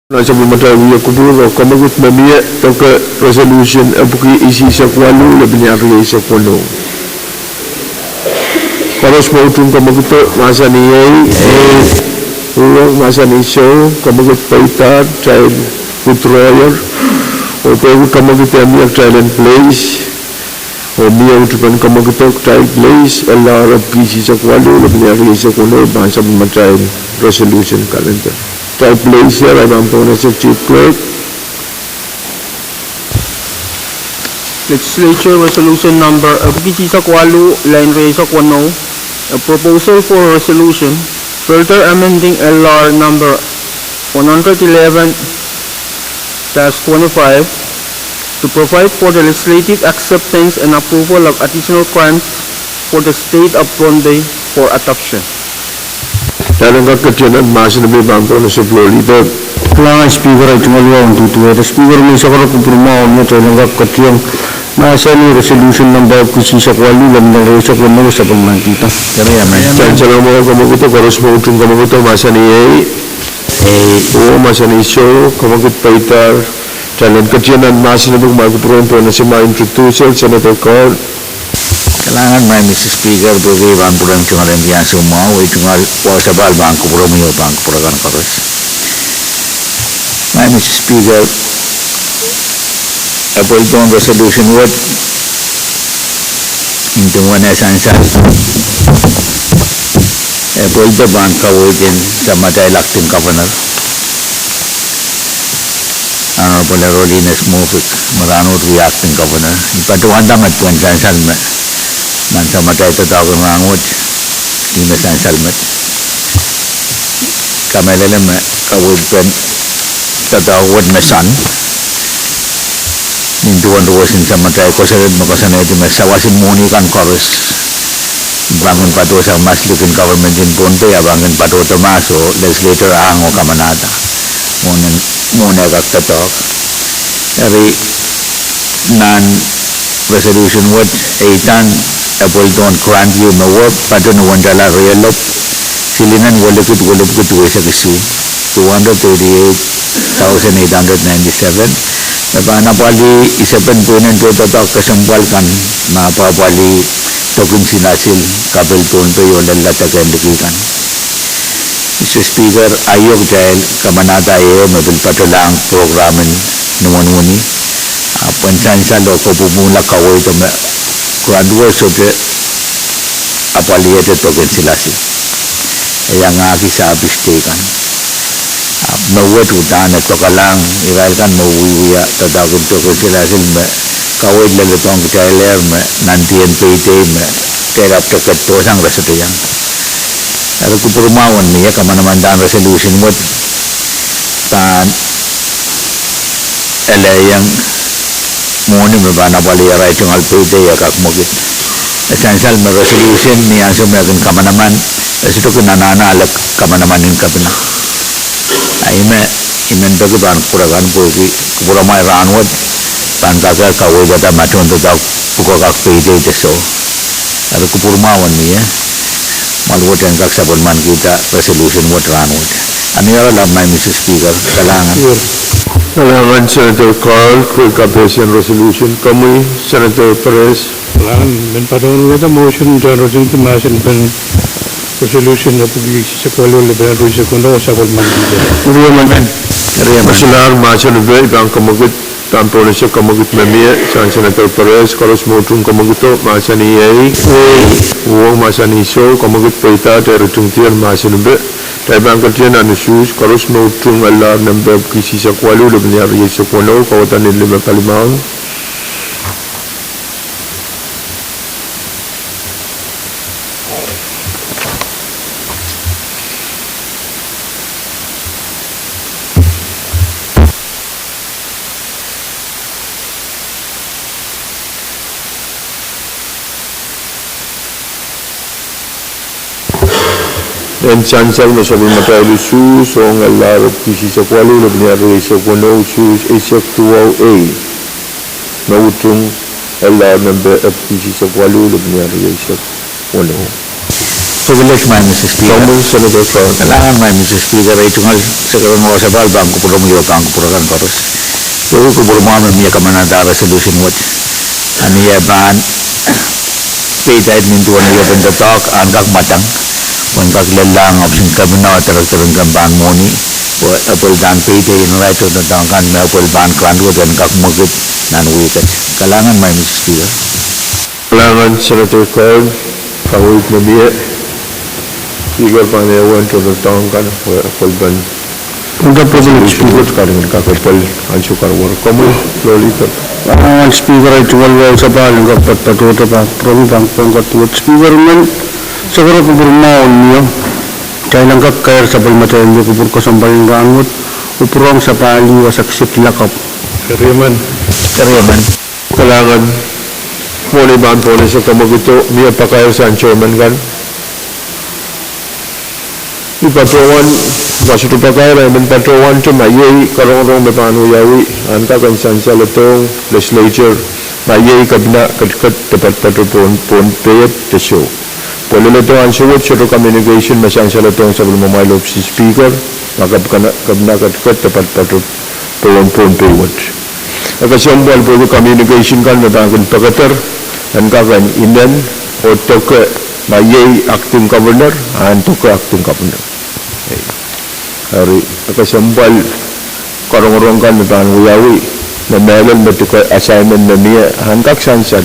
Nan sapwellimatail wia kupwur oh kamwekid me mie doke resolution epwiki isihsek waluh, lepin riau eisek weneu. Koaros me utung kamwekido mahsanih ei. Uwen mahsanih soh, kamwekid pweidahr, kitail withdrawyer. Oh pwehki kamwekid e mie, kitail en place. Oh mie utupen kamwekido, kitail place L R epwiki isihsek waluh, lepin riau eisek weneu pahn sapwellimatail resolution calendar. Kitail place ie, I pahn pwonese Chief Clerk. Legislature Resolution number epwiki isihsek waluh, line riau eisek weneu, a proposal for a resolution further amending L R number one hundred eleven dash twenty-five to provide for the legislative acceptance and approval of additional grants for the state of Pohnpei for adoption. Kitail en kak ketien nan mahsen me I pahn pwonese, Leader. Kalahngan Speaker, ahi tungoal wahu en duduwehte. Speaker, I men sakara kupwuromwahu me kitail en kak ketien mahsanih resolution number epwiki isihsek waluh, lepin riau eisek weneu, sapwellimanihda. Kitail sanamwahu kamwekido, koaros me utung kamwekido mahsanih ei. Uwen mahsanih soh, kamwekid pweidahr, kitail en ketien nan mahsen me kumwail kupwuromwail pwonese ma introducer, Senator Carl. Kalahngan, Madam Speaker, pwehki I pahn pwurehng tungoal en iang soumwahu, ahi tungoal wahu sapahl pahn kupwuromwi oh pahn kupwure kan koaros. Madam Speaker, e pweldohn resolution wet, nin duwen e sansal, e pweldo pahn kaweid en samatail Acting Governor, Honorable Erolines Moffitt, me rahnwet wia Acting Governor. I patohwanda met pwehn sansal me nan samatail doadoahk en rahnwet, ihme sansal met. Kamehlele me kaweid pen doadoahk wet me sang, nin duwen roson samatail koasoanehdi me koasoanehdi me sawas en mwohni kan koaros pahn kin patohsang mahs likin government en Pohnpei, a pahn kin patohdo mahs oh legislator ahng oh kamanahda mwohn, mwohn e kak doadoahk. Eri nan Resolution wet, e iang epwel dohn grant ieu me wet patohwan wendahla rielopw, silingen welikid welipwiki duwehsek isuh, two hundred thirty-eight thousand eight hundred ninety-seven. Me pahn apwalih isepen pwihnen doadoahk kesempwal kan, me apwapwalih doken silasil kapil Pohnpei oh lella deke en liki kan. Mister Speaker, aio kitail kamanada ehu me pil patohlahng program en ni wenihmwo ni, ahpw en sansal oh kopwupwungla kaweid me grant wet sohte apwalihete doken silasil. E iangahki sahpis teikan. Ahpw me wet uhdahn e dokalahng irail kan me wiewia doadoahk en doken silasil me kaweid leledohng kitailehr me nandien peidei me kitail ahpw ketidohsang re sohte iang. Eri kupwurmwahu en mie kamanamandan resolution wet pahn elehieng mwohni me pahn apwalih arail tungoal peidei e kak mwekid. E sansal me resolution ni ansou me e kin kamanaman, e sohte kin anahne ale kamanaman en kepina. A ih me I men peki pahn kupwure kan pwehki kupwuromwail rahnwet pahn kak kaweidada ma tohndoadoahk pwuko kak peidei de soh. Eri kupwurmwahu en mie, mwahl wet en kak sapwellimanikihda resolution wet rahnwet. Eri ahpw, Madam Mister Speaker, kalahngan. Kalahngan Senator Carl, pwehki kapehsen resolution. Komwi Senator Perez. Kalahngan, men patohwan wiahda motion en resolution mahsen pen resolution epwiki eisek waluh, lepin ehu rieisek weneu, sapwellimanikihda. Riemen. Riemen. Silahr mahsen epwe pahn kemwekid, pahn pohnese kemwekid me mie sang Senator Perez, koaros me utung kemwekido, mahsanih ei. Uhwong mahsanih soh, kemwekid peidada, eri tingdier mahsen epwe. Kitail pahn ketin nan usuhs, koaros me utung elahr nempe epwiki eisek waluh, lepin ehu rieisek weneu, kauwada ni lime palimaun. En sansal me sapwellimatail usuhs ong elahr epwiki eisek waluh, lepin ehu rieisek weneu, usuhs eisek duwau ei. Me utung elahr nempe epwiki eisek waluh, lepin ehu rieisek weneu. Privilege, Madam Mister Speaker. Kalahngan, Madam Mister Speaker, ei tungoal sekeren wasa pahn kupwuromwi oh pahn kupwure kan koaros. Pwehki kupwuromwahu me mie kamanada resolution wet. A ni e pahn peidahte nin duwen ehu doadoahk en kak mwadang, pwehn kak lellahng ohpis en kepina, director en kempen mwohni, pwe epwel pahn peidahte irail tohndoadoahk kan me epwel pahn grant wet en kak mwekid nan wihk et. Kalahngan, Madam Mister Speaker. Kalahngan Senator Carl, kaweid me mie. Speaker pahn ehu tohndoadoahk kan, pwe epwel pahn Speaker, kak epwel ansou karuwar. Komwi, Lolita. Kalahngan Speaker, ei tungoal wasa pahn en kak patohdo pahn kupwuromwi pahn kupwuromwi duwehte Speaker men, sekeren kupwurmwahu en mie. Kitail en kak kair sapwellimatail me kupwur kesempwal en rahnwet, kupwuromwi sapahl ieu wasa kiset lakapw. Riemen. Riemen. Kalahngan, mwohni pahn pohnese kemwekido, mie pakair sang chairman kan. I patohwan, ma sohte pakair, I men patohwante ma iei karongorong me pahn wiawi, en kak en sansaledohng legislature, ma iei kepina ketiket department pohn, pohn peiet de soh. Pwe leledo ansou wet sohte communication me sansaledohng sapwellimamwail ohpis en Speaker, ma kepina, kepina ketiket department pohn, pohn peiet. E kesempwal pwehki communication kan me pahn kin pekeder, en kak en inen, oh doke ma iei acting governor, en doke acting governor. Eri, e kesempwal karongorong kan me pahn wiawi, me mehlel me doke assignment me mie, en kak sansal,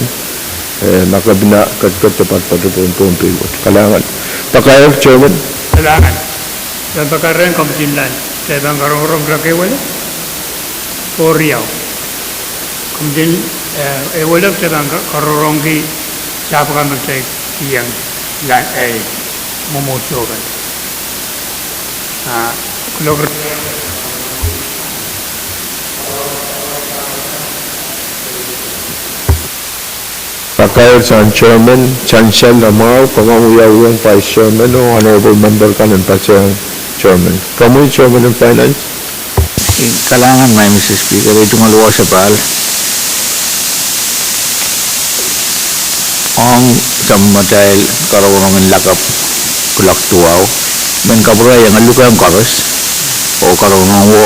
eh, ma kepina ketiket department pohn, pohn peiet. Kalahngan. Pakair, chairman. Kalahngan. Pakair rehn komidin land, kitail pahn karongorong rehn kewele. Koh riau. Komidin, eh, ewele kitail pahn ka-, karongorongki sahpw kan me kitail kihong land, eh, mwomwohdiso kan. Ah, kuloak Pakair sang chairman, sansal mwahu, kamwahu wiawi ong vice chairman oh honorable member kan en patehng chairman. Komwi chairman en finance. Kalahngan, Madam Mister Speaker, ei tungoal wasa pahn. Ong sapwellimatail karongorong en lakapw kuloak duwau, I men kapwurehiong luke koaros, oh karongorong wo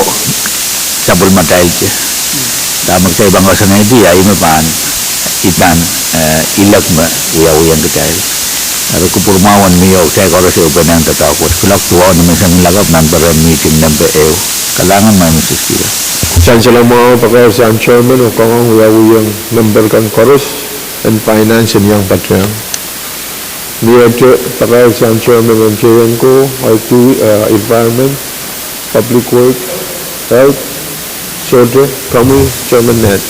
sapwellimatail te. Dahme kitail pahn koasoanehdi, ih me pahn idan, eh, ilok me wiawihong kitail. Eri kupwur mwahu en mih oh kitail koaros ehu pene doadoahk wet. Kuloak duwau ni menseng lakapw nan peren mihting nempe ehu. Kalahngan, Madam Speaker. Sansal mwahu pakair sang chairman oh kangoang wiawihong member kan koaros en finance en iang patehng. Mie te pakair sang chairman en chair ko, I T, eh, environment, public work, health, sohte, komwi chairman Ned.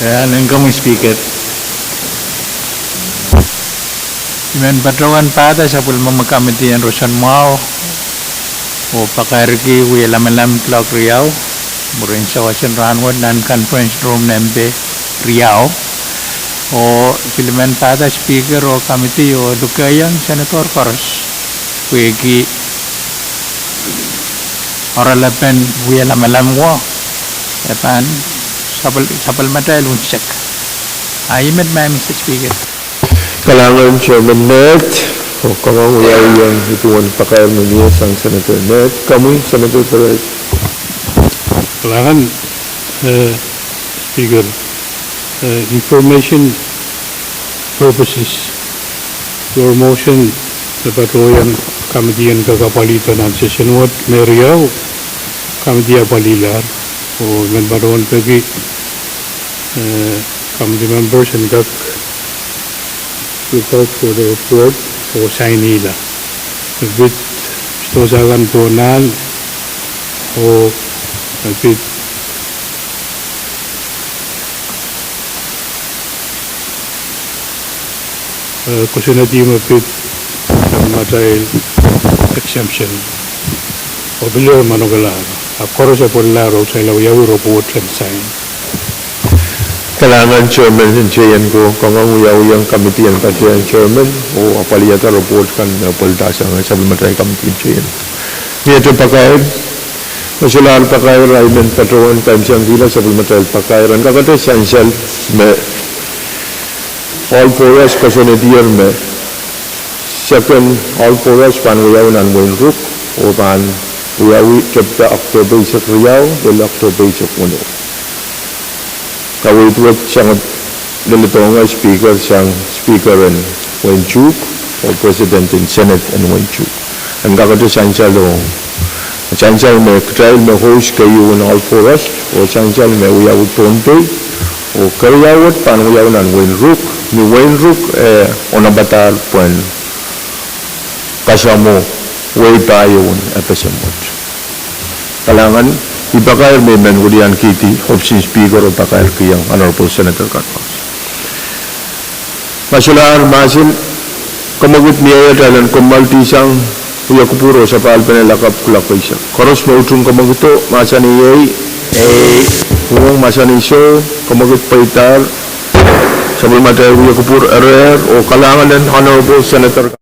Eh, nen komwi Speaker. I men patohwan pahda sapwellimomwi committee en roson mwahu, oh pakairki wia lamalam kuloak riau, mwurin sewese en rahnwet nan conference room nempe riau. Oh pil men pahda Speaker oh committee oh lukehiong senator koaros pwehki oaralapen wia lamalam wo, e pahn sapwel-, sapwellimatail unsek. Ahi met, Madam Speaker. Kalahngan chairman Ned, oh kangoang wiawihong ih duwen pakair me mie sang senator Ned. Komwi senator Perez. Kalahngan, eh, Speaker, eh, information purposes, your motion me patohwan committee en kak apwalihda nan session wet me riau, committee apwalihlahr, oh I men patohwan peki, eh, committee members en kak look out for the report oh sainihla. Pid sidohsa kan pohnal oh pid eh, kosonned me pid sapwellimatail exemption. Oh pil manaman kalahngan. Ahpw koaros apwalihlahr oh sainihla wiawi report en sain. Kalahngan chairman en chair ko, kangoang wiawihong committee en patehng chairman oh apwalihada report kan me pweldahsang sapwellimatail committee en chair. Mie te pakair, me solahr pakair, I men patohwan kaimwisekihla sapwellimatail pakair en kakete sansal me ohl poraus koasoanehdier me second ohl poraus pahn wiawi nan wehin Ruk, oh pahn wiawi tepda Oktohpe eisek riau, lel Oktohpe eisek weneu. Kaweid wet sang leledohng Speaker, sang Speaker en wehin Chuuk, oh President en Senate en wehin Chuuk. En kakete sansal ong, sansal me kitail me host keieun ohl poraus, oh sansal me wiawi Pohnpei, oh keriau wet pahn wiawi nan wehin Ruk, ni wehin Ruk, eh, onopadahr pwehn kasamwo wehi pahieu en FSM wet. Kalahngan, ih pakair me I men weliankihdi ohpis en Speaker oh pakairkihong Honorable Senator Carl Paulsen. Ma solahr mahsen, komwekid mie atail en kommoaldihsang wia kupwur oh sapahl pene lakapw kuloak eisek. Koaros me utung komwekido, mahsanih ehi, ehi, uhwong mahsanih soh, komwekid pweidahr, sapwellimatail wia kupwur erehr, oh kalahngan en Honorable Senator